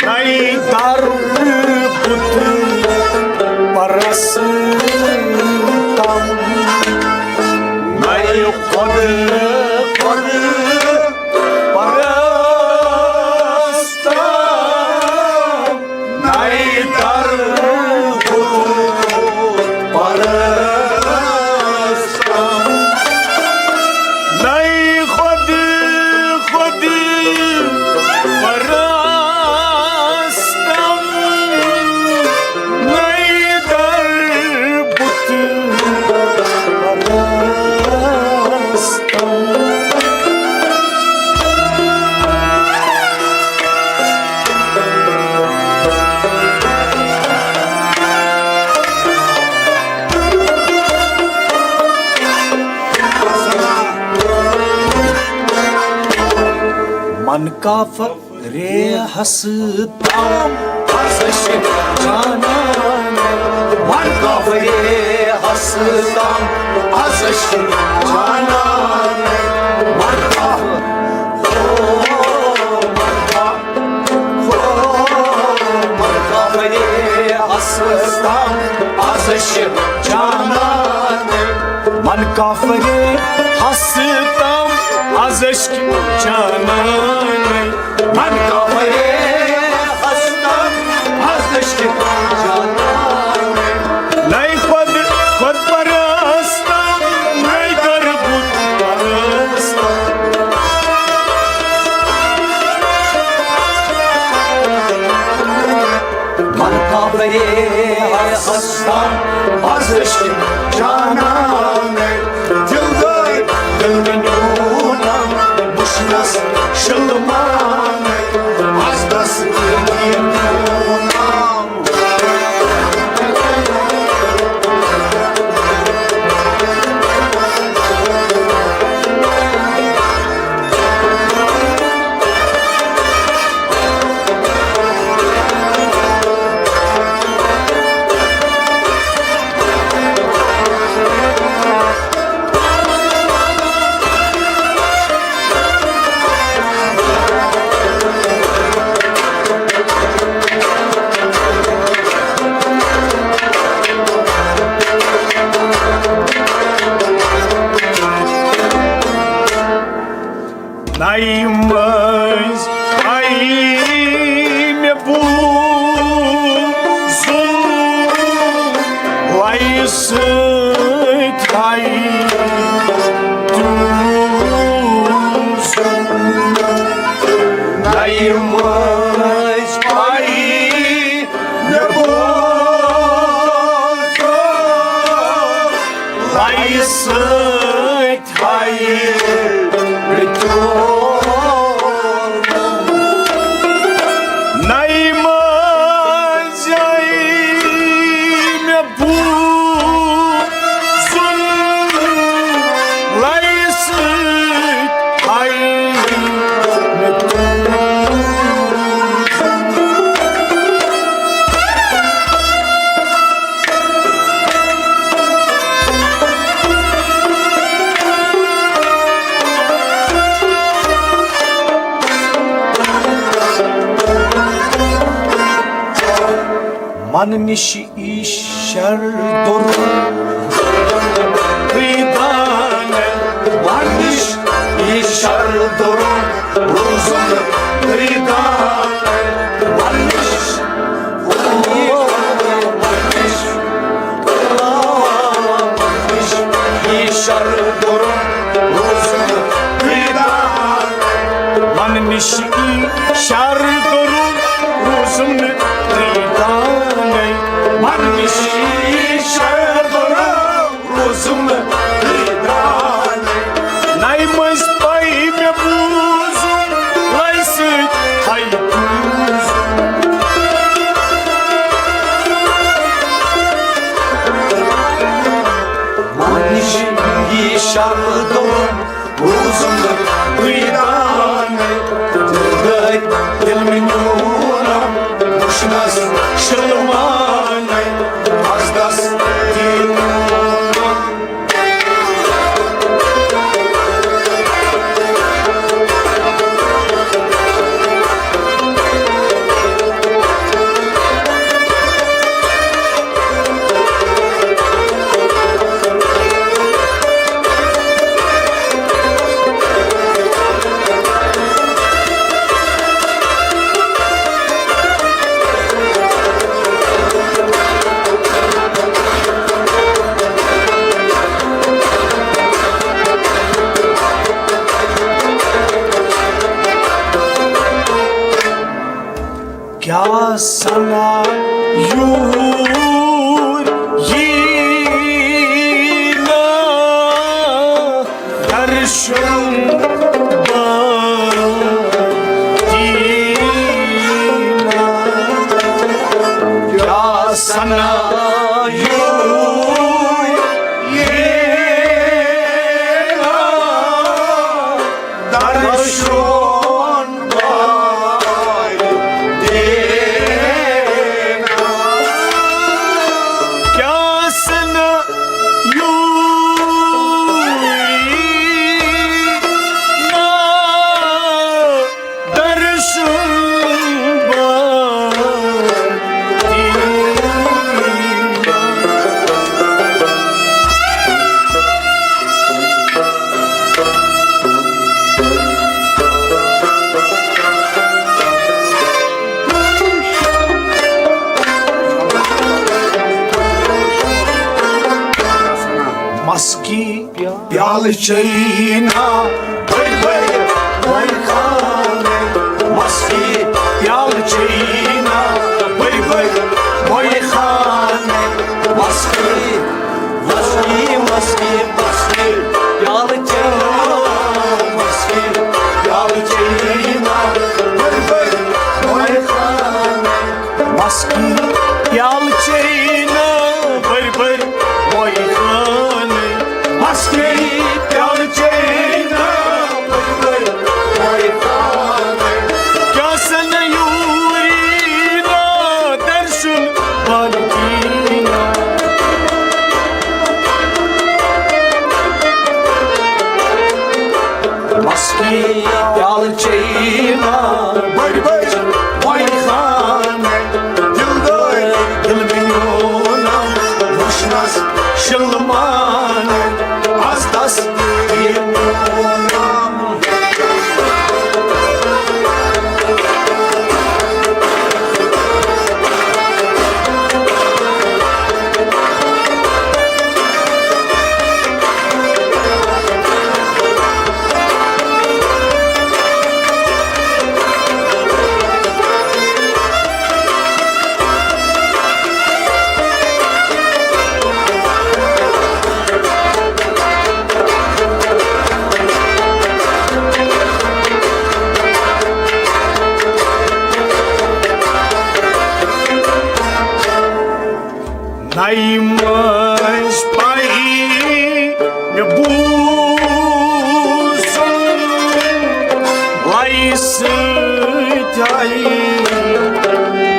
نَے در بت پرستم، نَے خۄد خۄد پرستم، نَے در بت پرستم۔ نَے خۄد خۄد پرستم، نَے در بت پرستم۔ من کافر ریحس تام از اشک جانان، من کافر ریحس تام از اشک جانان، من کافر، او، من کافر، او، من کافر۔ کافرے ہستم از عشق جانانے۔ من کافرے ہستم از عشق جانانے۔ نئے خود، خود پرستم، نئے در بت پرستم۔ من کافرے ہستم از عشق جانانے۔ دل گئی دل نیونم، بشنس شلمانے، از دست دل نیونم۔ نَیہِ مٔنٛزۍ آیی مےٚ بوٗزُن، لَیہِ سۭتۍ آیی تیوٗزُن۔ نَیہِ مٔنٛزۍ آیی مےٚ بوٗزُن، لَیہِ سۭتۍ آیی مےٚ تیوٗزُن۔ نَیہِ مٔنٛزۍ آیی مےٚ بوٗزُن، لَیہِ سۭتۍ آیی مےٚ تیوٗزُن۔ من نِش یی شر دوٚرُن خریدان، من نِش یی شر دوٚرُن روزُن خریدان، من نِش یی شر دوٚرُن روزُن خریدار۔ من نِش یی شر دوٚرُن روزُن خریدارے۔ من نِش یی شر دوٚرُن روزُن خریدارے۔ نَیہِ مٔنٛزۍ پَے مےٚ بوٗزُن، لَیہِ سۭتۍ ہَے بوٗزُن۔ من نِش یی شر دوٚرُن روزُن خریدارے۔ دِل گٔے دِل مےٚ نیوٗنم، وٕچھنَس شِلوانَے، از دَس دِل کیٛاہ سنا یوٗر یی نا درشن دینا۔ کیٛاہ سنا یوٗر یی نا درشن دینا۔ کیٛاہ سنا یوٗر یی نا درشن دینا۔ چینا بٔڑۍ بٔڑۍ مۄیہِ خانہٕ، مستی پیالہٕ چینا بٔڑۍ بٔڑۍ مۄیہِ خانہٕ، مستی، مستی، مستی، مستی پیالہٕ چینا، مستی پیالہٕ چینا بٔڑۍ بٔڑۍ مۄیہِ خانہٕ۔ مستی پیالہٕ چینا بٔڑۍ بٔڑۍ مۄیہِ خانہٕ، مستی پیالہٕ چینا بٔڑۍ بٔڑۍ مۄیہِ خانہٕ۔ کیٛاہ سا نہٕ یوٗری نا درشُن بنتی نا۔ مستی پیالہٕ چینا بٔڑۍ بٔڑۍ مۄیہِ خانہٕ، دِلدٲرۍ دِل میون وٕچھنَس شِلمانہٕ، از دس یہِ میون نَیہِ مٔنٛزۍ پَیہِ مےٚ بوٗزُم لَیہِ سۭتۍ آیہِ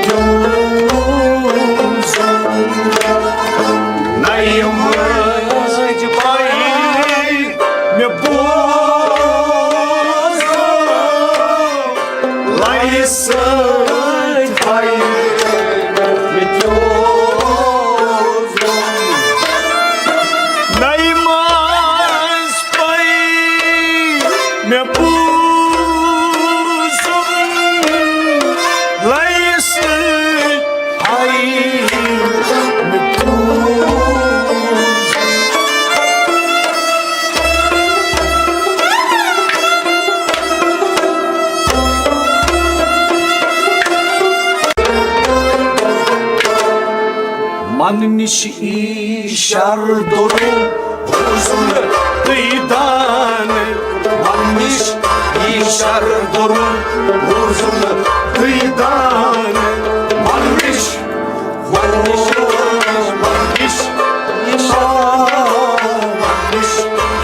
دیوٗزُم۔ نَیہِ مٔنٛزۍ پَیہِ مےٚ بوٗزُم لَیہِ سۭتۍ آیہِ مےٚ دیوٗزُم۔ نَیہِ مٔنٛزۍ پَیہِ مےٚ بوٗزُم لَیہِ سۭتۍ آیہِ مےٚ دیوٗزُم۔ من نِش ایٖشر دوٚرُن روٗزُم تُہۍ دانہٕ۔ من نِش ایٖشر دوٚرُن روٗزُم تُہۍ دانہٕ۔ من نِش، من نِش، من نِش، من نِش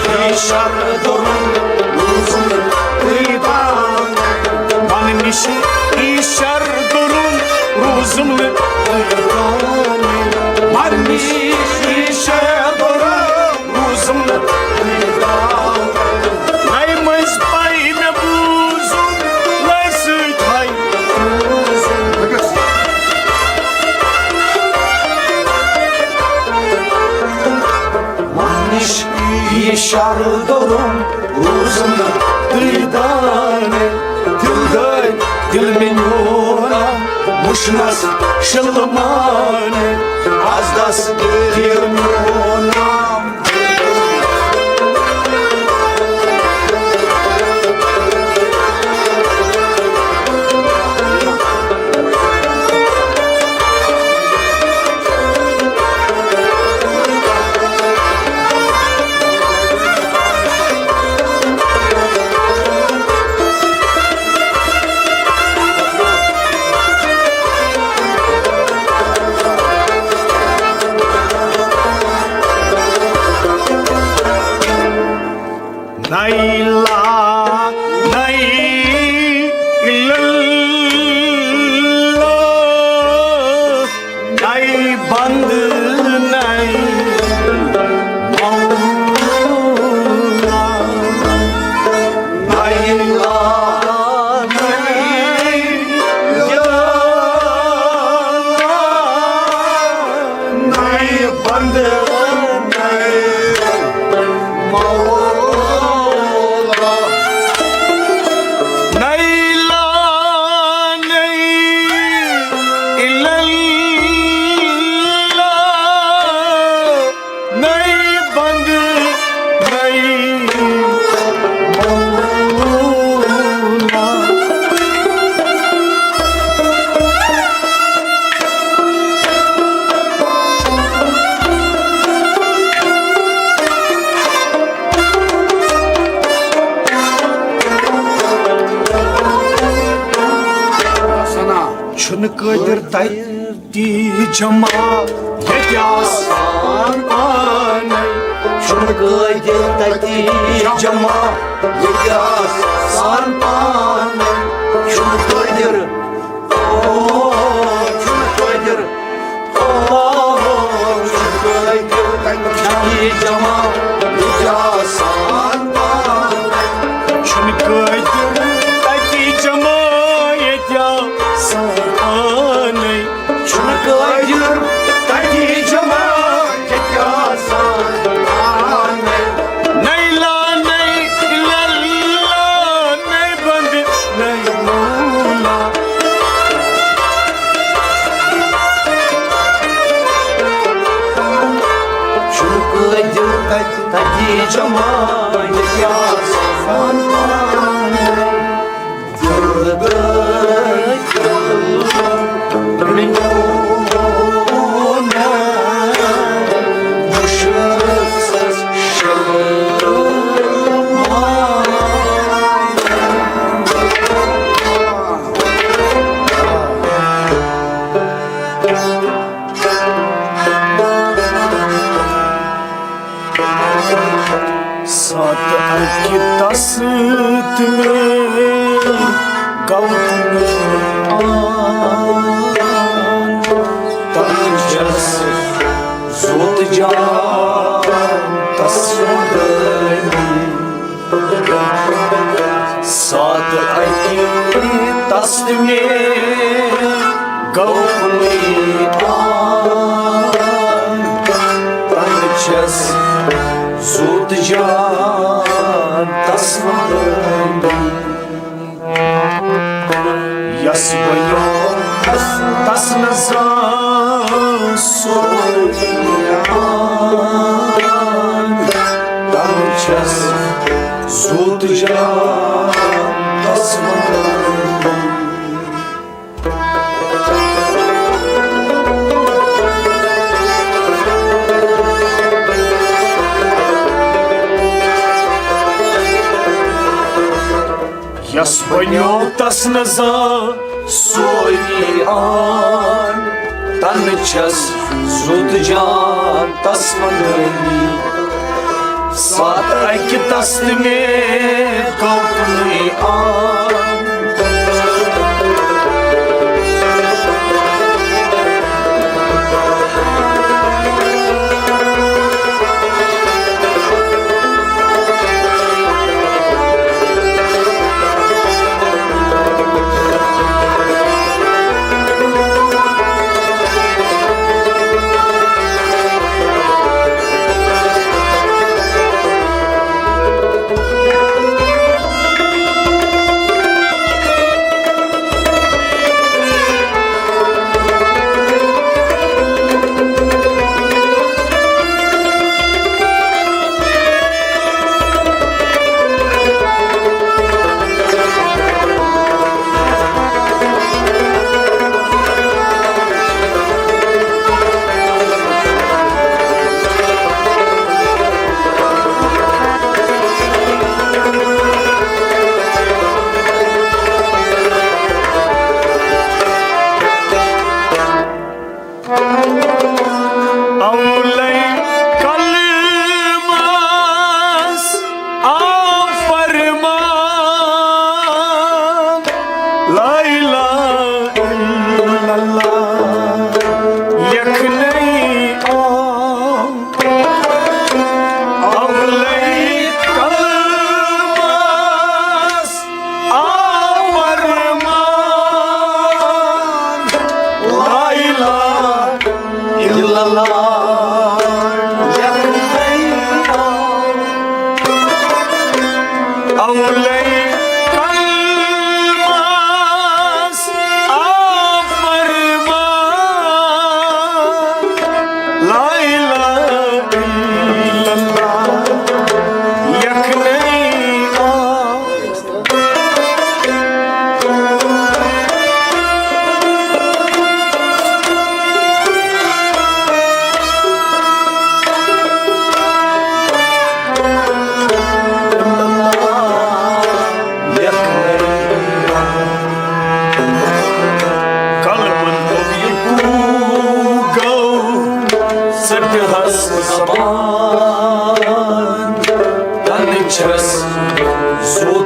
ایٖشر دوٚرُن روٗزُم تُہۍ دانہٕ۔ من نِش ایٖشر دوٚرُن روٗزُم نہٕ تُہۍ دانہٕ۔ من نِش ایٖشر دوٚرُن روٗزُم نہٕ تُہۍ دانہٕ۔ نَیہِ مٔنٛزۍ پَیہِ مےٚ بوٗزُم لَیہِ سۭتۍ آیہِ دیوٗزُم۔ من نِش ایٖشر دوٚرُن روٗزُم نہٕ تُہۍ دانہٕ۔ دِلدٲرۍ دِل میون وٕچھنَس شِلمانہٕ، از دس دِل میون۔ نَیہِ لا، نَیہِ لٲ، نَیہِ بنٛد، نَیہِ مولا۔ نَیہِ لا، نَیہِ لٲ، نَیہِ بنٛد، نَیہِ مولا۔ قٲدِر تَتہِ جمع ییٚتہِ آسان پانَے۔ چھُنہٕ قٲدِر تَتہِ جمع ییٚتہِ آسان پانَے۔ چھُنہٕ قٲدِر، او، چھُنہٕ قٲدِر، او، چھُنہٕ قٲدِر تَتہِ جمع ییٚتہِ آسان پانَے۔ چھُنہٕ قٲدِر تَتہِ جمع ییٚتہِ آسان پانَے۔ چھُنہٕ قٲدِر تَتہِ جمع ییٚتہِ آسان پانَے۔ نَے لا نَے لَلا نَے بَندٕ نَے مولا۔ چھُنہٕ قٲدِر تَتہِ تَتہِ جمع ییٚتہِ آسان پانَے۔ ساتہٕ اَکہِ تَس تہٕ مےٚ گوٚو تہٕ مےٚ آن۔ تَنہٕ چھَس زوت جان تَس وَدٲنی۔ ساتہٕ اَکہِ تَس تہٕ مےٚ گوٚو کُنُے آن۔ تَنہٕ چھَس زوت جان تَس وَدٲنی۔ یَس بَنیو تَس نہٕ زانٛہہ سورُے آن۔ تَنہٕ چھَس زوت جان تَس وَدٲنی۔ یَس بَنیو تَس نہٕ زانٛہہ سورُے آن۔ تَنہٕ چھَس زوت جان تَس وَدٲنی۔ ساتہٕ اَکہِ تَس تہٕ مےٚ گوٚو کُنُے آن۔ اولے کلمس آو فرمان، لا الہ الا اللہ لیکھنے آو۔ اولے کلمس آو فرمان، لا الہ الا اللہ لیکھنے آو۔ اولے کلمس آو فرمان، لا الہ الا اللہ لیکھنے آو۔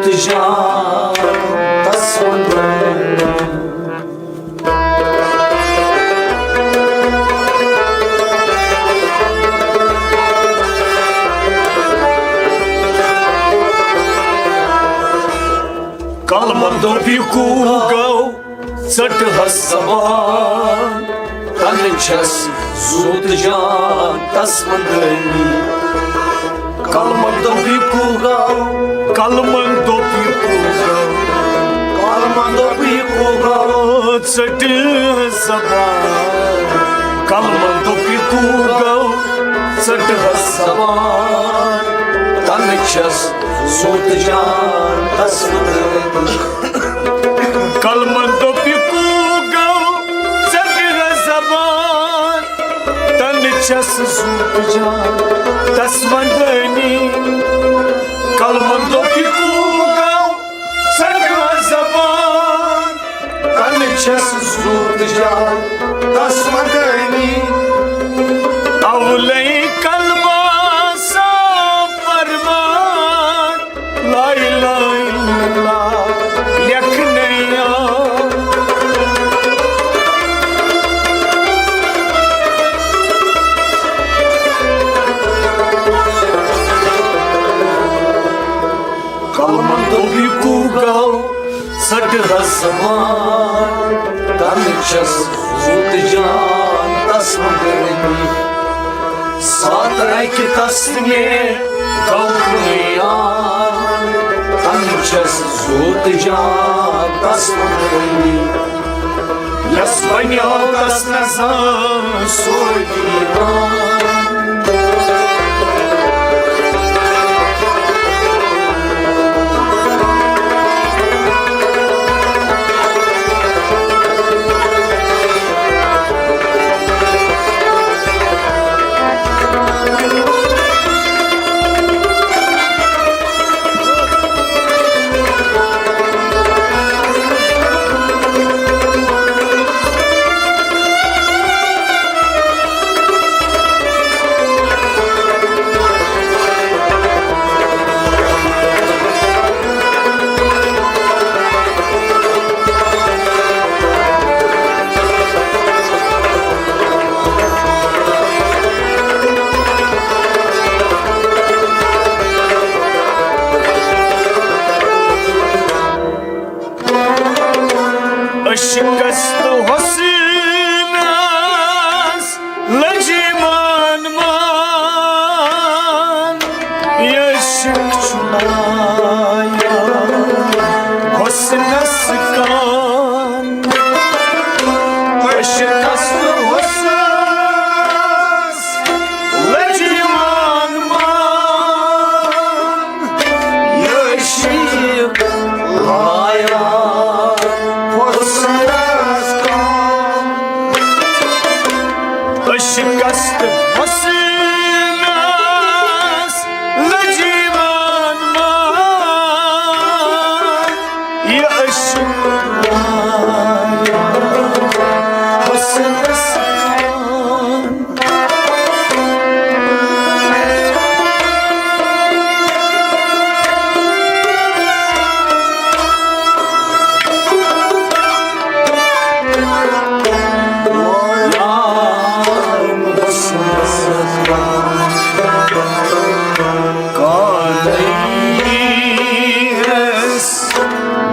تہٕ جان تس وندن۔ کلمن دوٚپ، یہِ کوٗ گوٚو؟ ژٔٹہٕ ہس زبان، تنہٕ چھس زُو تہٕ جان تس وندٲنی۔ کلمن دوٚپ، یہِ کوٗ گوٚو؟ کلمن دوٚپ، یہِ کوٗ گوٚو؟ کلمن دوٚپ، یہِ کوٗ گوٚو؟ ژٔٹہٕ ہس زبان۔ کلمن دوٚپ، یہِ کوٗ گوٚو؟ ژٔٹہٕ ہس زبان، تنہٕ چھس زُو تہٕ جان تس وندٲنی۔ کلمن دوٚپ، یہِ کوٗ گوٚو؟ ژٔٹہٕ ہس زبان، تنہٕ چھس زُو تہٕ جان تس وندٲنی۔ کلمن دوٚپ، یہِ کوٗ گوٚو؟ ژٔٹہٕ ہس زبان، تنہٕ چھس زُو تہٕ جان تس وندٲنی۔ اولے کلمہ سا فرمان، لا الہ الا اللہ لیکھنے آو۔ کلمن دوٚپ، یہِ کوٗ گوٚو؟ ژٔٹہٕ ہس زبان، تنہٕ چھس زُو تہٕ جان تس وندٲنی۔ ساتھ رکہِ تس تہٕ مےٚ گوٚو کُنُے آن، تنہٕ چھس زُو تہٕ جان تس وندٲنی۔ یس بنیو تس نہ زانٛہہ سورُے دیوان۔ عشقس تہٕ حسنس لٔج ایمان مان، یہِ عشق چھُ لایان حسنس کان۔ عشقس تہٕ حسنس لٔج ایمان مان، یہِ عشق لایان حسنس کان۔ عشقس تہٕ حسنس لٔج ایمان مان، یہِ عشق لایان حسنس کان۔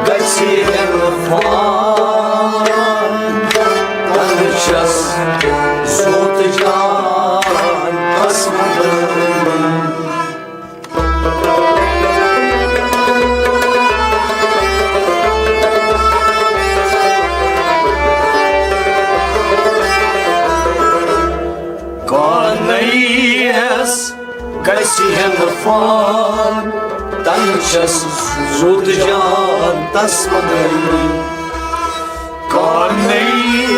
گژھِ عرفان، تنہٕ چھس زُو تہٕ جان تس وندٲنی۔ کانَے یَس گژھِ ہٮ۪نہٕ فان، تَنہٕ چھَس زُو تہٕ جان تَس وَنٲنی۔ کانَے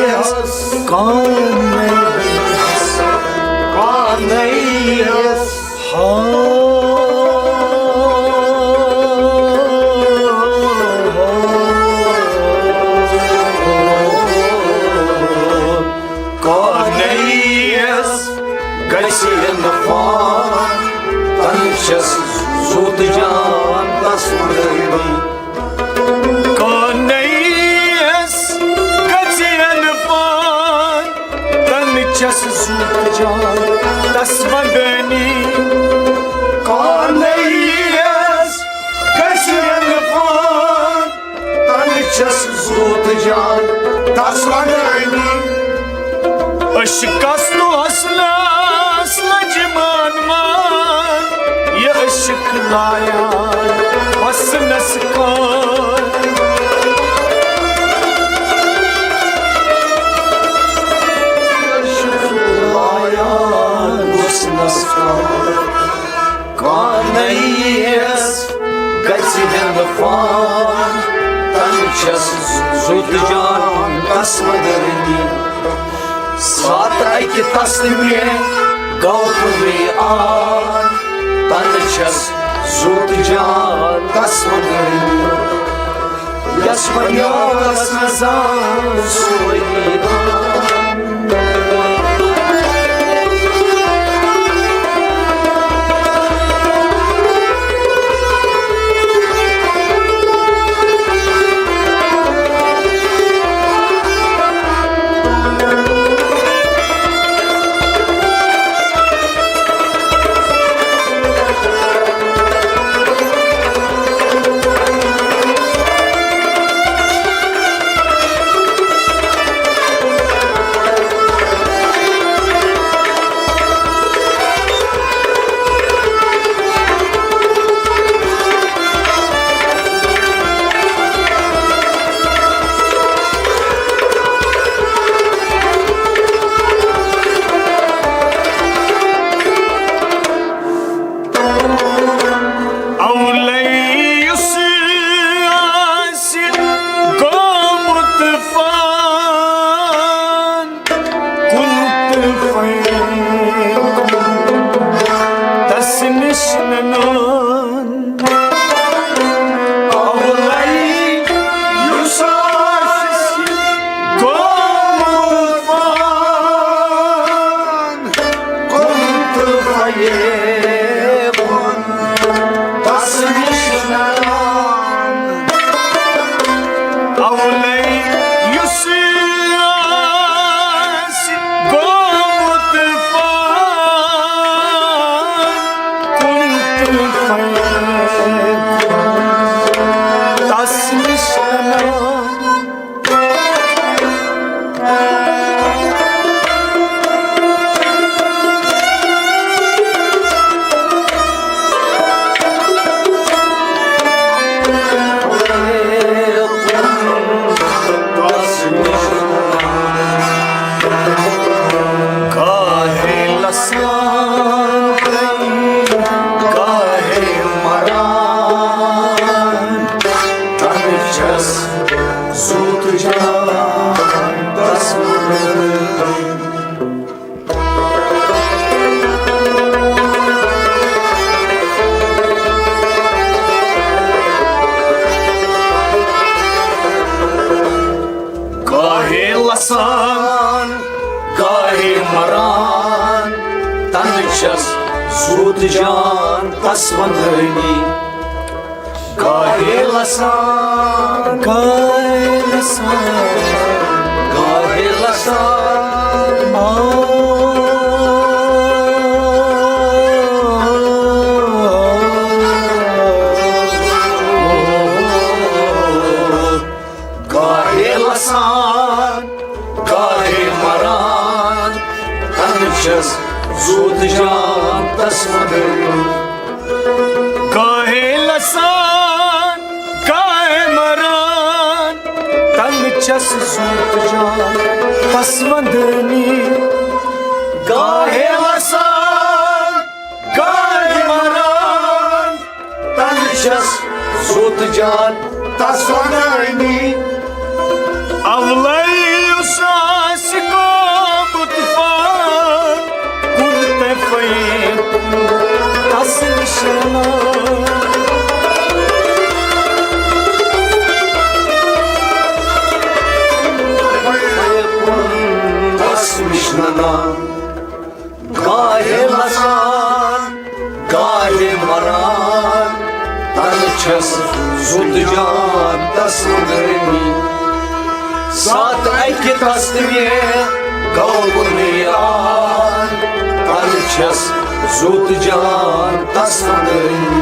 یَس، کانَے یَس، کانَے یَس۔ ہا۔ کانَے یَس گژھِ نہٕ فان، تَنہٕ چھَس زُو تہٕ جان تَس وَنٲنی۔ کانَے یَس گژھِ عرفان، تَنہٕ چھَس زُو تہٕ جان تَس وَندٲنی۔ کانَے یَس گژھِ عرفان، تَنہٕ چھَس زُو تہٕ جان تَس وَندٲنی۔ عشقس تو حسنس لجمان مان، یہِ عشق لایان حسنس کان۔ عشق لایان حسنس کان۔ کانَے یَس گژھِ ہٮ۪نہٕ فان، تَنہٕ چھَس زُو تہٕ جان تَس وَندٲنی۔ ساتھ اَکہِ تَس تہٕ مےٚ گوٚو پُرے آن، تَنہٕ چھَس زُو تہٕ جان تَس وَندٲنی۔ یَس بَنیوس نہٕ زانٛہہ سُہ ؤلی دان۔ اولے یُس آسہِ گوٚمُت فان، کُن تہٕ فین تس نِش ننان۔ اولے یُس آسہِ گوٚمُت فان، کُن تہٕ فین تس نِش ننان۔ اولے یُس آسہِ گوٚمُت فان، کُن تہٕ فین تس نِش ننان۔ گاہے لسان، گاہے مران، تنہٕ چھَس زُو تہٕ جان تس وَندٲنی۔ گاہے لسان، گاہے مران، تنہٕ چھَس زُو تہٕ جان تس وَندٲنی۔ گاہے لسان، گاہے لسان، گاہے لسان۔ آ۔ گاہے لسان، گاہے مران، تنہٕ چھَس زُو تہٕ جان تس وَندٲنی۔ گاہے لسان، گاہے مران، تنہٕ چھَس زُو تہٕ جان تس وَندٲنی۔ گاہے لسان، گاہے مران، تنہٕ چھَس زُو تہٕ جان تس وَندٲنی۔ اولے یُس آسہِ گوٚمُت فان، کُن تہٕ فین تس نِش ننان۔ تس نِش ننان۔ گاہے لسان، گاہے مران، تنہٕ چھَس زُو جان تس وندنی۔ ساتھ اکہِ تس تہِ مےٚ گوٚو بُنیاد، تن چھس زُت جان تس وندنی۔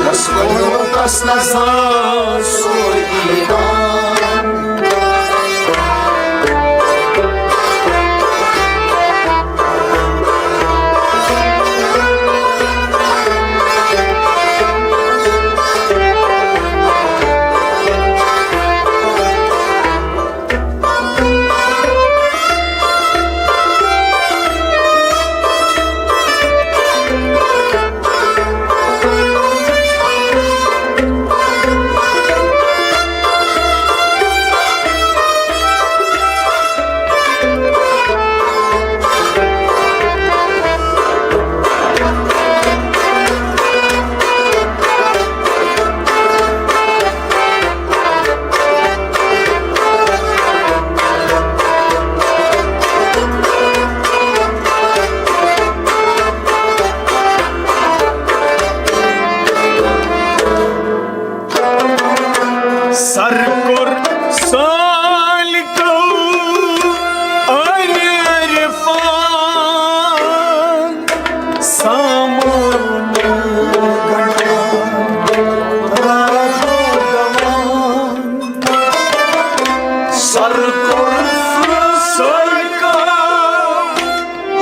یس ونیو تس نہ زان سورگی دان۔ سر کوٚر سالکو عرفان، سامان گنڈان، راتو دوان۔ سر کوٚر سالکو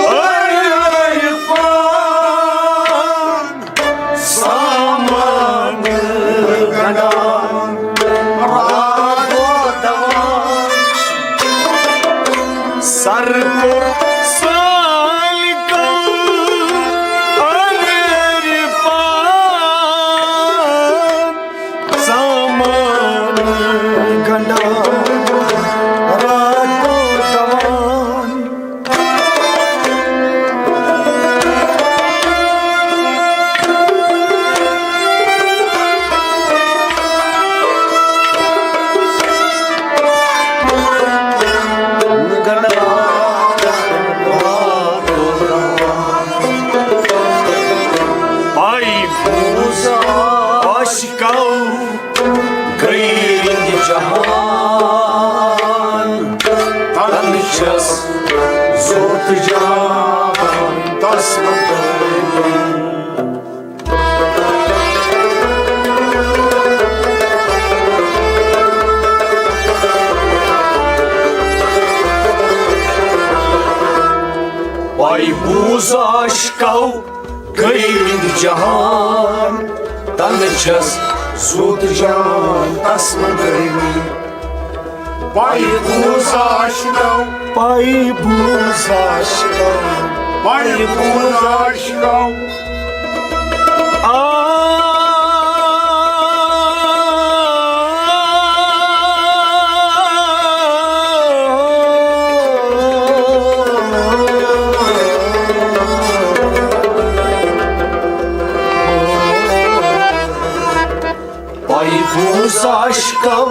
عرفان، سامان گنڈان، راتو دوان۔ سر کوٚر سالکو عرفان، سامان گنڈان، راتو دوان۔ پاے بوز عاشقو گٔے رنگ جہان، تن چھس زوت جان تس وندنی۔ پاے بوز عاشقو گٔے رنگ جہان، تن چھس زوت جان تس وندنی۔ پاے بوز عاشقو، پاے بوز عاشقو، پاے بوز عاشقو۔ آ پاے بوز عاشقو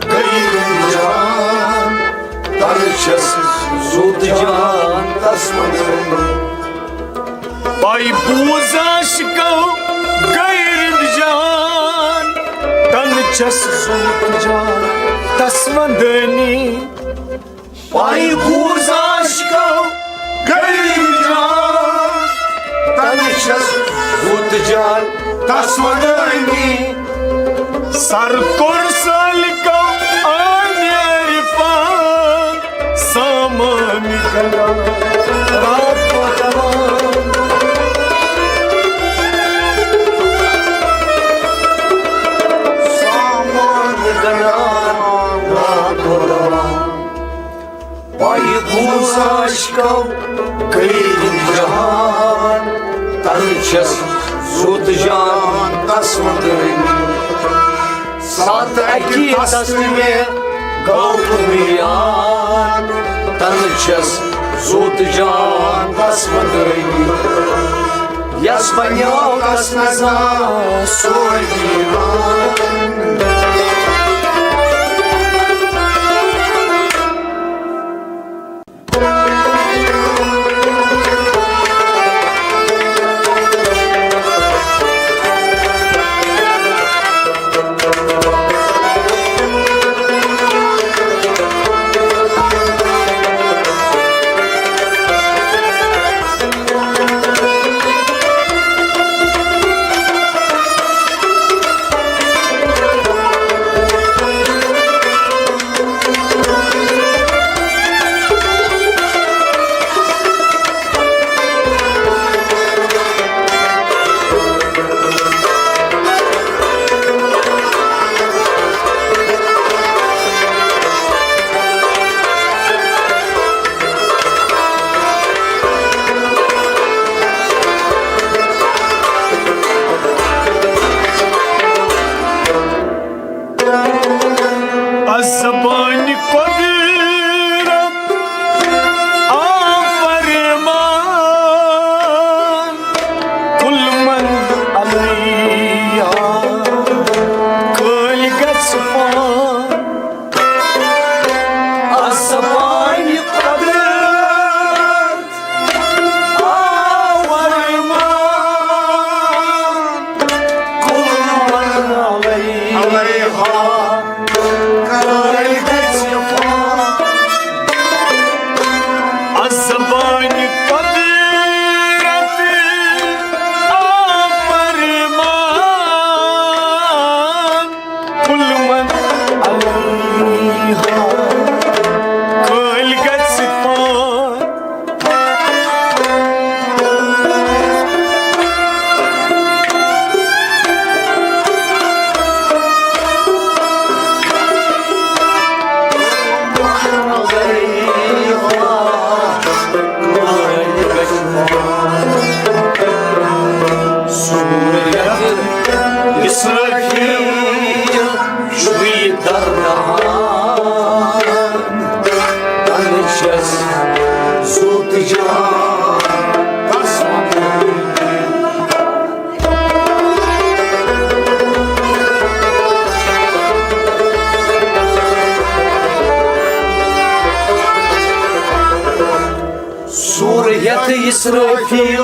گٔے رنگ جہان، تن چھس زوت جان تس وندنی۔ پاے بوز عاشقو گٔے رنگ جہان، تن چھس زوت جان تس وندنی۔ پاے بوز عاشقو گٔے رنگ جہان، تن چھس زوت جان تس وندنی۔ سر کوٚر سالکو عرفان، سامان گنڈان، راتو دوان۔ سامان گنڈان، راتو دوان۔ پاے بوز عاشقو گٔے رنگ جہان، تن چھس زوت جان تس وندنی۔ ساتھ اکہِ تس تہِ مےٚ گوٚو بُنیاد، تن چھس زوت جان تس وندنی۔ یس بنیو تس نہ زان سورگی دان۔ لَیہا کٲلۍ گژھِ فان۔ از زبانہِ قۄدرت آو فرمان، کُلمن علیہا کٲلۍ گژھِ فان۔ سورت اسرافیل چھُے دردان، تنہٕ چھَس زوٗ تہٕ جان تس وَنان۔ سورت اسرافیل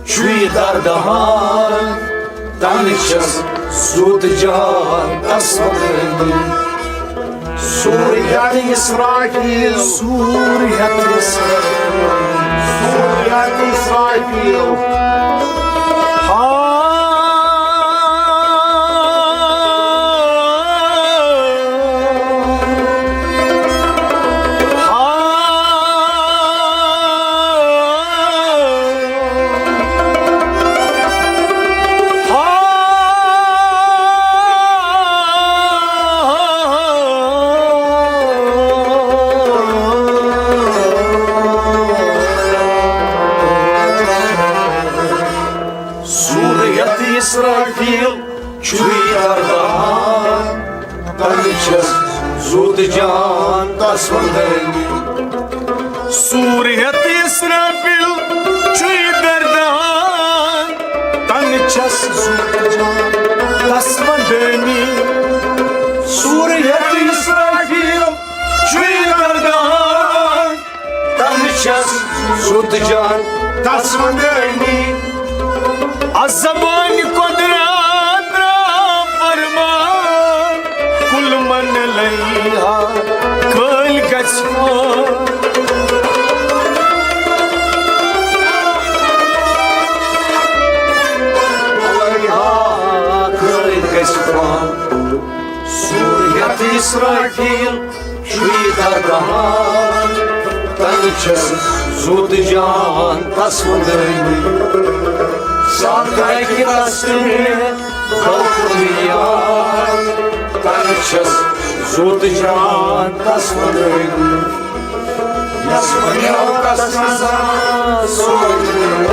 چھُے دردان، تنہٕ چھَس زوٗ تہٕ جان تس وَنان۔ سورت اسرافیل، سورت اسرافیل، سورت اسرافیل۔ ہا، ہا، ہا۔ سورت اسرافیل چھُے دردان، تنہٕ چھَس زوٗ تہٕ جان تس وَنان۔ سورت اسرافیل چھُے دردان، تنہٕ چھَس زوٗ تہٕ جان تس وَنان۔ سورت اسرافیل چھُے دردان، تنہٕ چھَس زوٗ تہٕ جان تس وَنان۔ از زبانہِ قۄدرت آو فرمان، کُلمن لَیہا کٲلۍ گژھِ فان۔ لَیہا کٲلۍ گژھِ فان۔ سورت اسرافیل چھُے دردان، تنہٕ چھَس زوٗ تہٕ جان تس وَنان۔ ساتھ اَکہِ تس تہٕ مےٚ گوٚو یاد، تنہٕ چھَس زوٗ تہٕ جان تس وَنان۔ یَس بنیو تس نظر سورُے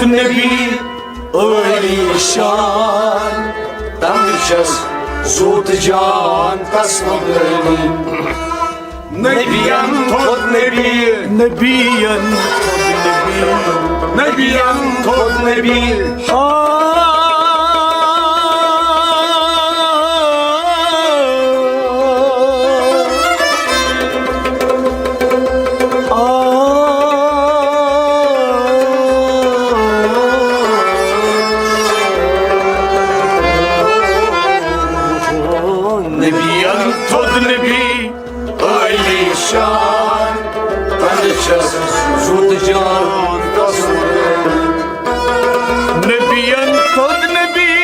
نبی عٲلی شان، تَمہِ چھَس زوٗ تہٕ جان تَس وَنٲنی۔ نبیَن تھوٚد نبی، نبیَن تھوٚد نبی، نبیَن تھوٚد نبی۔ ہا۔ آ۔ نبیَن تھوٚد نبی عٲلی شان، تَنہٕ چھَس زوٗ تہٕ جان تَس وَنٲنی۔ نبیَن تھوٚد نبی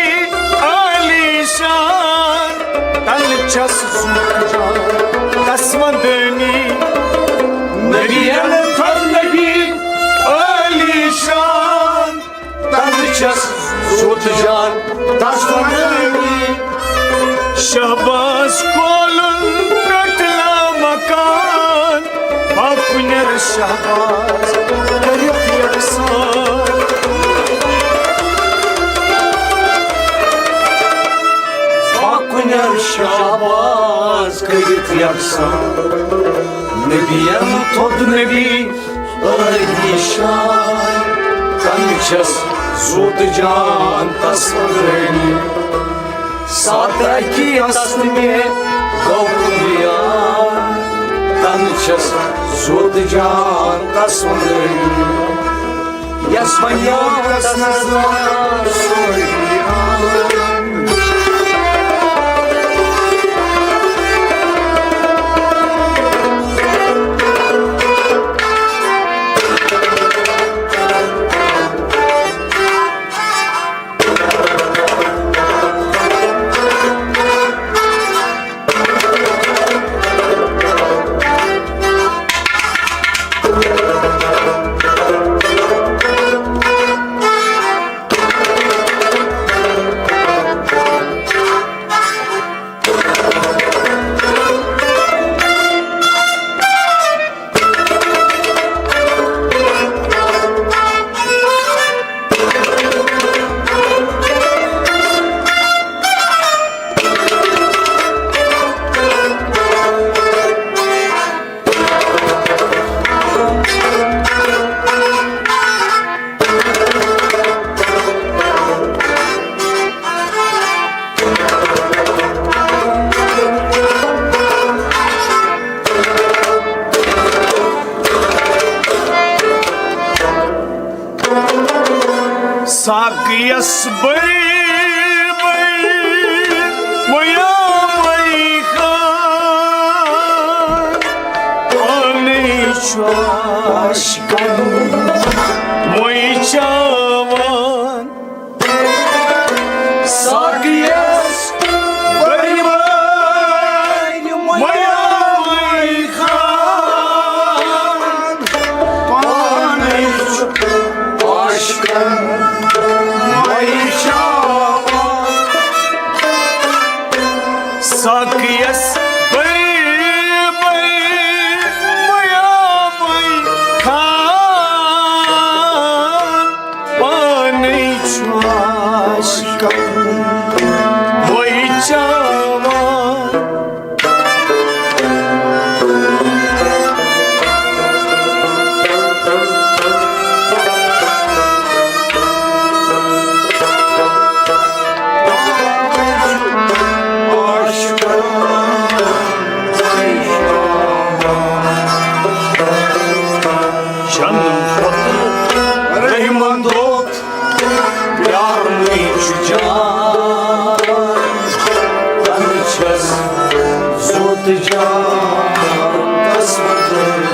عٲلی شان، تَنہٕ چھَس زوٗ تہٕ جان تَس وَنٲنی۔ نبیَن تھوٚد نبی عٲلی شان، تَنہٕ چھَس زوٗ تہٕ جان تَس وَنٲنی۔ شہباز کولُن پٮ۪ٹھ لامکان، پاکُنٮ۪ر شہباز کٔرِتھ یَکسان۔ پاکُنٮ۪ر شہباز کٔرِتھ یَکسان۔ نبیَن تھوٚد نبی عٲلی شان، تَنہٕ چھَس زوٗ تہٕ جان تَس وَنٲنی۔ ساتہٕ اَکی اَصلہٕ مےٚ گوٚو کُنیان، تَنہٕ چھَس زوٗ تہٕ جان تَس وَنٲنی۔ یَس وَنیو تَس نظر سورُے عام۔ ساقیَس بٔرۍ بٔرۍ ویامَے خان، پانَے چھُ عاشقَن مۄے چاوان۔ ساقیَس بٔرۍ بٔرۍ ویامَے خان، پانَے چھُ عاشقَن مۄے چاوان۔ ساقیَس بٔرۍ بٔرۍ ویامَے خان، پانَے چھُ عاشقَن مۄے چاوان۔ چنہٕ کھۄتہٕ رحمن دوٚپ، پیارنٕے چھُ جان، تَنہٕ چھَس زوٗ تہٕ جان تَس وَنان۔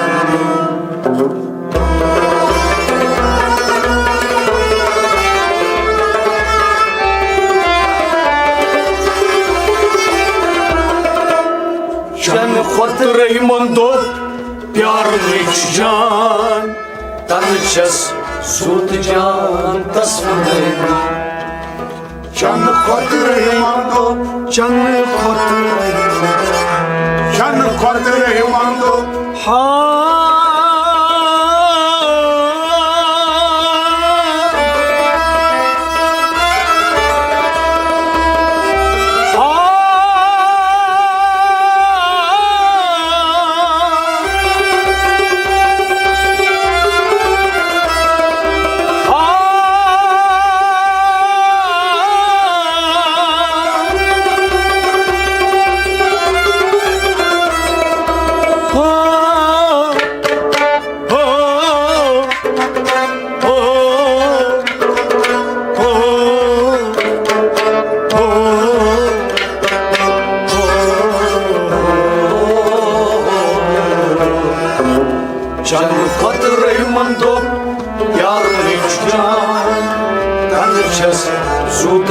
چنہٕ کھۄتہٕ رحمن دوٚپ، پیارنٕے چھُ جان، تَنہٕ چھَس زوٗ تہٕ جان تَس وَنان۔ چنہٕ کھۄتہٕ رحمن دوٚپ، چنہٕ کھۄتہٕ رحمن، چنہٕ کھۄتہٕ رحمن دوٚپ۔ ہا۔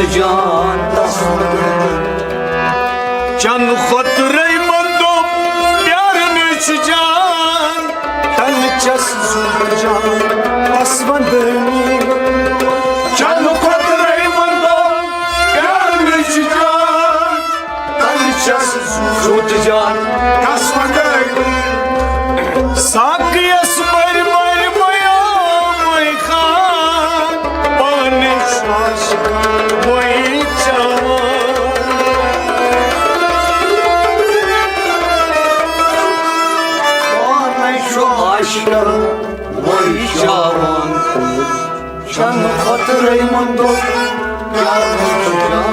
جان تس وَنہٕ۔ چنہٕ خٲطرَے مےٚ دوٚپ پیارُن چھُ جان، تَنہٕ چھَس زُو جان تس وَنہٕ۔ چنہٕ خٲطرَے مےٚ دوٚپ پیارُن چھُ جان، تَنہٕ چھَس زُو جان تس وَنہٕ۔ ساقیَس بٔرۍ بٔرۍ مَیو مَے خان، پانہٕ چھُس وۄنۍ چٮ۪وان۔ پانہٕ چھُ عاشق وۄنۍ چٮ۪وان۔ چنہٕ خٲطرَے مےٚ دوٚپ پیارُن چھُ جان،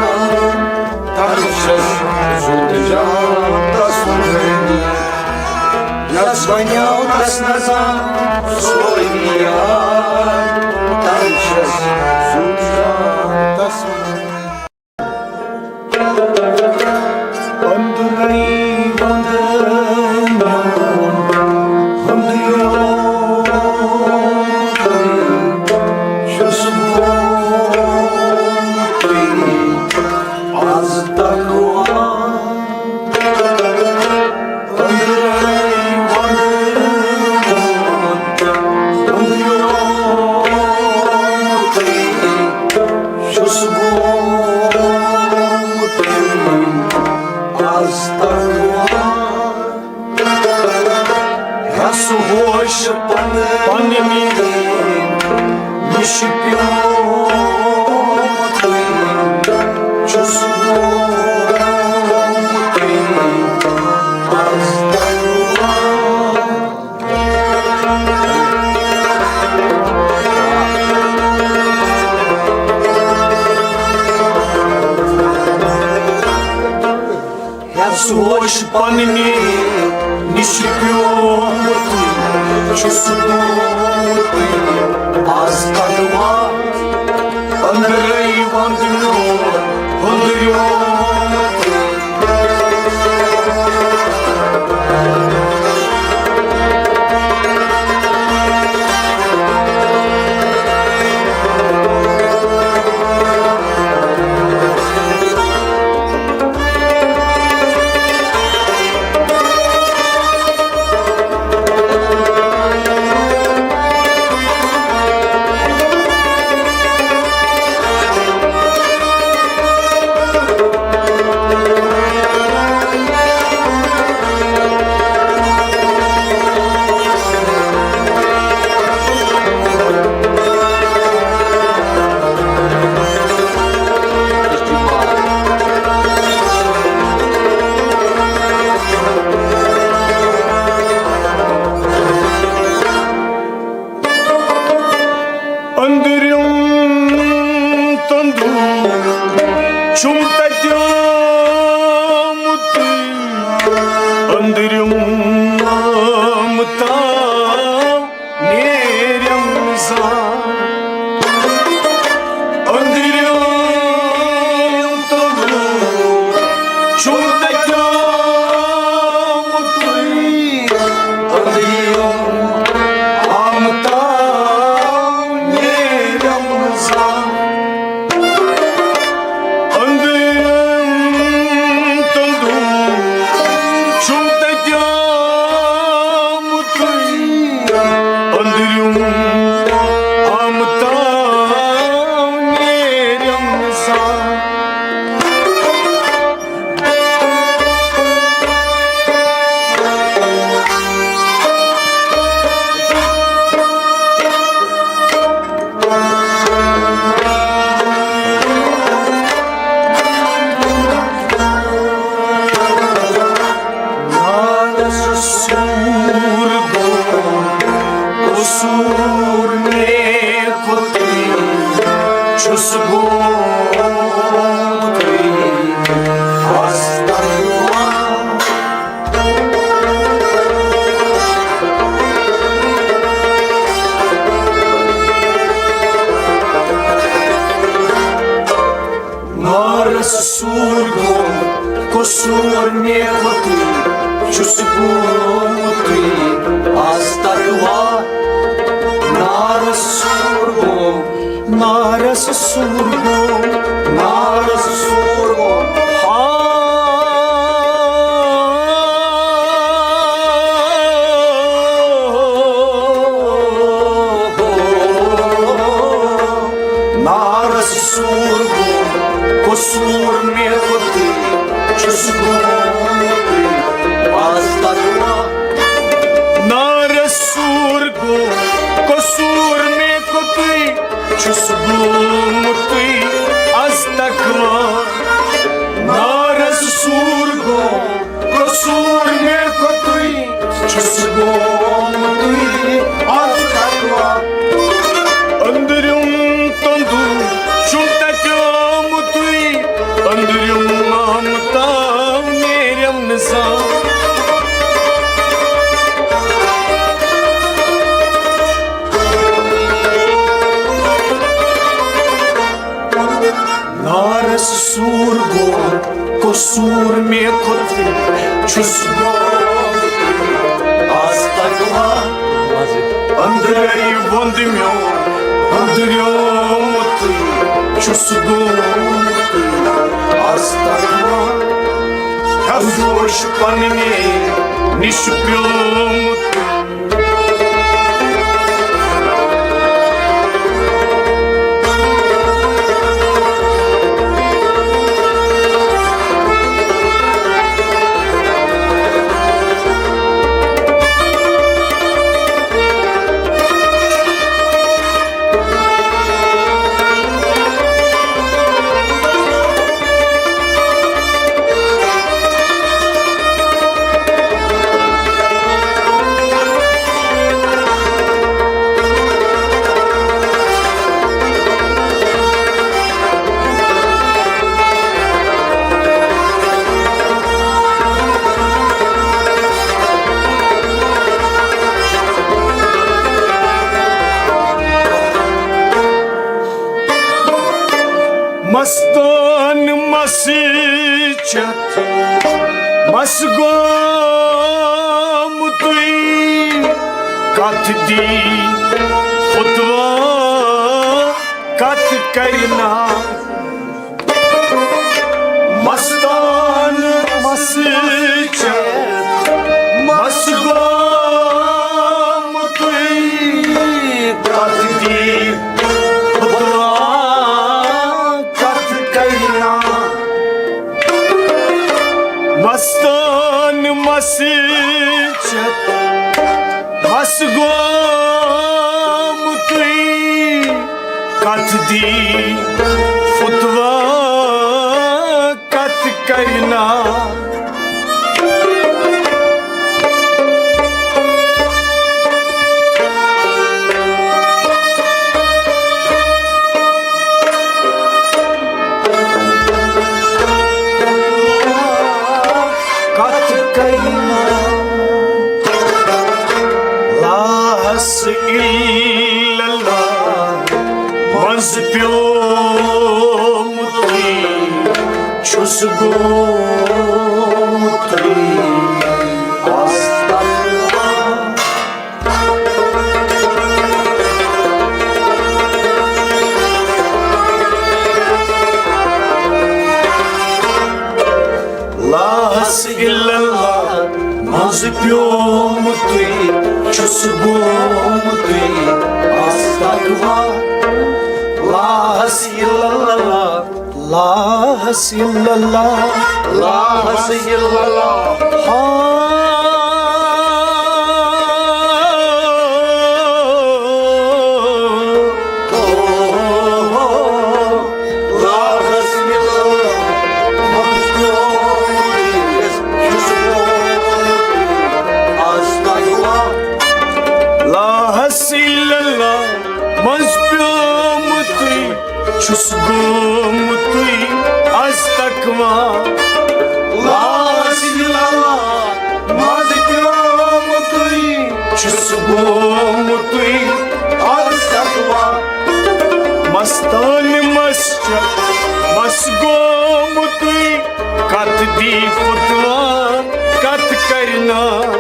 تَنہٕ چھَس زُو جان تس وَنہٕ۔ یَس بَنیو تس نظر سورُے یار، تَنہٕ چھَس زُو جان تس وَنہٕ۔ أنٛدرَے وَنٛدٕ میون ہُنٛد یوتُے چھُس بہٕ آز تقویٰ۔ أنٛدرَے وَنٛدٕ میون ہُنٛد یوتُے چھُس بہٕ آز تقویٰ۔ ہٮ۪س ہوش پنہٕ پنٕنۍ نِش پیوٚمُت چھُس بہٕ آز تقویٰ۔ ہٮ۪س ہوش پننہِ نِش پیوٚمُت چھُس بہٕ آز تقویٰ۔ أنٛدرَے وَنٛدٕ میون ہُنٛد یوتُے۔ أنٛدرِم تندوٗر چھُم تتہِ آمُت، أنٛدرِم آمہٕ تاو نیرٮ۪م زان۔ أنٛدرِم تندوٗر چھُم تتہِ آمُت، أنٛدرِم آمہٕ تاو نیرٮ۪م زان۔ أنٛدرِم تندوٗر چھُم تتہِ آمُت، أنٛدرِم آمہٕ تاو نیرٮ۪م زان۔ نارس سوٗر گوٚو، قصوٗر مےٚ کوٚتٕے چھُس گوٚمُت۔ نارس سوٗر گوٚو، قصوٗر مےٚ کوٚتٕے چھُس گوٚمُت۔ آز تقویٰ۔ نارس سوٗر گوٚو، نارس سوٗر گوٚو، نارس سوٗر گوٚو۔ آ، نارس سوٗر گوٚو، قصوٗر مےٚ کوٚتُے، چھُس گوٚمُتُے از تقوا۔ نارس سوٗر گوٚو، قصوٗر مےٚ کوٚتُے، چھُس گوٚمُتُے از تقوا۔ نارس سوٗر گوٚو، قصوٗر مےٚ کوٚتُے، چھُس گوٚمُتُے از تقوا۔ أنٛدرِم تندوٗر چھُم تتیومُتُے، أنٛدرِم آمتا نیرم نظام۔ نارس سوٗر گوٚو، قصوٗر مےٚ کوٚتُے، چھُس گوٚمُت از تقوا۔ أنٛدرَے ووٚنٛد مےٚ، أنٛدریومُت، چھُس گوٚمُت از تقوا۔ ہیوٚچھ پننہِ نِش پیوٚمُت۔ مستان مس چتھ مس گوٚمتُے، کتھ دی فتوا کتھ کرِ نا۔ مستان مس چتھ مس گوٚمتُے، کتھ دی فتوا کتھ کرِ نا۔ مستان مس چتھ مس گوٚمتُے، کتھ دی فتوا کتھ کرِ نا۔ کتھ کرِ نا۔ لا حس الا اللہ منٛز پیوٚمتُے، چھُس گوٚمتُے از تقوا۔ لا حس الا اللہ منٛز پیوٚمتُے، چھُس گوٚمتُے از تقوا۔ لا حس الا اللہ، لا حس الا اللہ، لا حس الا اللہ۔ ہاں۔ لا حس الا اللہ منٛز پیوٚمتُے، چھُس گوٚمتُے از تقوا۔ لا حس الا اللہ منٛز پیوٚمتُے، چھُس گوٚمتُے از تقوا۔ مستان مس چتھ مس گوٚمتُے، کتھ دی فتوا کتھ کرِ نا۔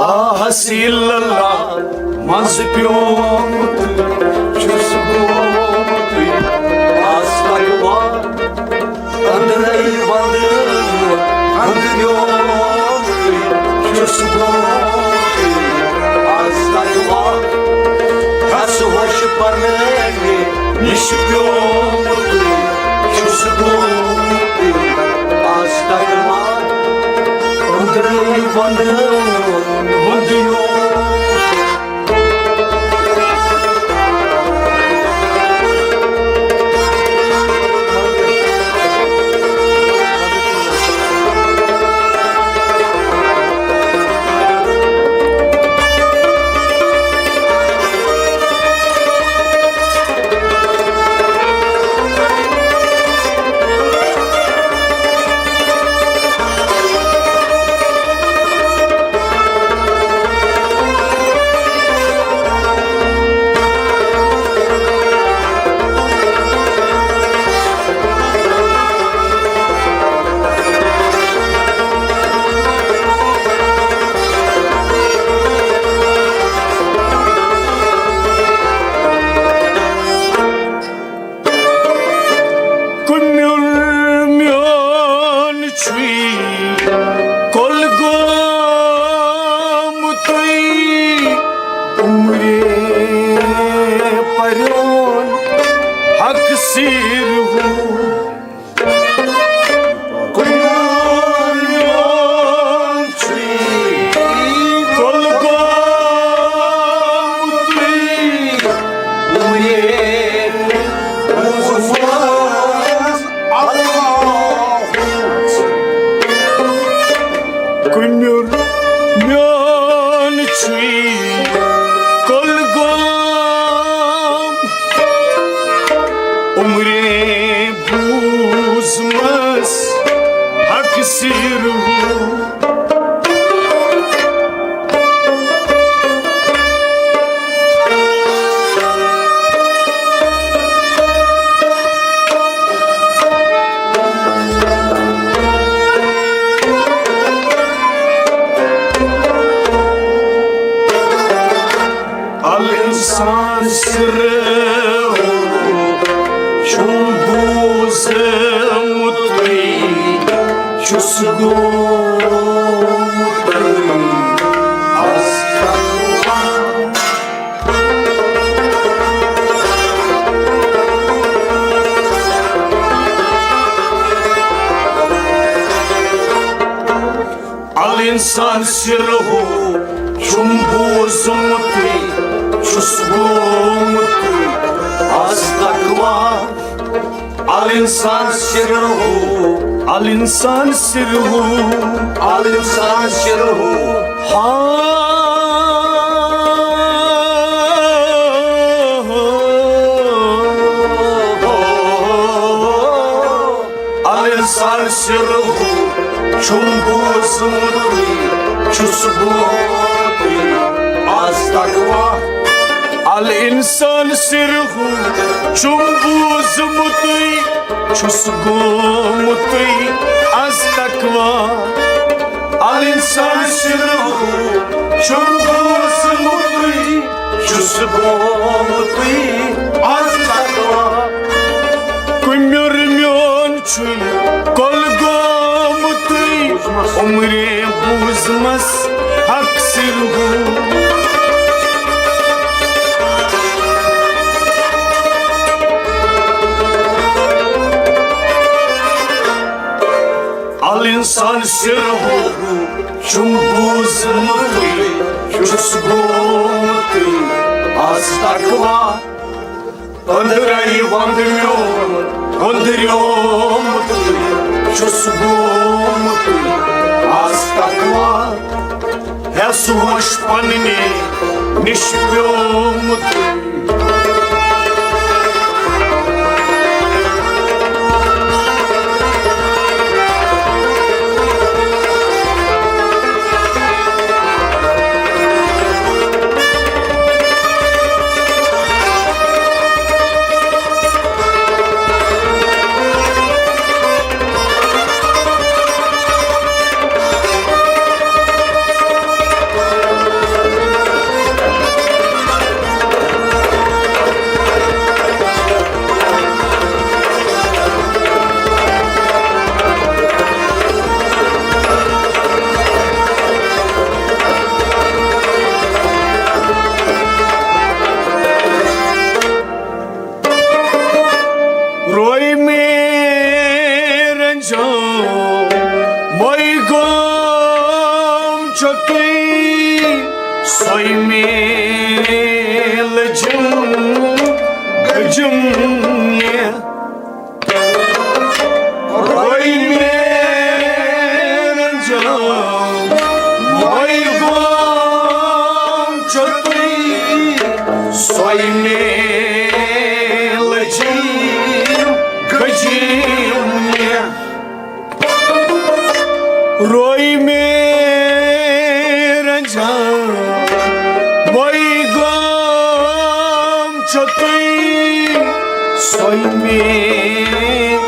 آس الا اللہ منٛز پیومُت چھُس گومُت آز تقوا۔ أنٛدرَے وَنٛدٕ میون أنٛدریومُت چھُس گومُت آز تقوا۔ ہس ہوش پرنہٕ نِش پیومُت چھُس گومُت آز تقوا۔ أنٛدرَے وَنٛدٕ میون أنٛدریومُت۔ کُمیُر میون چھُے کۄلگومتُے، عمرِ پریون حق سیٖر ہُہ۔ کُمیُر میون چھُے کۄلگومتُے، عمرِ بوٗزمٕژ اللہ۔ کُمیُر میون چھُے کۄلگوم، عمرِ بوٗزمٕژ حق سیٖر ہُہ۔ الانسان سرہُ چھُم بوٗزمُت چھُس گوٚمُت۔ الانسان سرہُ چھُم بوٗزمُت چھُس گوٚمُت آز تقوا۔ الانسان سرہُ، الانسان سرہُ، الانسان سرہُ۔ ہاں۔ الانسان سرہُ چھُم بوٗزمُت چھُس گوٚمُت آز تقوا۔ الانسان سرہُ چھُم بوٗزمُتُے، چھُس گوٚمُتُے آز تقوا۔ الانسان سرہُ چھُم بوٗزمُتُے، چھُس گوٚمُتُے آز تقوا۔ کُمیُر میون چھُے کۄلگومتُے، عمرِ بوٗزمَس حق سرہُ۔ الانسان سرہُ چھُم بوٗزمُتُے، چھُس گوٚمُتُے آز تقوا۔ أنٛدرَے وَنٛد میون أنٛدریومُت چھُس گوٚمُت آز تقوا۔ ہٮ۪س ہوش پننہِ نِش پیومُت۔ تُہۍ سۄے مےٚ لٔجِم گٔجِم نہِ۔ روٚے مےٚ رنجم، وۄنۍ گوم چھُ تُہۍ سۄے مےٚ لٔجِم گٔجِم نہِ۔ روٚے مےٚ رنجم، وۄنۍ گوم چھُ تُہۍ سۄے مےٚ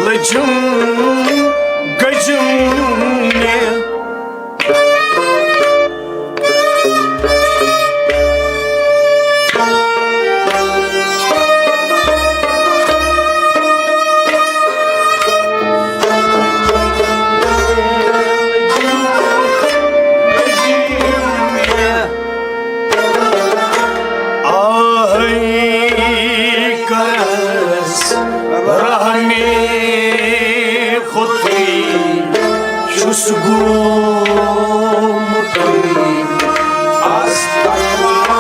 لٔجِم گٔجِم نہِ۔ آہے کرس رحمِ خۄدٕے چھُس گوٚمُت از تقوا۔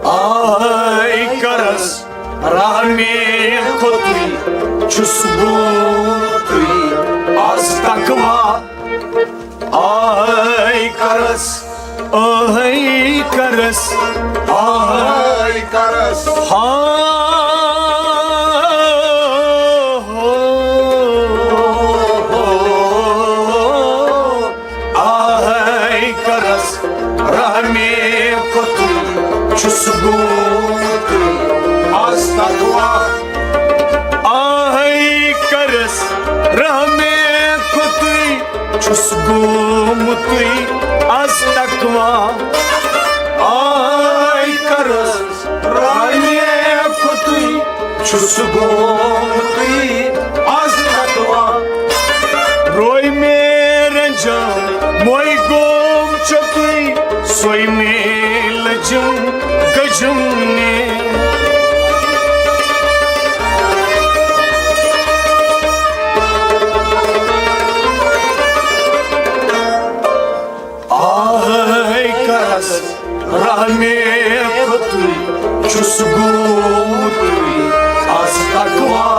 آہے کرس رحمِ خۄدٕے چھُس گوٚمُت از تقوا۔ آہے کرس، آہے کرس، آہے کرس۔ ہا، ہو، ہو، ہو۔ آہے کرس رحمِ خۄدٕے چھُس گوٚمُت از تقوا۔ آہے کرس رحمِ خۄدٕے چھُس گوٚمُت از تقوا۔ آہے کرس رحمِ خۄدٕے چھُس گوٚمُت از تقوا۔ روٚے مےٚ رنجم، وۄنۍ گوم چھُ تُہۍ سۄے مےٚ لٔجِم گٔجِم نہِ۔ آہے کرس رحمِ خۄدٕے چھُس گوٚمُت از تقوا۔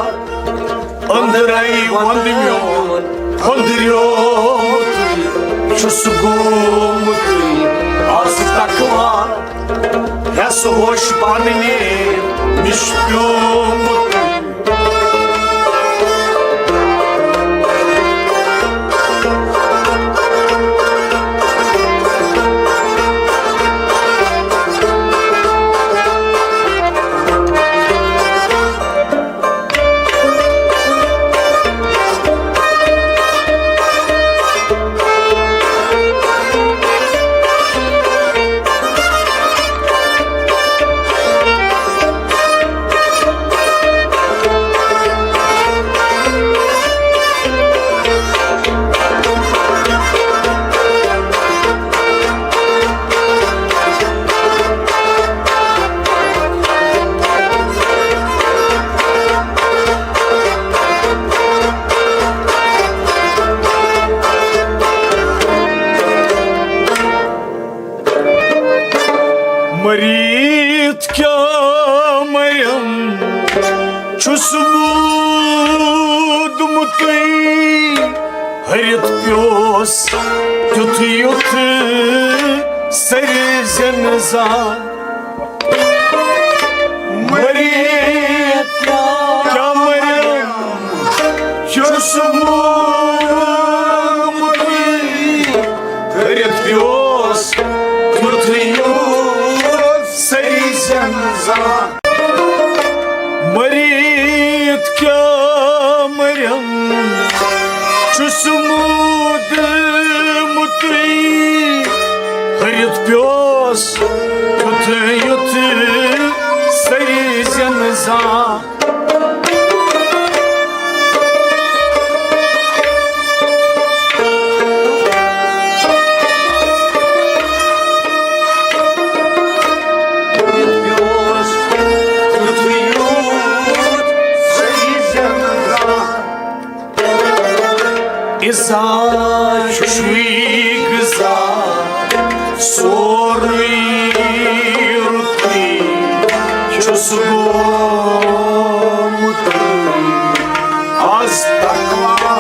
أنٛدرَے ووٚنٛد میون أنٛدریومُت چھُس گوٚمُت از تقوا۔ ہٮ۪س ہوش پننہِ نِش پیومُت۔ مٔرِتھ کیٛاہ مریم، چھُس موٗدمُتٕے۔ ۂرِتھ پیوس تیُتھ یُتھ سرِ زٮ۪نہٕ زا۔ مٔرِتھ کیٛاہ مریم، چھُس موٗدمُتٕے۔ ۂرِتھ پیوس تیُتھ یُتھ سرِ زٮ۪نہٕ زا۔ مٔرِتھ کیٛاہ مریم، چھُس موٗدمُتٕے۔ ۂرِتھ پیوس تیُتھ یُتھ سرِ زٮ۪نہٕ زا۔ غذا چھُے غذا، سورُے رُتُے چھُس گوٚمُت۔ از تقوا۔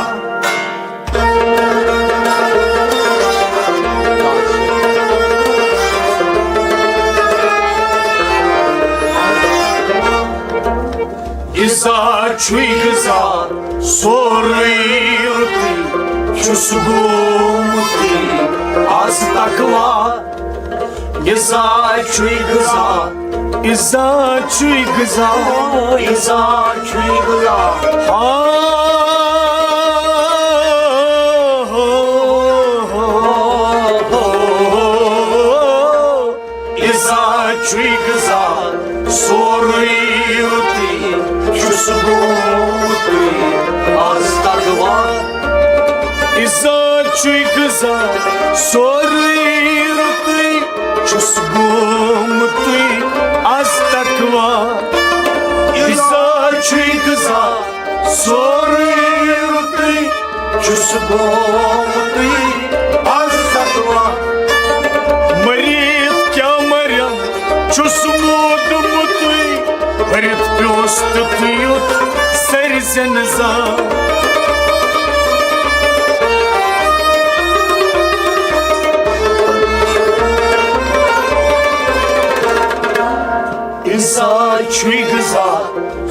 غذا چھُے غذا، سورُے رُتُے چھُس گوٚمُت۔ از تقوا۔ غذا چھُے غذا، غذا چھُے غذا، غذا چھُے غذا۔ ہا، ہا، ہا، ہا۔ غذا چھُے غذا، سورُے رُتُے چھُس گوٚمُت۔ از تقوا۔ غذا چھُے غذا، سورُے رُتُے چھُس گوٚمُت۔ از تقوا۔ غذا چھُے غذا، سورُے رُتُے چھُس گوٚمُت۔ از تقوا۔ مریض کیٛاہ مریم چھُس موٗدمُتُے، مٔرِتھ پیوٚس تیُتھ یُتھ سرِ زِنہٕ زا۔ غذا چھُے غذا،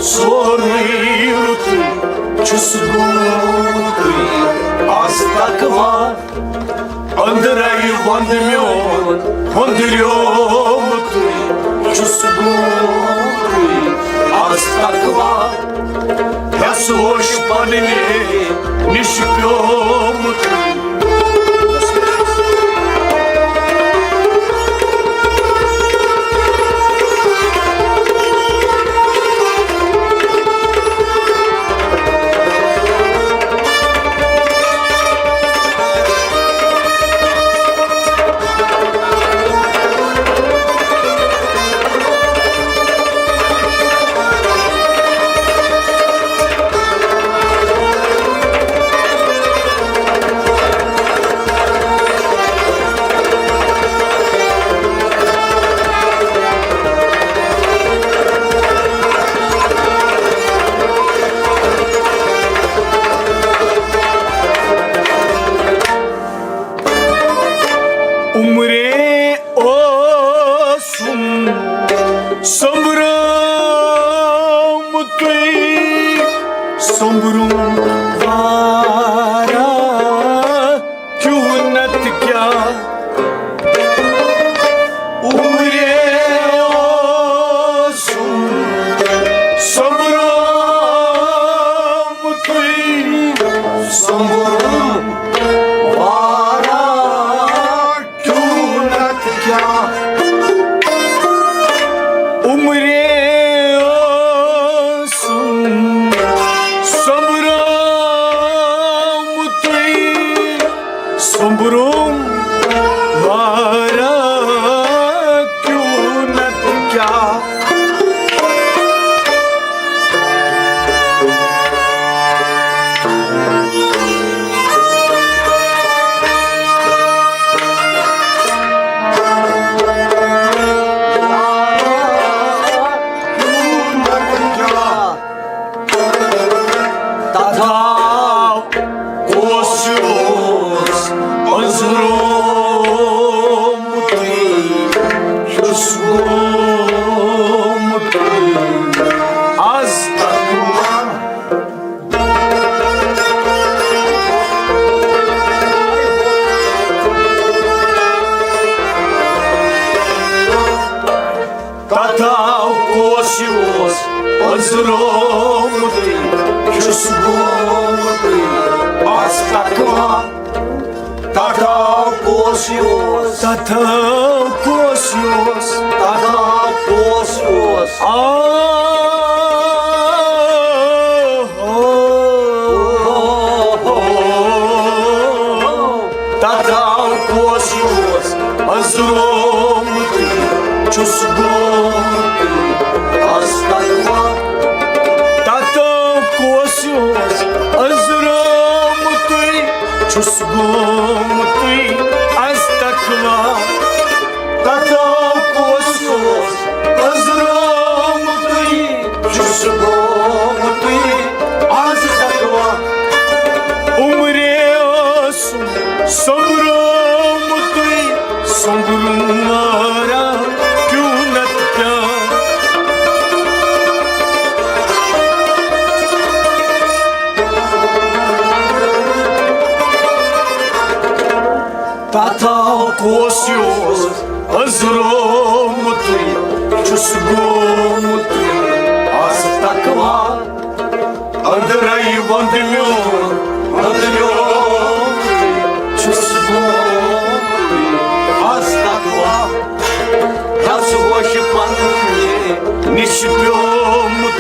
سورُے رُتُے چھُس گوٚمُت۔ از تقوا۔ أنٛدرَے وَنٛد میون ہُنٛدریومُتُے چھُس گوٚمُت۔ از تقوا۔ یَس اوش پننہِ نِش پیوٚمُت۔ عمرے اوسُم سوٚمبرومُتُے، سوٚمبروم واریاہ کیوں نتہٕ کیٛاہ۔ عمرے اوسُم سوٚمبرومُتُے، سوٚمبروم واریاہ کیوں نتہٕ کیٛاہ۔ عمرے اوسُم سوٚمبرومُتُے، سوٚمبروم واریاہ کیوں نتہٕ کیٛاہ۔ تتھ آو کُس اوس أنٛزرومُت، یُس گوٚمُت از تقوا۔ تتھ آو کُس اوس أنٛزرومُت، یُس گوٚمُت از تقوا۔ تتھ آو کُس اوس، تتھ آو کُس اوس، تتھ آو کُس اوس۔ آ، تتھ آو کُس اوس أنٛزرومُت، یُس گوٚمُت از تقوا۔ تتھ آو کُس اوس أنٛزرومُت، چھُس گوٚمتُے از تقوا۔ تتاو کُس اوس أزرومتُے، چھُس گوٚمتُے از تقوا۔ عمرے اوسُم سوٚمرومتُے، سوٚمبرُن وارا کیوں نتہٕ پیٛار۔ تتاو کُس اوس أزرومتُے، چھُس گوٚمتُے از تقوا۔ أنٛدرَے ووٚنٛد میون، ووٚنٛد میون، چھُس گوٚمتُے از تقوا۔ یَس ووشہِ پننہِ نِش پیومُت۔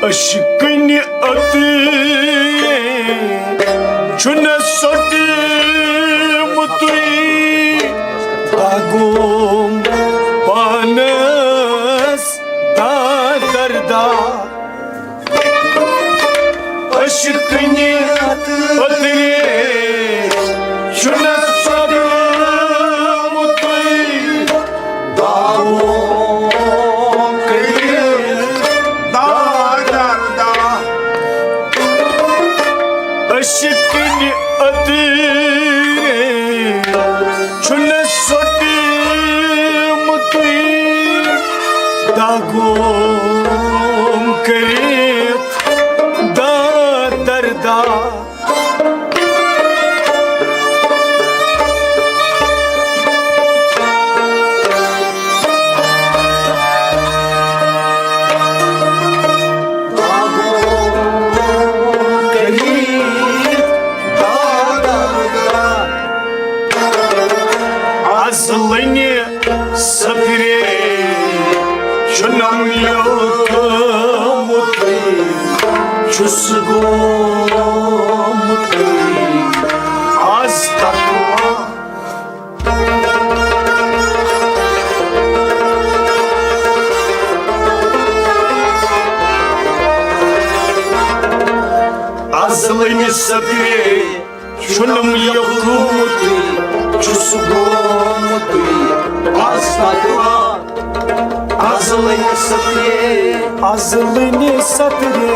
عشقٕنہِ عطرے چھُنہٕ سوٚٹمُتُے، داغوم پانس داغ دردہ۔ عشقٕنہِ عطرے چھُنہٕ سوٚٹمُتُے، داغوم کٔرِتھ داغ دردہ۔ عشقٕنہِ عطرے چھُنہٕ سوٚٹمُتُے، داغوم کٔرِتھ داغ دردہ۔ اصلٕنہِ سترے چھُنم لیوٗکھمُت، چھُس گوٚمُت از تقوا۔ اصلٕنہِ سترے چھُنم لیوٗکھمُت، چھُس گوٚمُت از تقوا۔ ازلٕنہِ سترے، ازلٕنہِ سترے،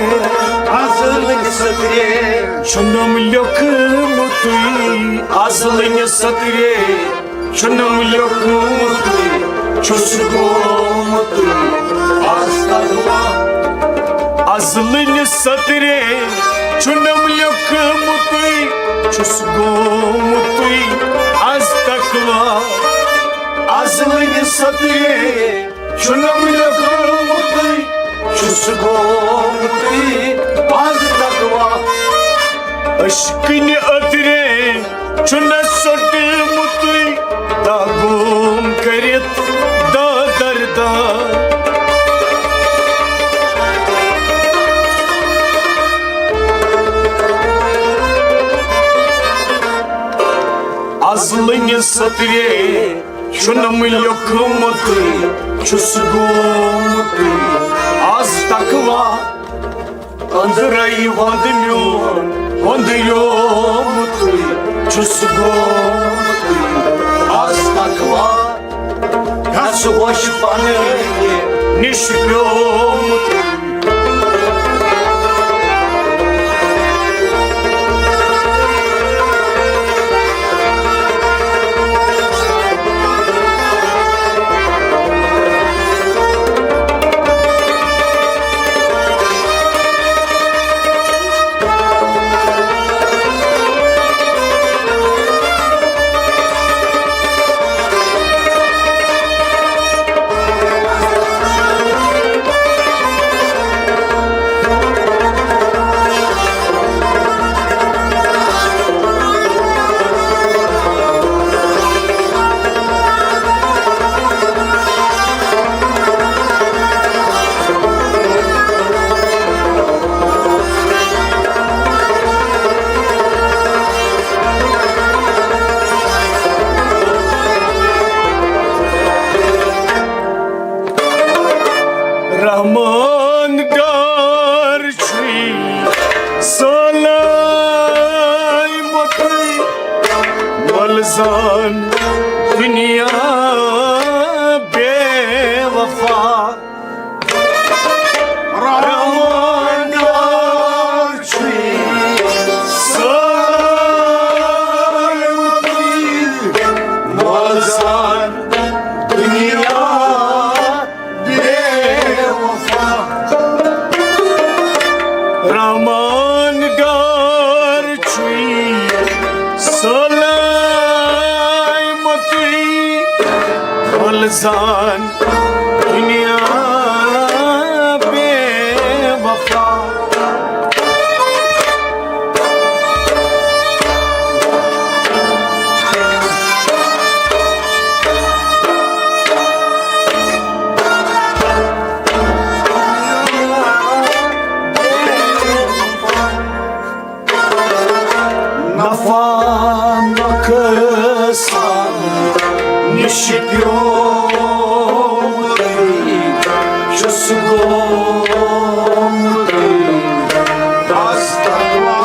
ازلٕنہِ سترے چھُنم لیوٗکھمُتُے۔ ازلٕنہِ سترے چھُنم لیوٗکھمُتُے، چھُس گوٚمُتُے از تقوا۔ ازلٕنہِ سترے چھُنم لیوٗکھمُتُے، چھُس گوٚمُتُے از تقوا۔ ازلٕنہِ سترے چھُنم لیوٗکھمُتُے، چھُس گوٚمُتُے از تقوا۔ عشقٕنہِ عطرے چھُنہٕ سوٚٹمُتُے، داغوم کٔرِتھ داغ دردہ۔ ازلٕنہِ سترے چھُنم لیوٗکھمُتُے، چھُس گوٚمُتُے از تقوا۔ أنٛدرَے ووٚنٛد میون، ووٚنٛد لیوٗکھمُتُے، چھُس گوٚمُتُے از تقوا۔ یَس ووشہِ پننہِ نِش پیومُت۔ رحمان ڈار چھُے سلامتٕے، مۄلزان دُنیا بے وفا۔ رحمان ڈار چھُے سلامتٕے، مۄلزان دُنیا بے وفا۔ رحمان ڈار چھُے سلامتٕے، مۄلزان دُنیا بے وفا۔ نفع نۄقصان نِش پیومُت چھُس گومُت از تقوا۔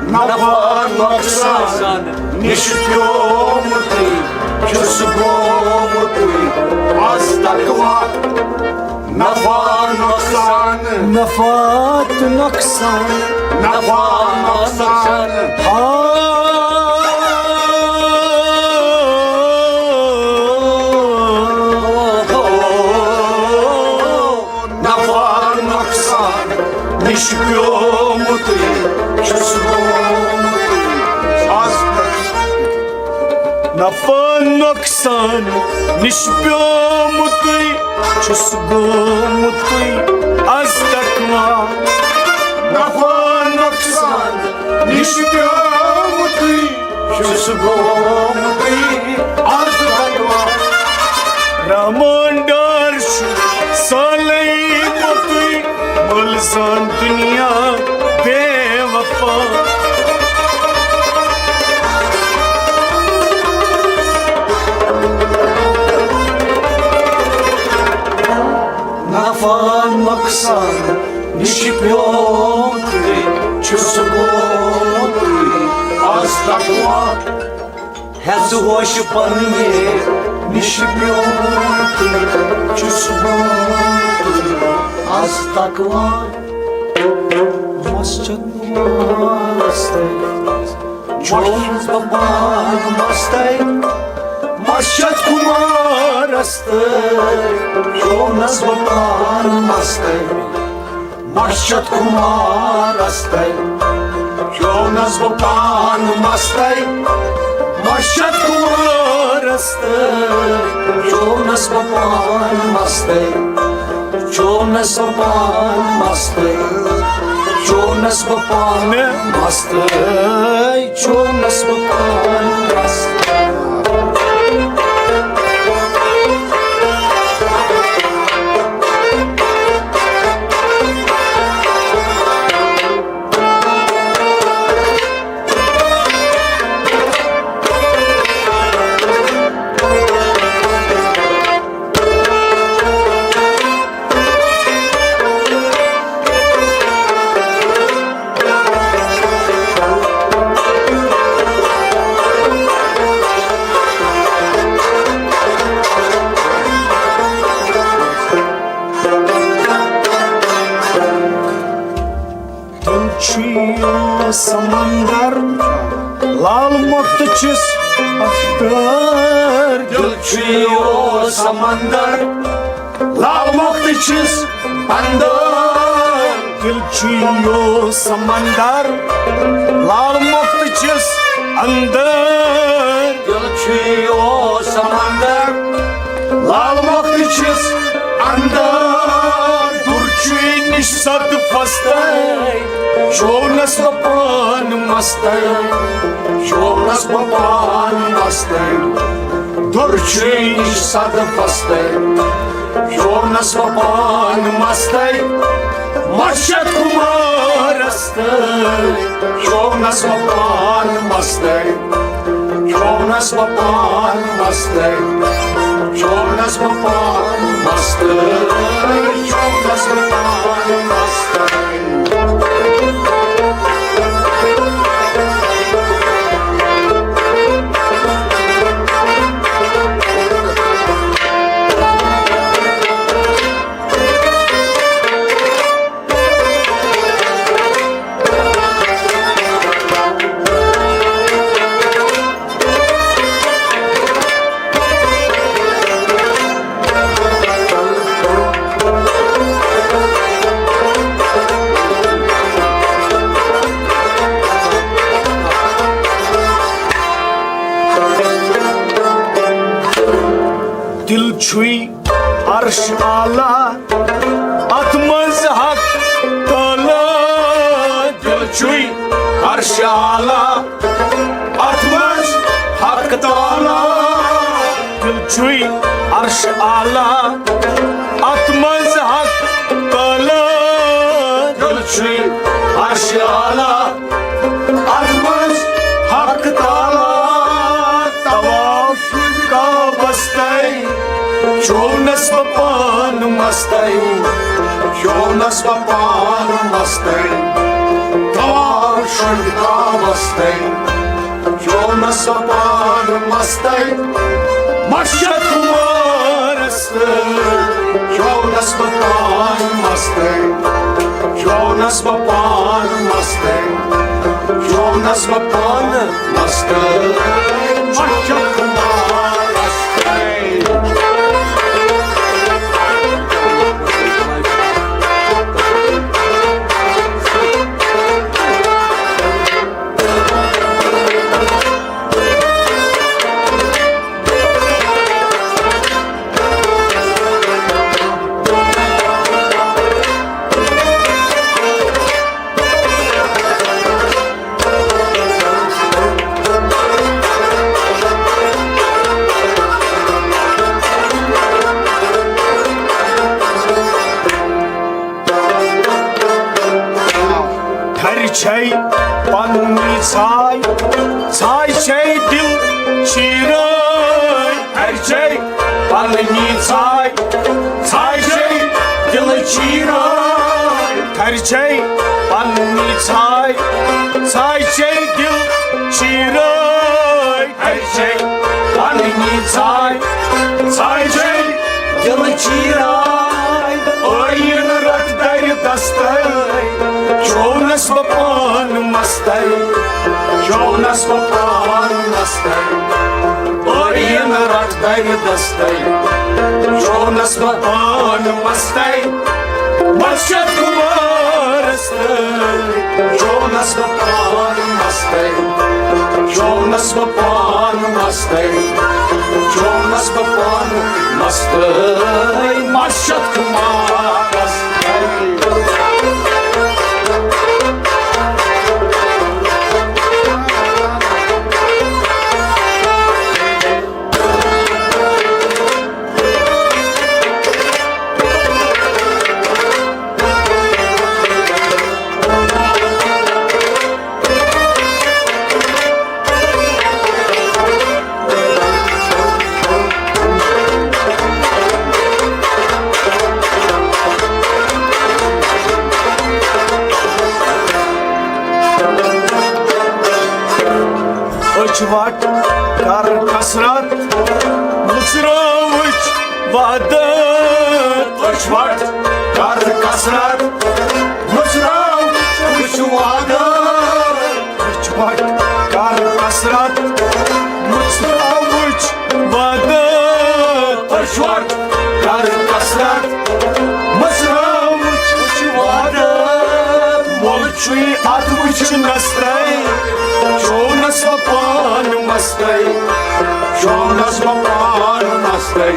نفع نۄقصان نِش پیومُتٕے چھُس گومُتٕے از تقوا۔ نفع نۄقصان، نفع تہٕ نۄقصان، نفع نۄقصان۔ آ۔ نفع نۄقصان نِش پیومُتٕے چھُس گومُتٕے از تقوا۔ نفع نۄقصان نِش پیومُتٕے چھُس گومُتٕے از تقوا۔ نفع نۄقصان نِش پیومُتٕے چھُس گومُتٕے از تقوا۔ رحمان ڈار چھُ سالے مۄتٕے، مۄلزان دُنیا بے وفا۔ نفع نۄقصان نِش پیومُتٕے چھُس گومُتٕے از تقوا۔ ہٮ۪ژٕ ہوش پننہِ نِش پیومُتٕے چھُس گومُتٕے از تقوا۔ مسجد مستَے چومس بہٕ پان مستَے، مسجد کمارس تہٕ چومس بہٕ پان مستَے۔ مسجد کمارس تہٕ چومس بہٕ پان مستَے، مسجد کمارس تہٕ چومس بہٕ پان مستَے۔ چومس بہٕ پان مستَے، چومس بہٕ پان مستَے، چومس بہٕ پان مستَے۔ دل چھُ یہِ سمندر، لال مۄختہٕ چھِس اختر۔ دل چھُ یہِ سمندر، لال مۄختہٕ چھِس اندر۔ دل چھُ یہِ سمندر، لال مۄختہٕ چھِس اندر۔ دل چھُ یہِ سمندر، لال مۄختہٕ چھِس اندر۔ دُر چھُے نِش سد فستَے، چومس بہٕ پان مستَے، چومس بہٕ پان مستَے۔ دُر چھُے نِش سد فستَے، چومس بہٕ پان مستَے۔ مسجد کمار مستٕے، کھیوٚونَس بہٕ پان مستٕے، کھیوٚونَس بہٕ پان مستٕے، کھیوٚونَس بہٕ پان مستٕے، کھیوٚونَس بہٕ پان مستٕے۔ دل چھُے عرش اعلیٰ، اتھ منٛز حق تعالیٰ۔ دل چھُے عرش اعلیٰ، اتھ منٛز حق تعالیٰ۔ دل چھُے عرش اعلیٰ، اتھ منٛز حق تعالیٰ۔ دل چھُے عرش اعلیٰ، اتھ منٛز حق تعالیٰ۔ طواف کعبس تَے، کھیوٚونَس بہٕ پان مستَے، کھیوٚونَس بہٕ پان مستَے۔ طواف کعبس تَے، کھیوٚونَس بہٕ پان مستَے۔ مسجد کمارس تَے، کھیوٚونَس بہٕ پان مستَے، کھیوٚونَس بہٕ پان مستَے، کھیوٚونَس بہٕ پان مستَے۔ مسجد کمارس تَے۔ تھرِ چھے پننی ژھاے، ژھاے چھے دل چیرٲے۔ تھرِ چھے پننی ژھاے، ژھاے چھے دل چیرٲے۔ تھرِ چھے پننی ژھاے، ژھاے چھے دل چیرٲے۔ تھرِ چھے پننی ژھاے، ژھاے چھے دل چیرٲے۔ ٲییٖن رٹ درِ دستَے، کھیوٚونَس بہٕ پان مستَے، کھیوٚونَس بہٕ پان مستَے۔ ٲییٖن رٹ درِ دستَے، کھیوٚونَس بہٕ پان مستَے۔ مسجد کمارس تَے، کھیوٚونَس بہٕ پان مستَے، کھیوٚونَس بہٕ پان مستَے، کھیوٚونَس بہٕ پان مستَے۔ مسجد کمارس تَے۔ أچھ وٹ کر کثرت، مُژراوٕچ وعدت۔ أچھ وٹ کر کثرت، مُژراوٕچ وعدت۔ أچھ وٹ کر کثرت، مُژراوٕچ وعدت۔ أچھ وٹ کر کثرت، مُژراوٕچ وعدت۔ مول چھُے اَتھ وٕچھنَس تَے، کھیوٚونَس بہٕ پان مستَے، کھیوٚونَس بہٕ پان مستَے۔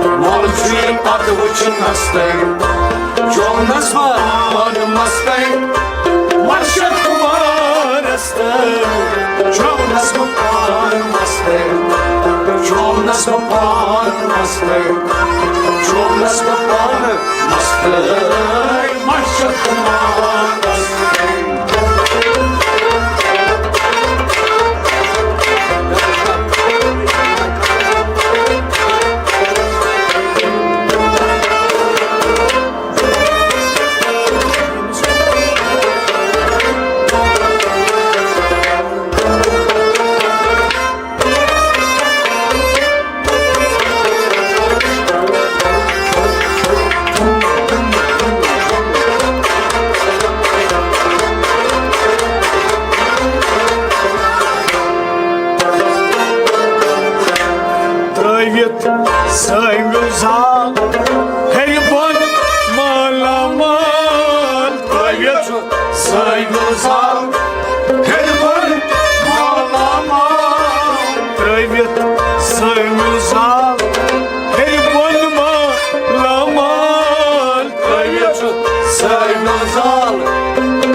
مول چھُے اَتھ وٕچھنَس تَے، کھیوٚونَس بہٕ پان مستَے۔ مسجد کمارس تَے، کھیوٚونَس بہٕ پان مستَے، کھیوٚونَس بہٕ پان مستَے، کھیوٚونَس بہٕ پان مستَے۔ مسجد کمارس تَے۔ زال ہیٚرِ بۄن مالامال۔ ترٲوِتھ سٲمِل زال ہیٚرِ بۄن مالامال۔ ترٲوِتھ سٲمِل زال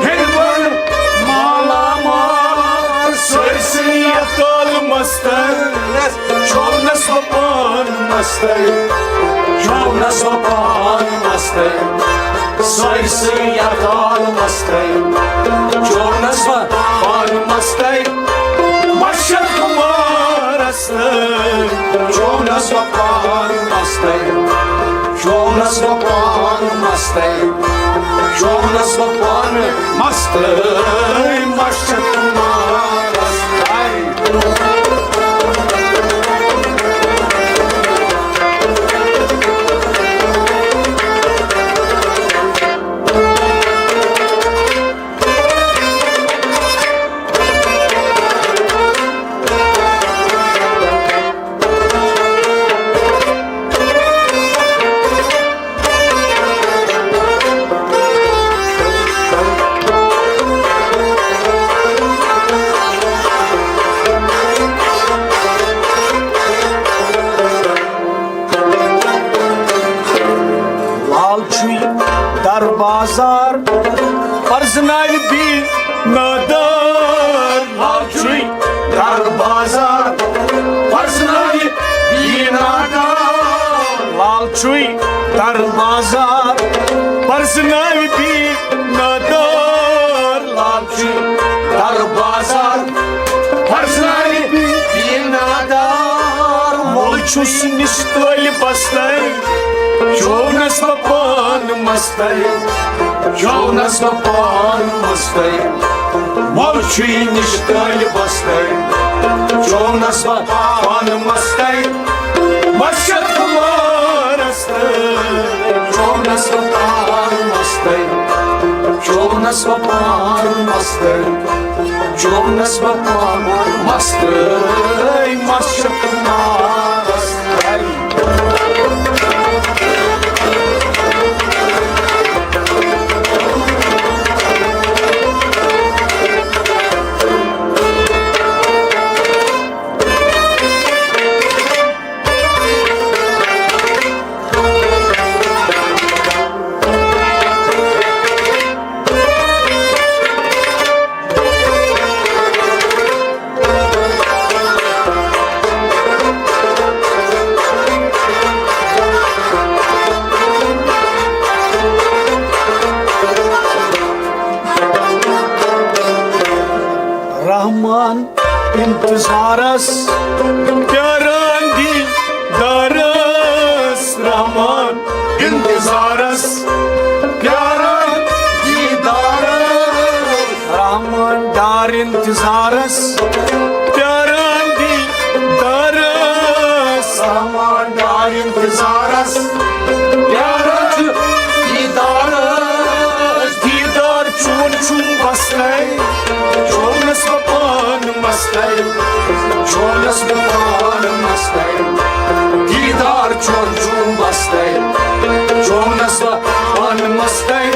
ہیٚرِ بۄن مالامال۔ سٲرسٕے یتھ عالمس تل چوونس بہٕ پان مستر، چوونس بہٕ پان مستر۔ سٲرسٕے یتھ عالمس تل چوونس بہٕ پان مستر۔ مشت کمارس تل چوونس بہٕ پان مستر، چوونس بہٕ پان مستر، چوونس بہٕ پان مستر۔ مشت کمارس تل۔ لال چھُے در بازار پرزناوِ بی نادار۔ لال چھُے در بازار پرزناوِ بی نادار۔ لال چھُے در بازار پرزناوِ بی نادار۔ لال چھُے در بازار پرزناوِ بی نادار۔ مول چھُس نِشتٲلۍ بستر چوونس بہٕ پان مستر، چوونس بہٕ پان مستر۔ مول چھُے نِشتٲلۍ بستر چوونس بہٕ پان مستر۔ مشت کمارس تل چوونس بہٕ پان مستر، چوونس بہٕ پان مستر۔ چوونس بہٕ پان مستر، مشت کمارس تل۔ رحمان انتظارس پیاران دیدارس، رحمان انتظارس پیاران دیدارس۔ رحمان ڈار انتظارس پیاران دیدارس۔ رحمان ڈار انتظارس پیاران دیدارس۔ دیدار چون چھُم بستر چوونس بہٕ پان مستر، چوونس بہٕ پان مستر۔ دیدار چون چھُم بستر چوونس بہٕ پان مستر۔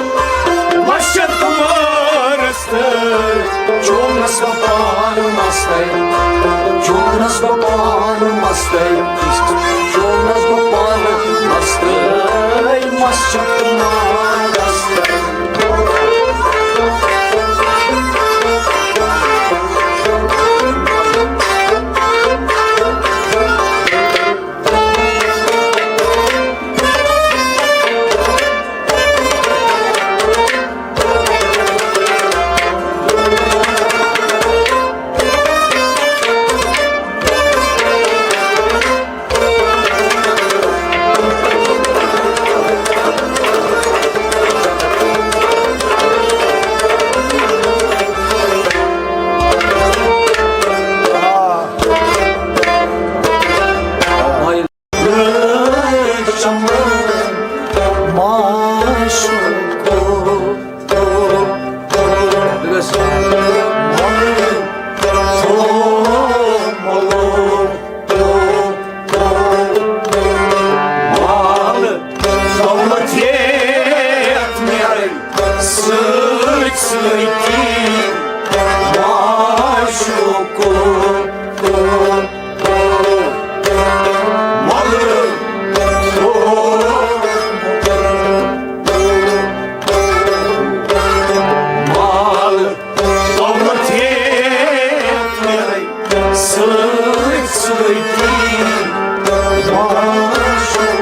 مشت کمارس تل چوونس بہٕ پان مستر، چوونس بہٕ پان مستر، چوونس بہٕ پان مستر۔ مشت کمارس تل۔ مال دولت یتھ میرے سۭتۍ سۭتی معشوقو مۄلہٕ مال دولت ہیٚتھ نیرے سۭتۍ سۭتی معشوق۔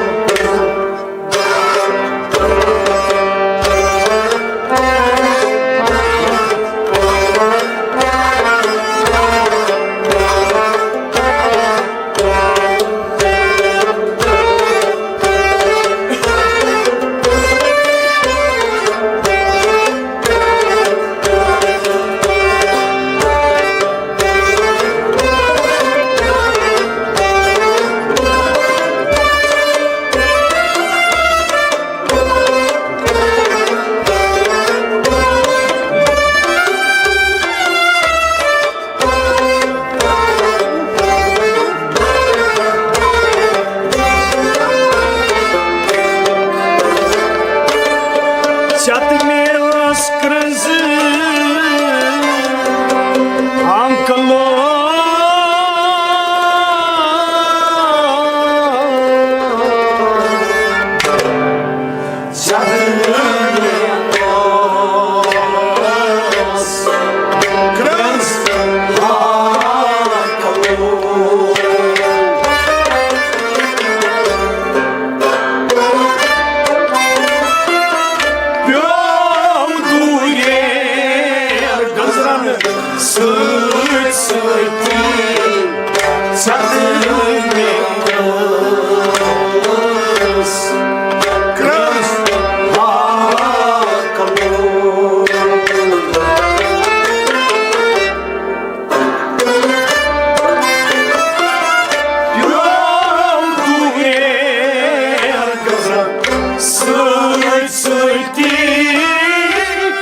چتہٕ مےٚ ٲس کرٛنٛزٕ آنکلو۔ چتہٕ مےٚ ٲس کرٛنٛز آنکلو۔ پیوم دوٗریر گزرن سۭتۍ سۭتی ژھٮ۪تہٕ مےٚ ٲس کرٛنٛز آنکلو۔ پیوم دوٗریر گزرن سۭتۍ سۭتی،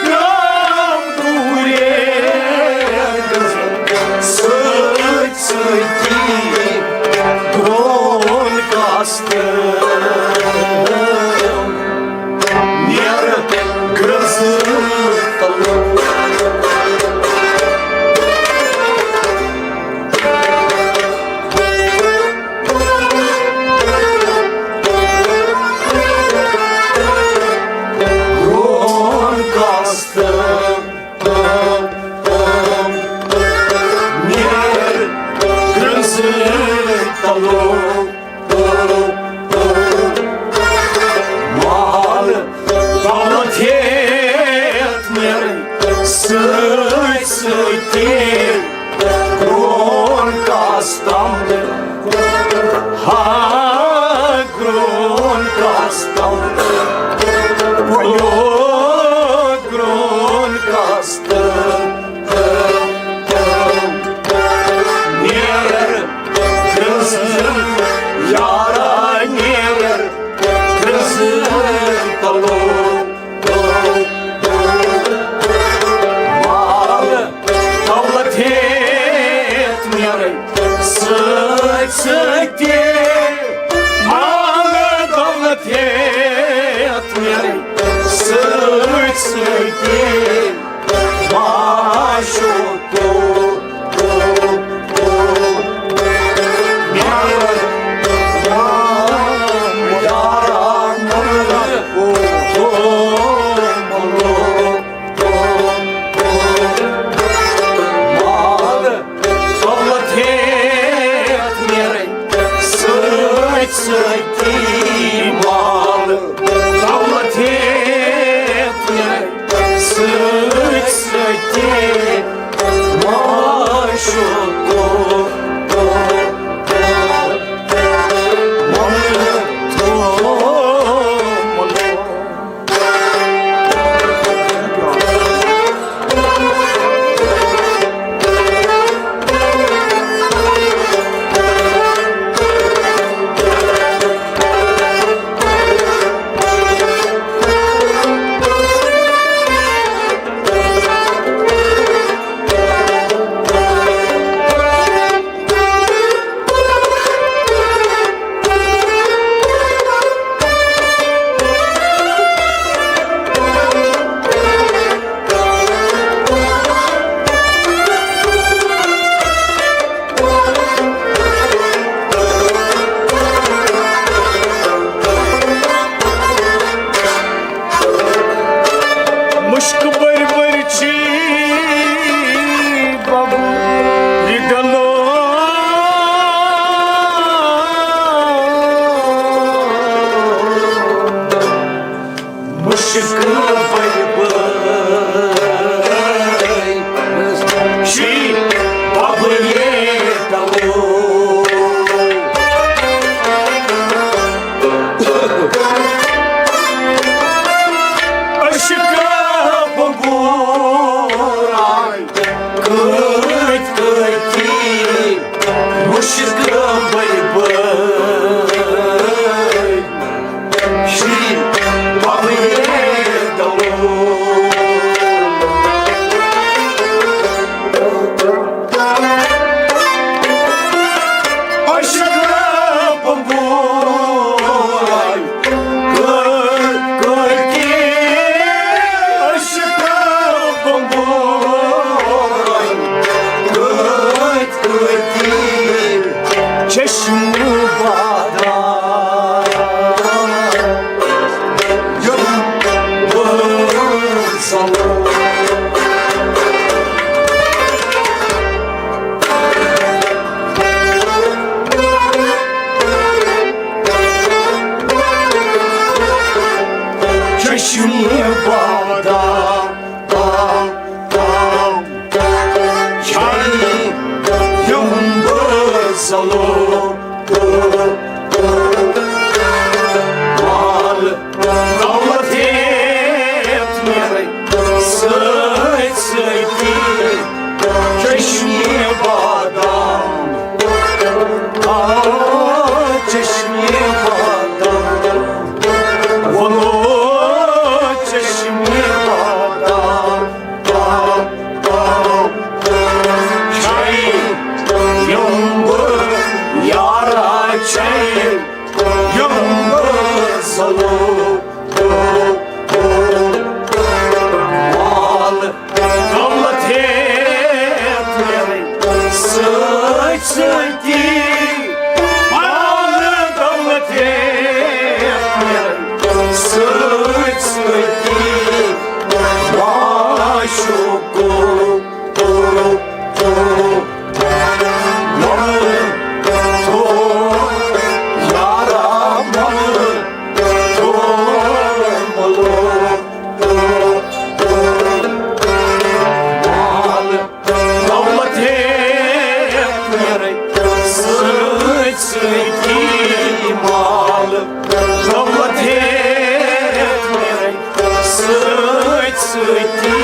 پیوم دوٗریر گزرن سۭتۍ سۭتی، گرٛون کاستہٕ۔ نیر گرٛنٛز تلو۔ گرٛون کاستہٕ۔ نیر گرٛنٛز تلو۔ مال دولت ہیٚتھ نیرن سۭتۍ سۭتی، گرٛون کاستم۔ ہا، گرٛون کاستم۔ پھلیو گرٛون کاستم۔ نیر گرٛنٛز یارا، نیر گرٛنٛز تلو۔ مال دولت ہیٚتھ نیرن سۭتۍ سۭتی، مال دولت ہیٚتھ نیرن سۭتۍ سۭتی، معشوقو دولت ہیٚتھ نیرن سۭتۍ سۭتی، مال دولت ہیٚتھ نیرن سۭتۍ سۭتی، معشوقو مال دولت ہیتھ میرے سۭتۍ سۭتی، مال دولت ہیتھ میرے سۭتۍ سۭتی، معاشُک سۭتۍ سۭتی مال دولت ہیتھ میرے سۭتۍ سۭتی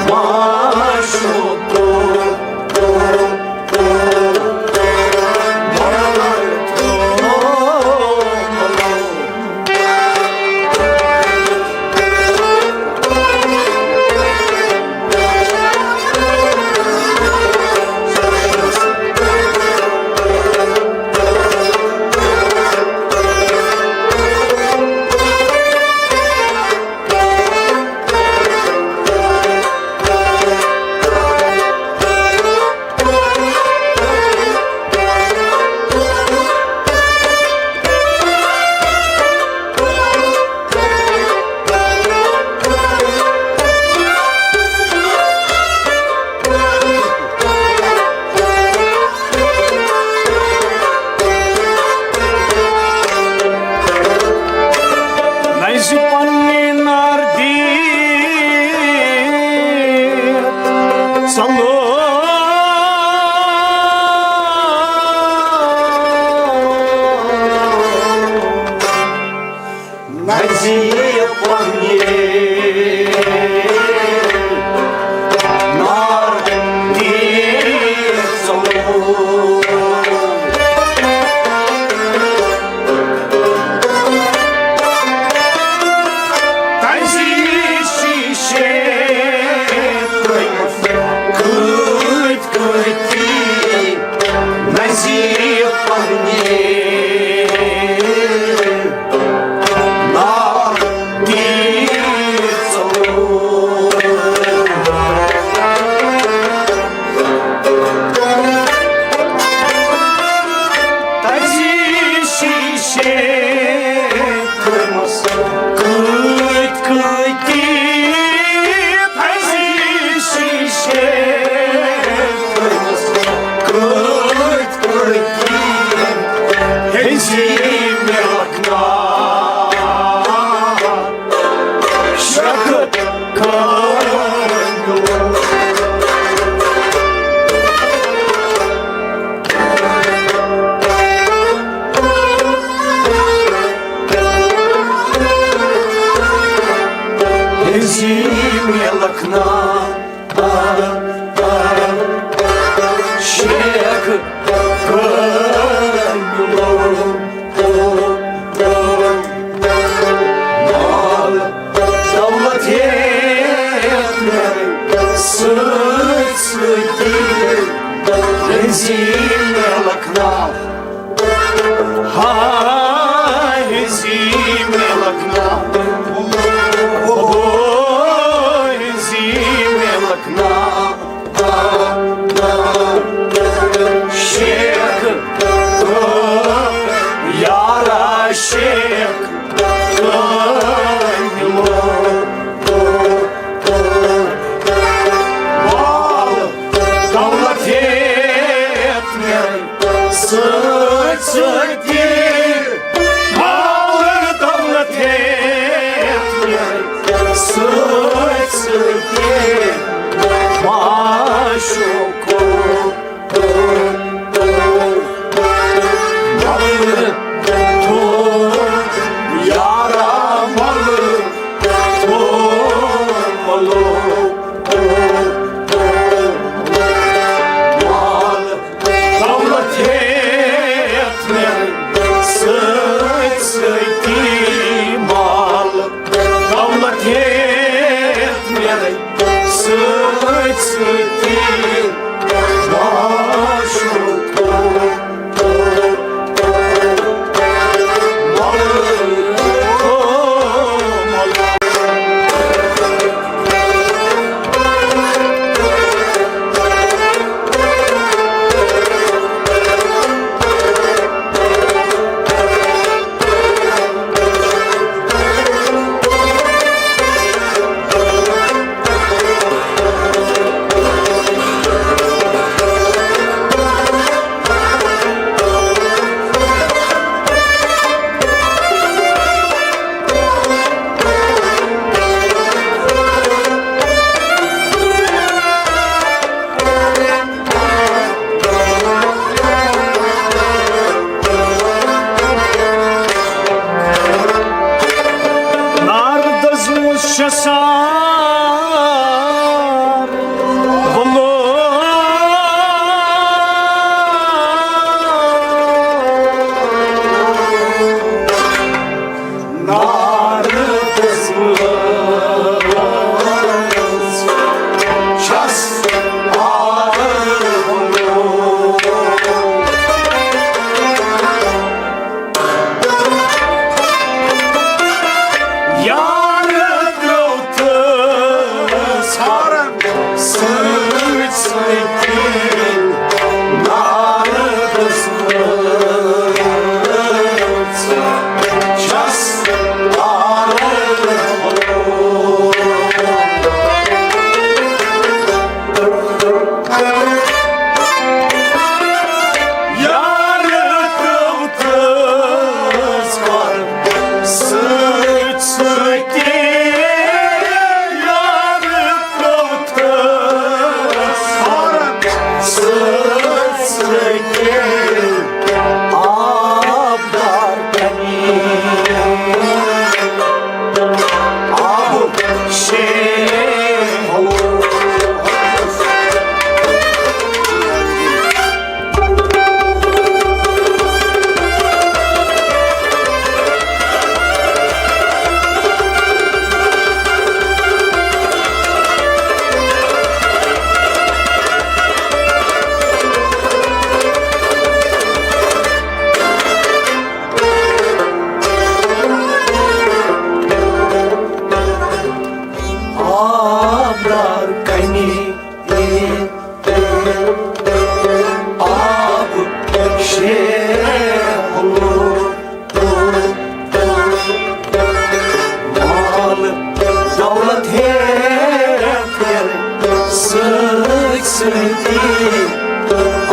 معاشُک نزِ پننہِ نار دیٖت ژلو۔ نزِ پننہِ نار دیٖت ژلو۔ تزِ شیشے کٔتۍ کٔتی نزِ پننہِ نار دیٖت ژلو۔ تزِ شیشے کٔرمس کٔتۍ کٔتی، تزِ شیشے کٔرمس کٔتۍ کٔتی، ہیٚزِ مےٚ لکھنا شک کٲنیُل۔ ہیٚزِ مےٚ لکھنا شیخ کٲنیُل۔ مال دولت ہیتھ میرے سۭتۍ سۭتی، ہیٚزِ مےٚ لکھنا، ہاے ہیٚزِ مےٚ لکھنا، او ہیٚزِ مےٚ لکھنا۔ شیخ، یارا شیخ، مال دولت ہیتھ میرے سۭتۍ سۭتی، مال دولت ہیتھ میرے سۭتۍ سۭتی، معاشُک مل تو یارا مل تو ملو۔ مال دولت ہیتھ میرے سۭتۍ سۭتی، مال دولت ہیتھ میرے سۭتۍ سۭتی، سۭتۍ سۭتۍ نارٕ دٔسمٕژ چھَس تارٕ۔ یارٕ ترٛٲوتھس کۄر سۭتۍ سۭتی، یارٕ ترٛٲوتھس کۄر سۭتۍ سۭتی، آبدار کنی۔ آبُک شیر۔ آبدار کنی آب شیر، مال دولت ہے سۭتۍ سۭتی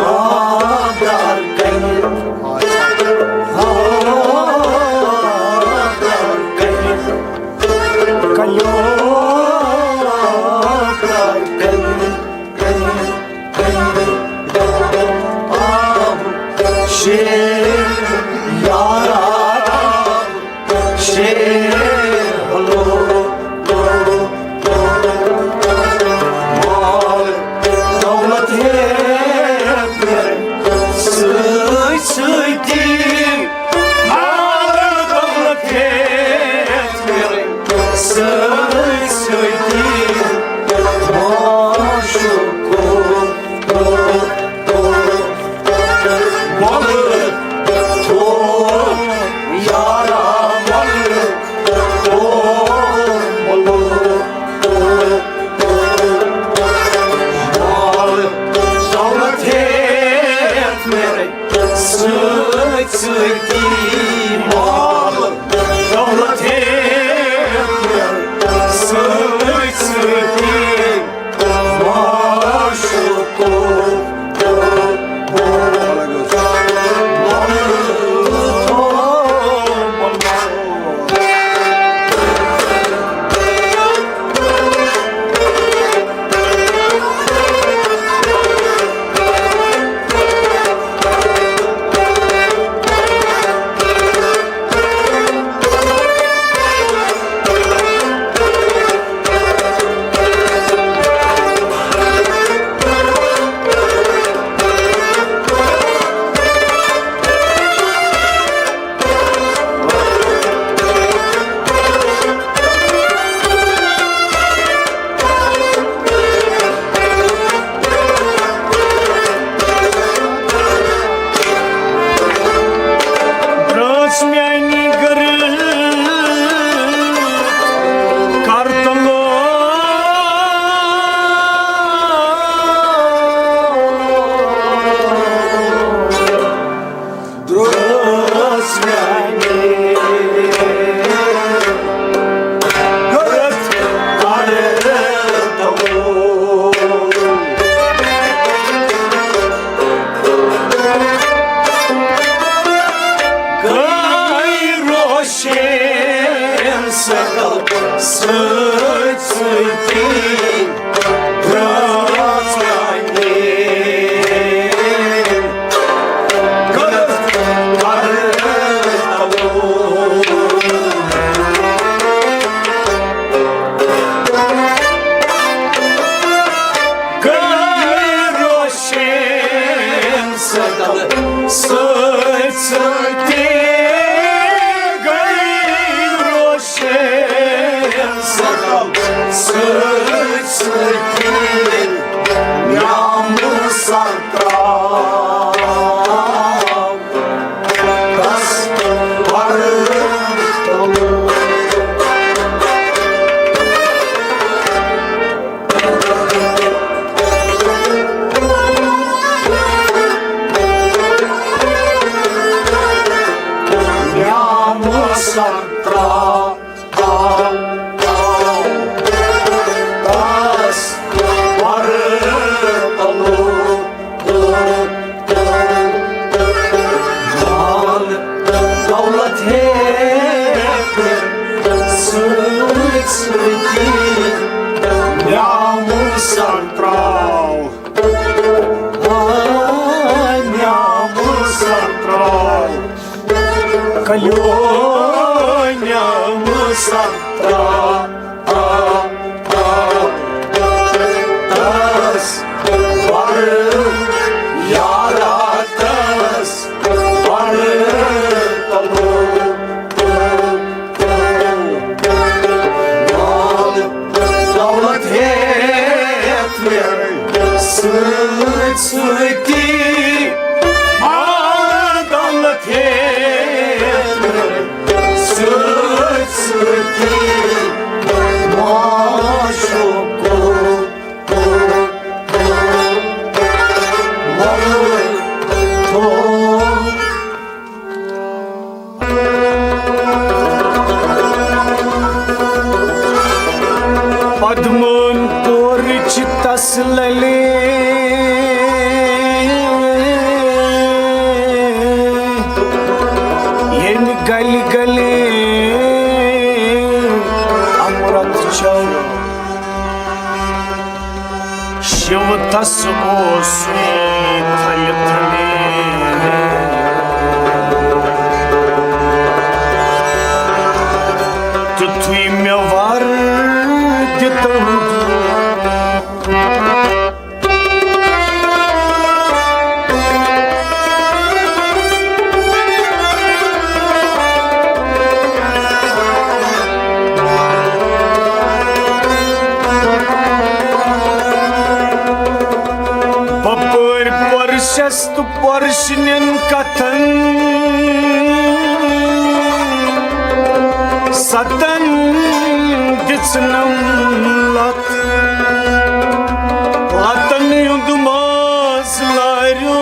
آبدار کنی۔ آبدار کنی۔ کنیو آبدار کنی۔ شیر یارا، شیر ہلو، مال دولت ہے سۭتۍ سۭتی، مال دولت ہے سۭتۍ سۭتی، معشوقو مۄلہٕ تو یارا، مۄلہٕ تو، مۄلہٕ تو۔ مال دولت ہیتھ میرے سۭتۍ سۭتی، مال دولت ہیتھ میرے سۭتۍ سۭتی، معشوقو۔ درٛاس میٛانہِ گرٕ کرتلو۔ درٛاس میٛانہِ گرٕ کرتلو۔ گٔے روشن سکل سۭتۍ سۭتی درٛاس میٛانہِ گرٕ کرتلو۔ گٔے روشن سکل سۭتۍ سۭتی، گٔے روشن سکل سۭتۍ سۭتی، نیامہٕ سرتاو دس پرتو۔ یونیمسا ترا تس بر یاراتس بر تلو مال دولت ہیت مےٚ سۭتۍ سۭتی، مال دولت ہیت مےٚ سۭتۍ سۭتی، معشوقو پدمون پورچ تس للے، ییٚمہِ گلہِ گلے امرت چھو۔ شیو تس اوسُے تھلہِ تھلہِ، تیُتھُے مےٚ ور دِتم۔ بپٲرۍ پرشس تہٕ پرشنٮ۪ن کتھن ستن دِژنم لتھ۔ لتن ہُنٛد ماز لاریو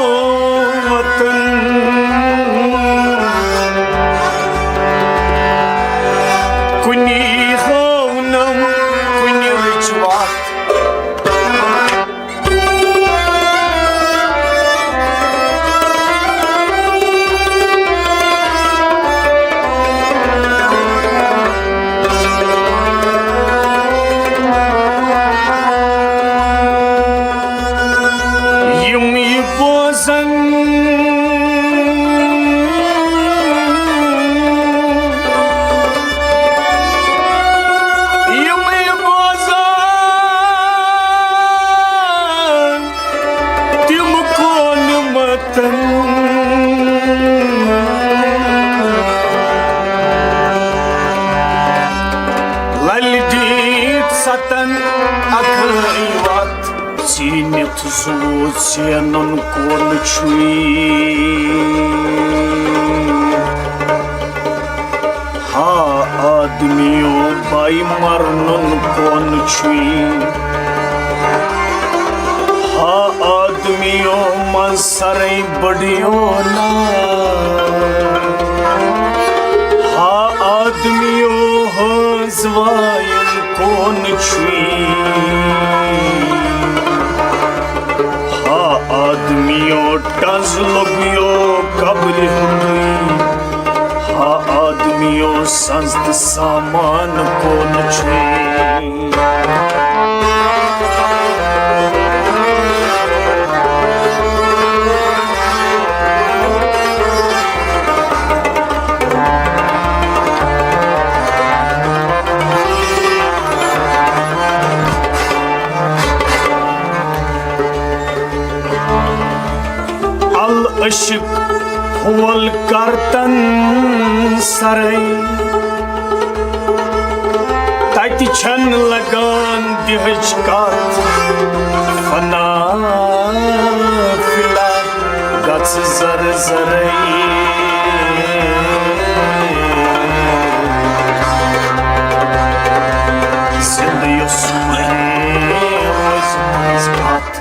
وطن۔ کُنی ہٲونم، کُنی رٕچ وتھ۔ یِم یہِ بوزن، یِم یہِ بوزن، تِم کونہٕ متن۔ للہِ دِتۍ ستن اکھٕے وتھ، ژیٖنِتھ زُو ژینُن کونہٕ چھُے۔ ہا آدمیو، بے مرنُن کون چھُے؟ ہا آدمیو، منٛز سرے بڑیو نا؟ ہا آدمیو، ہٲنز وایُن کون چھُے؟ ہا آدمیو، ٹنز لوٚگیو قبرِ ہُنٛدُے۔ ہا آدمیو، سنز تہٕ سامان کون چھُے؟ العشق پھول کرتن سرے، تتہِ چھن لگان دِہٕچ کتھ۔ فنا فِلا گژھ زر زرے۔ زِندٕ یُس مرے، روزِ منٛز بتھ۔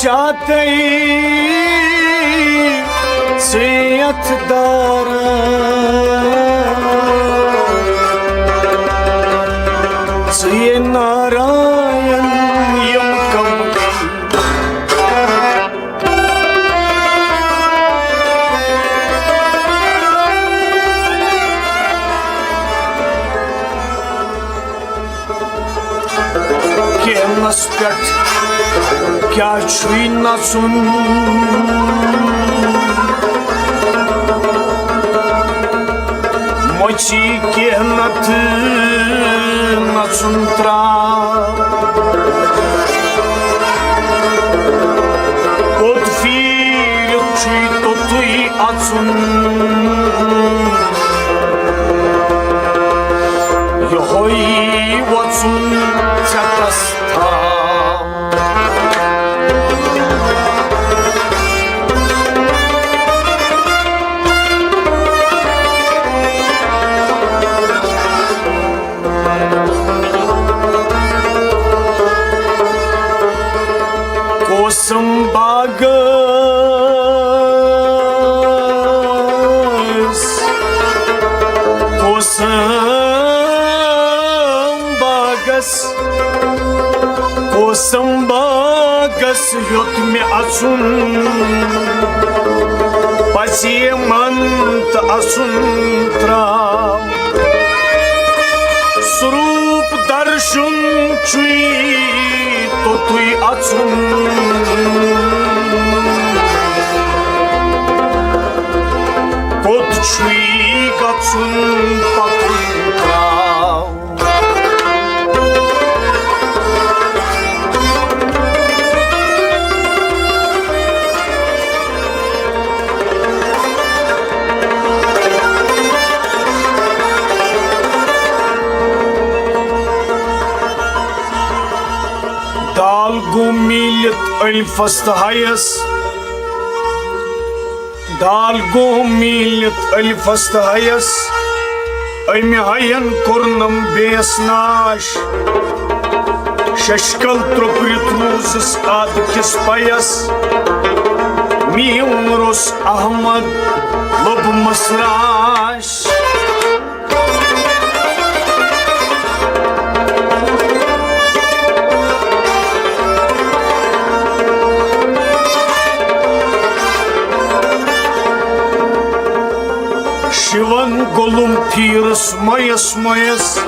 شادی سیت دار، ژٕ نارائن یم کم۔ کینس پٮ۪ٹھ کیٛاہ چھُے نژُن؟ مۄچی کینتھ نژُن ترٛاو۔ پوٚت پھیٖرِتھ چھُے توٚتُے اَژُن۔ یِہوٚے وۄژُن ژٮ۪تَس تھاو۔ کوسم باغس، کوسم باغس، کوسم باغس یوٚت مےٚ اَژُن پَزِ یِمَن تہٕ اَژُن ترٛاو۔ سروٗپ درشُن چھُے توٚتُے اَژُن۔ کوٚت چھُے گژھُن پَکُن ترٛاو۔ دال گوٚو میٖلِتھ ألفس تہٕ ہیس۔ دال گوٚو میٖلِتھ ألفس تہٕ ہیس۔ أمۍ ہین کوٚرنم بیٚیس ناش۔ ششکل ترٛوٚپرِتھ روٗزس ادٕ کِس پیس۔ میٖم روٚس احمد لوٚب مسراش۔ شِوَن گوٚلُم پھیٖرِس مۄیَس مۄیَس۔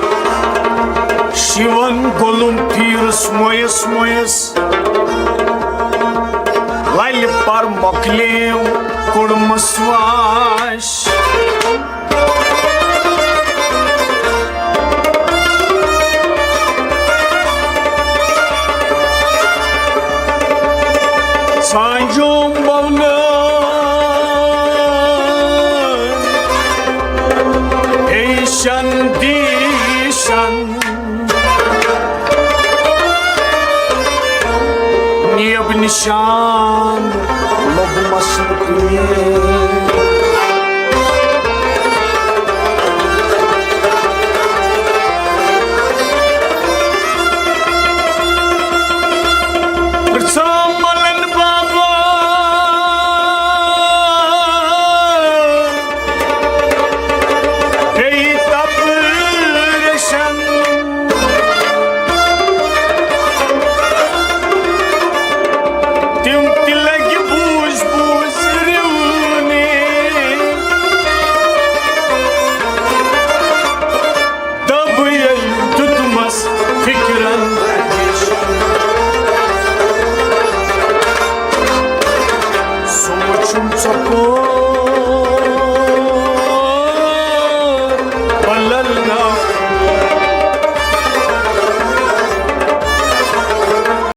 شِوَن گوٚلُم پھیٖرِس مۄیَس مۄیَس۔ لَلہِ پَر مۄکلیو کوٚڑمَس واش۔ سانجوم بولن ایشن دیشن، نیب نشان لوٚبمس نہٕ کُنہِ۔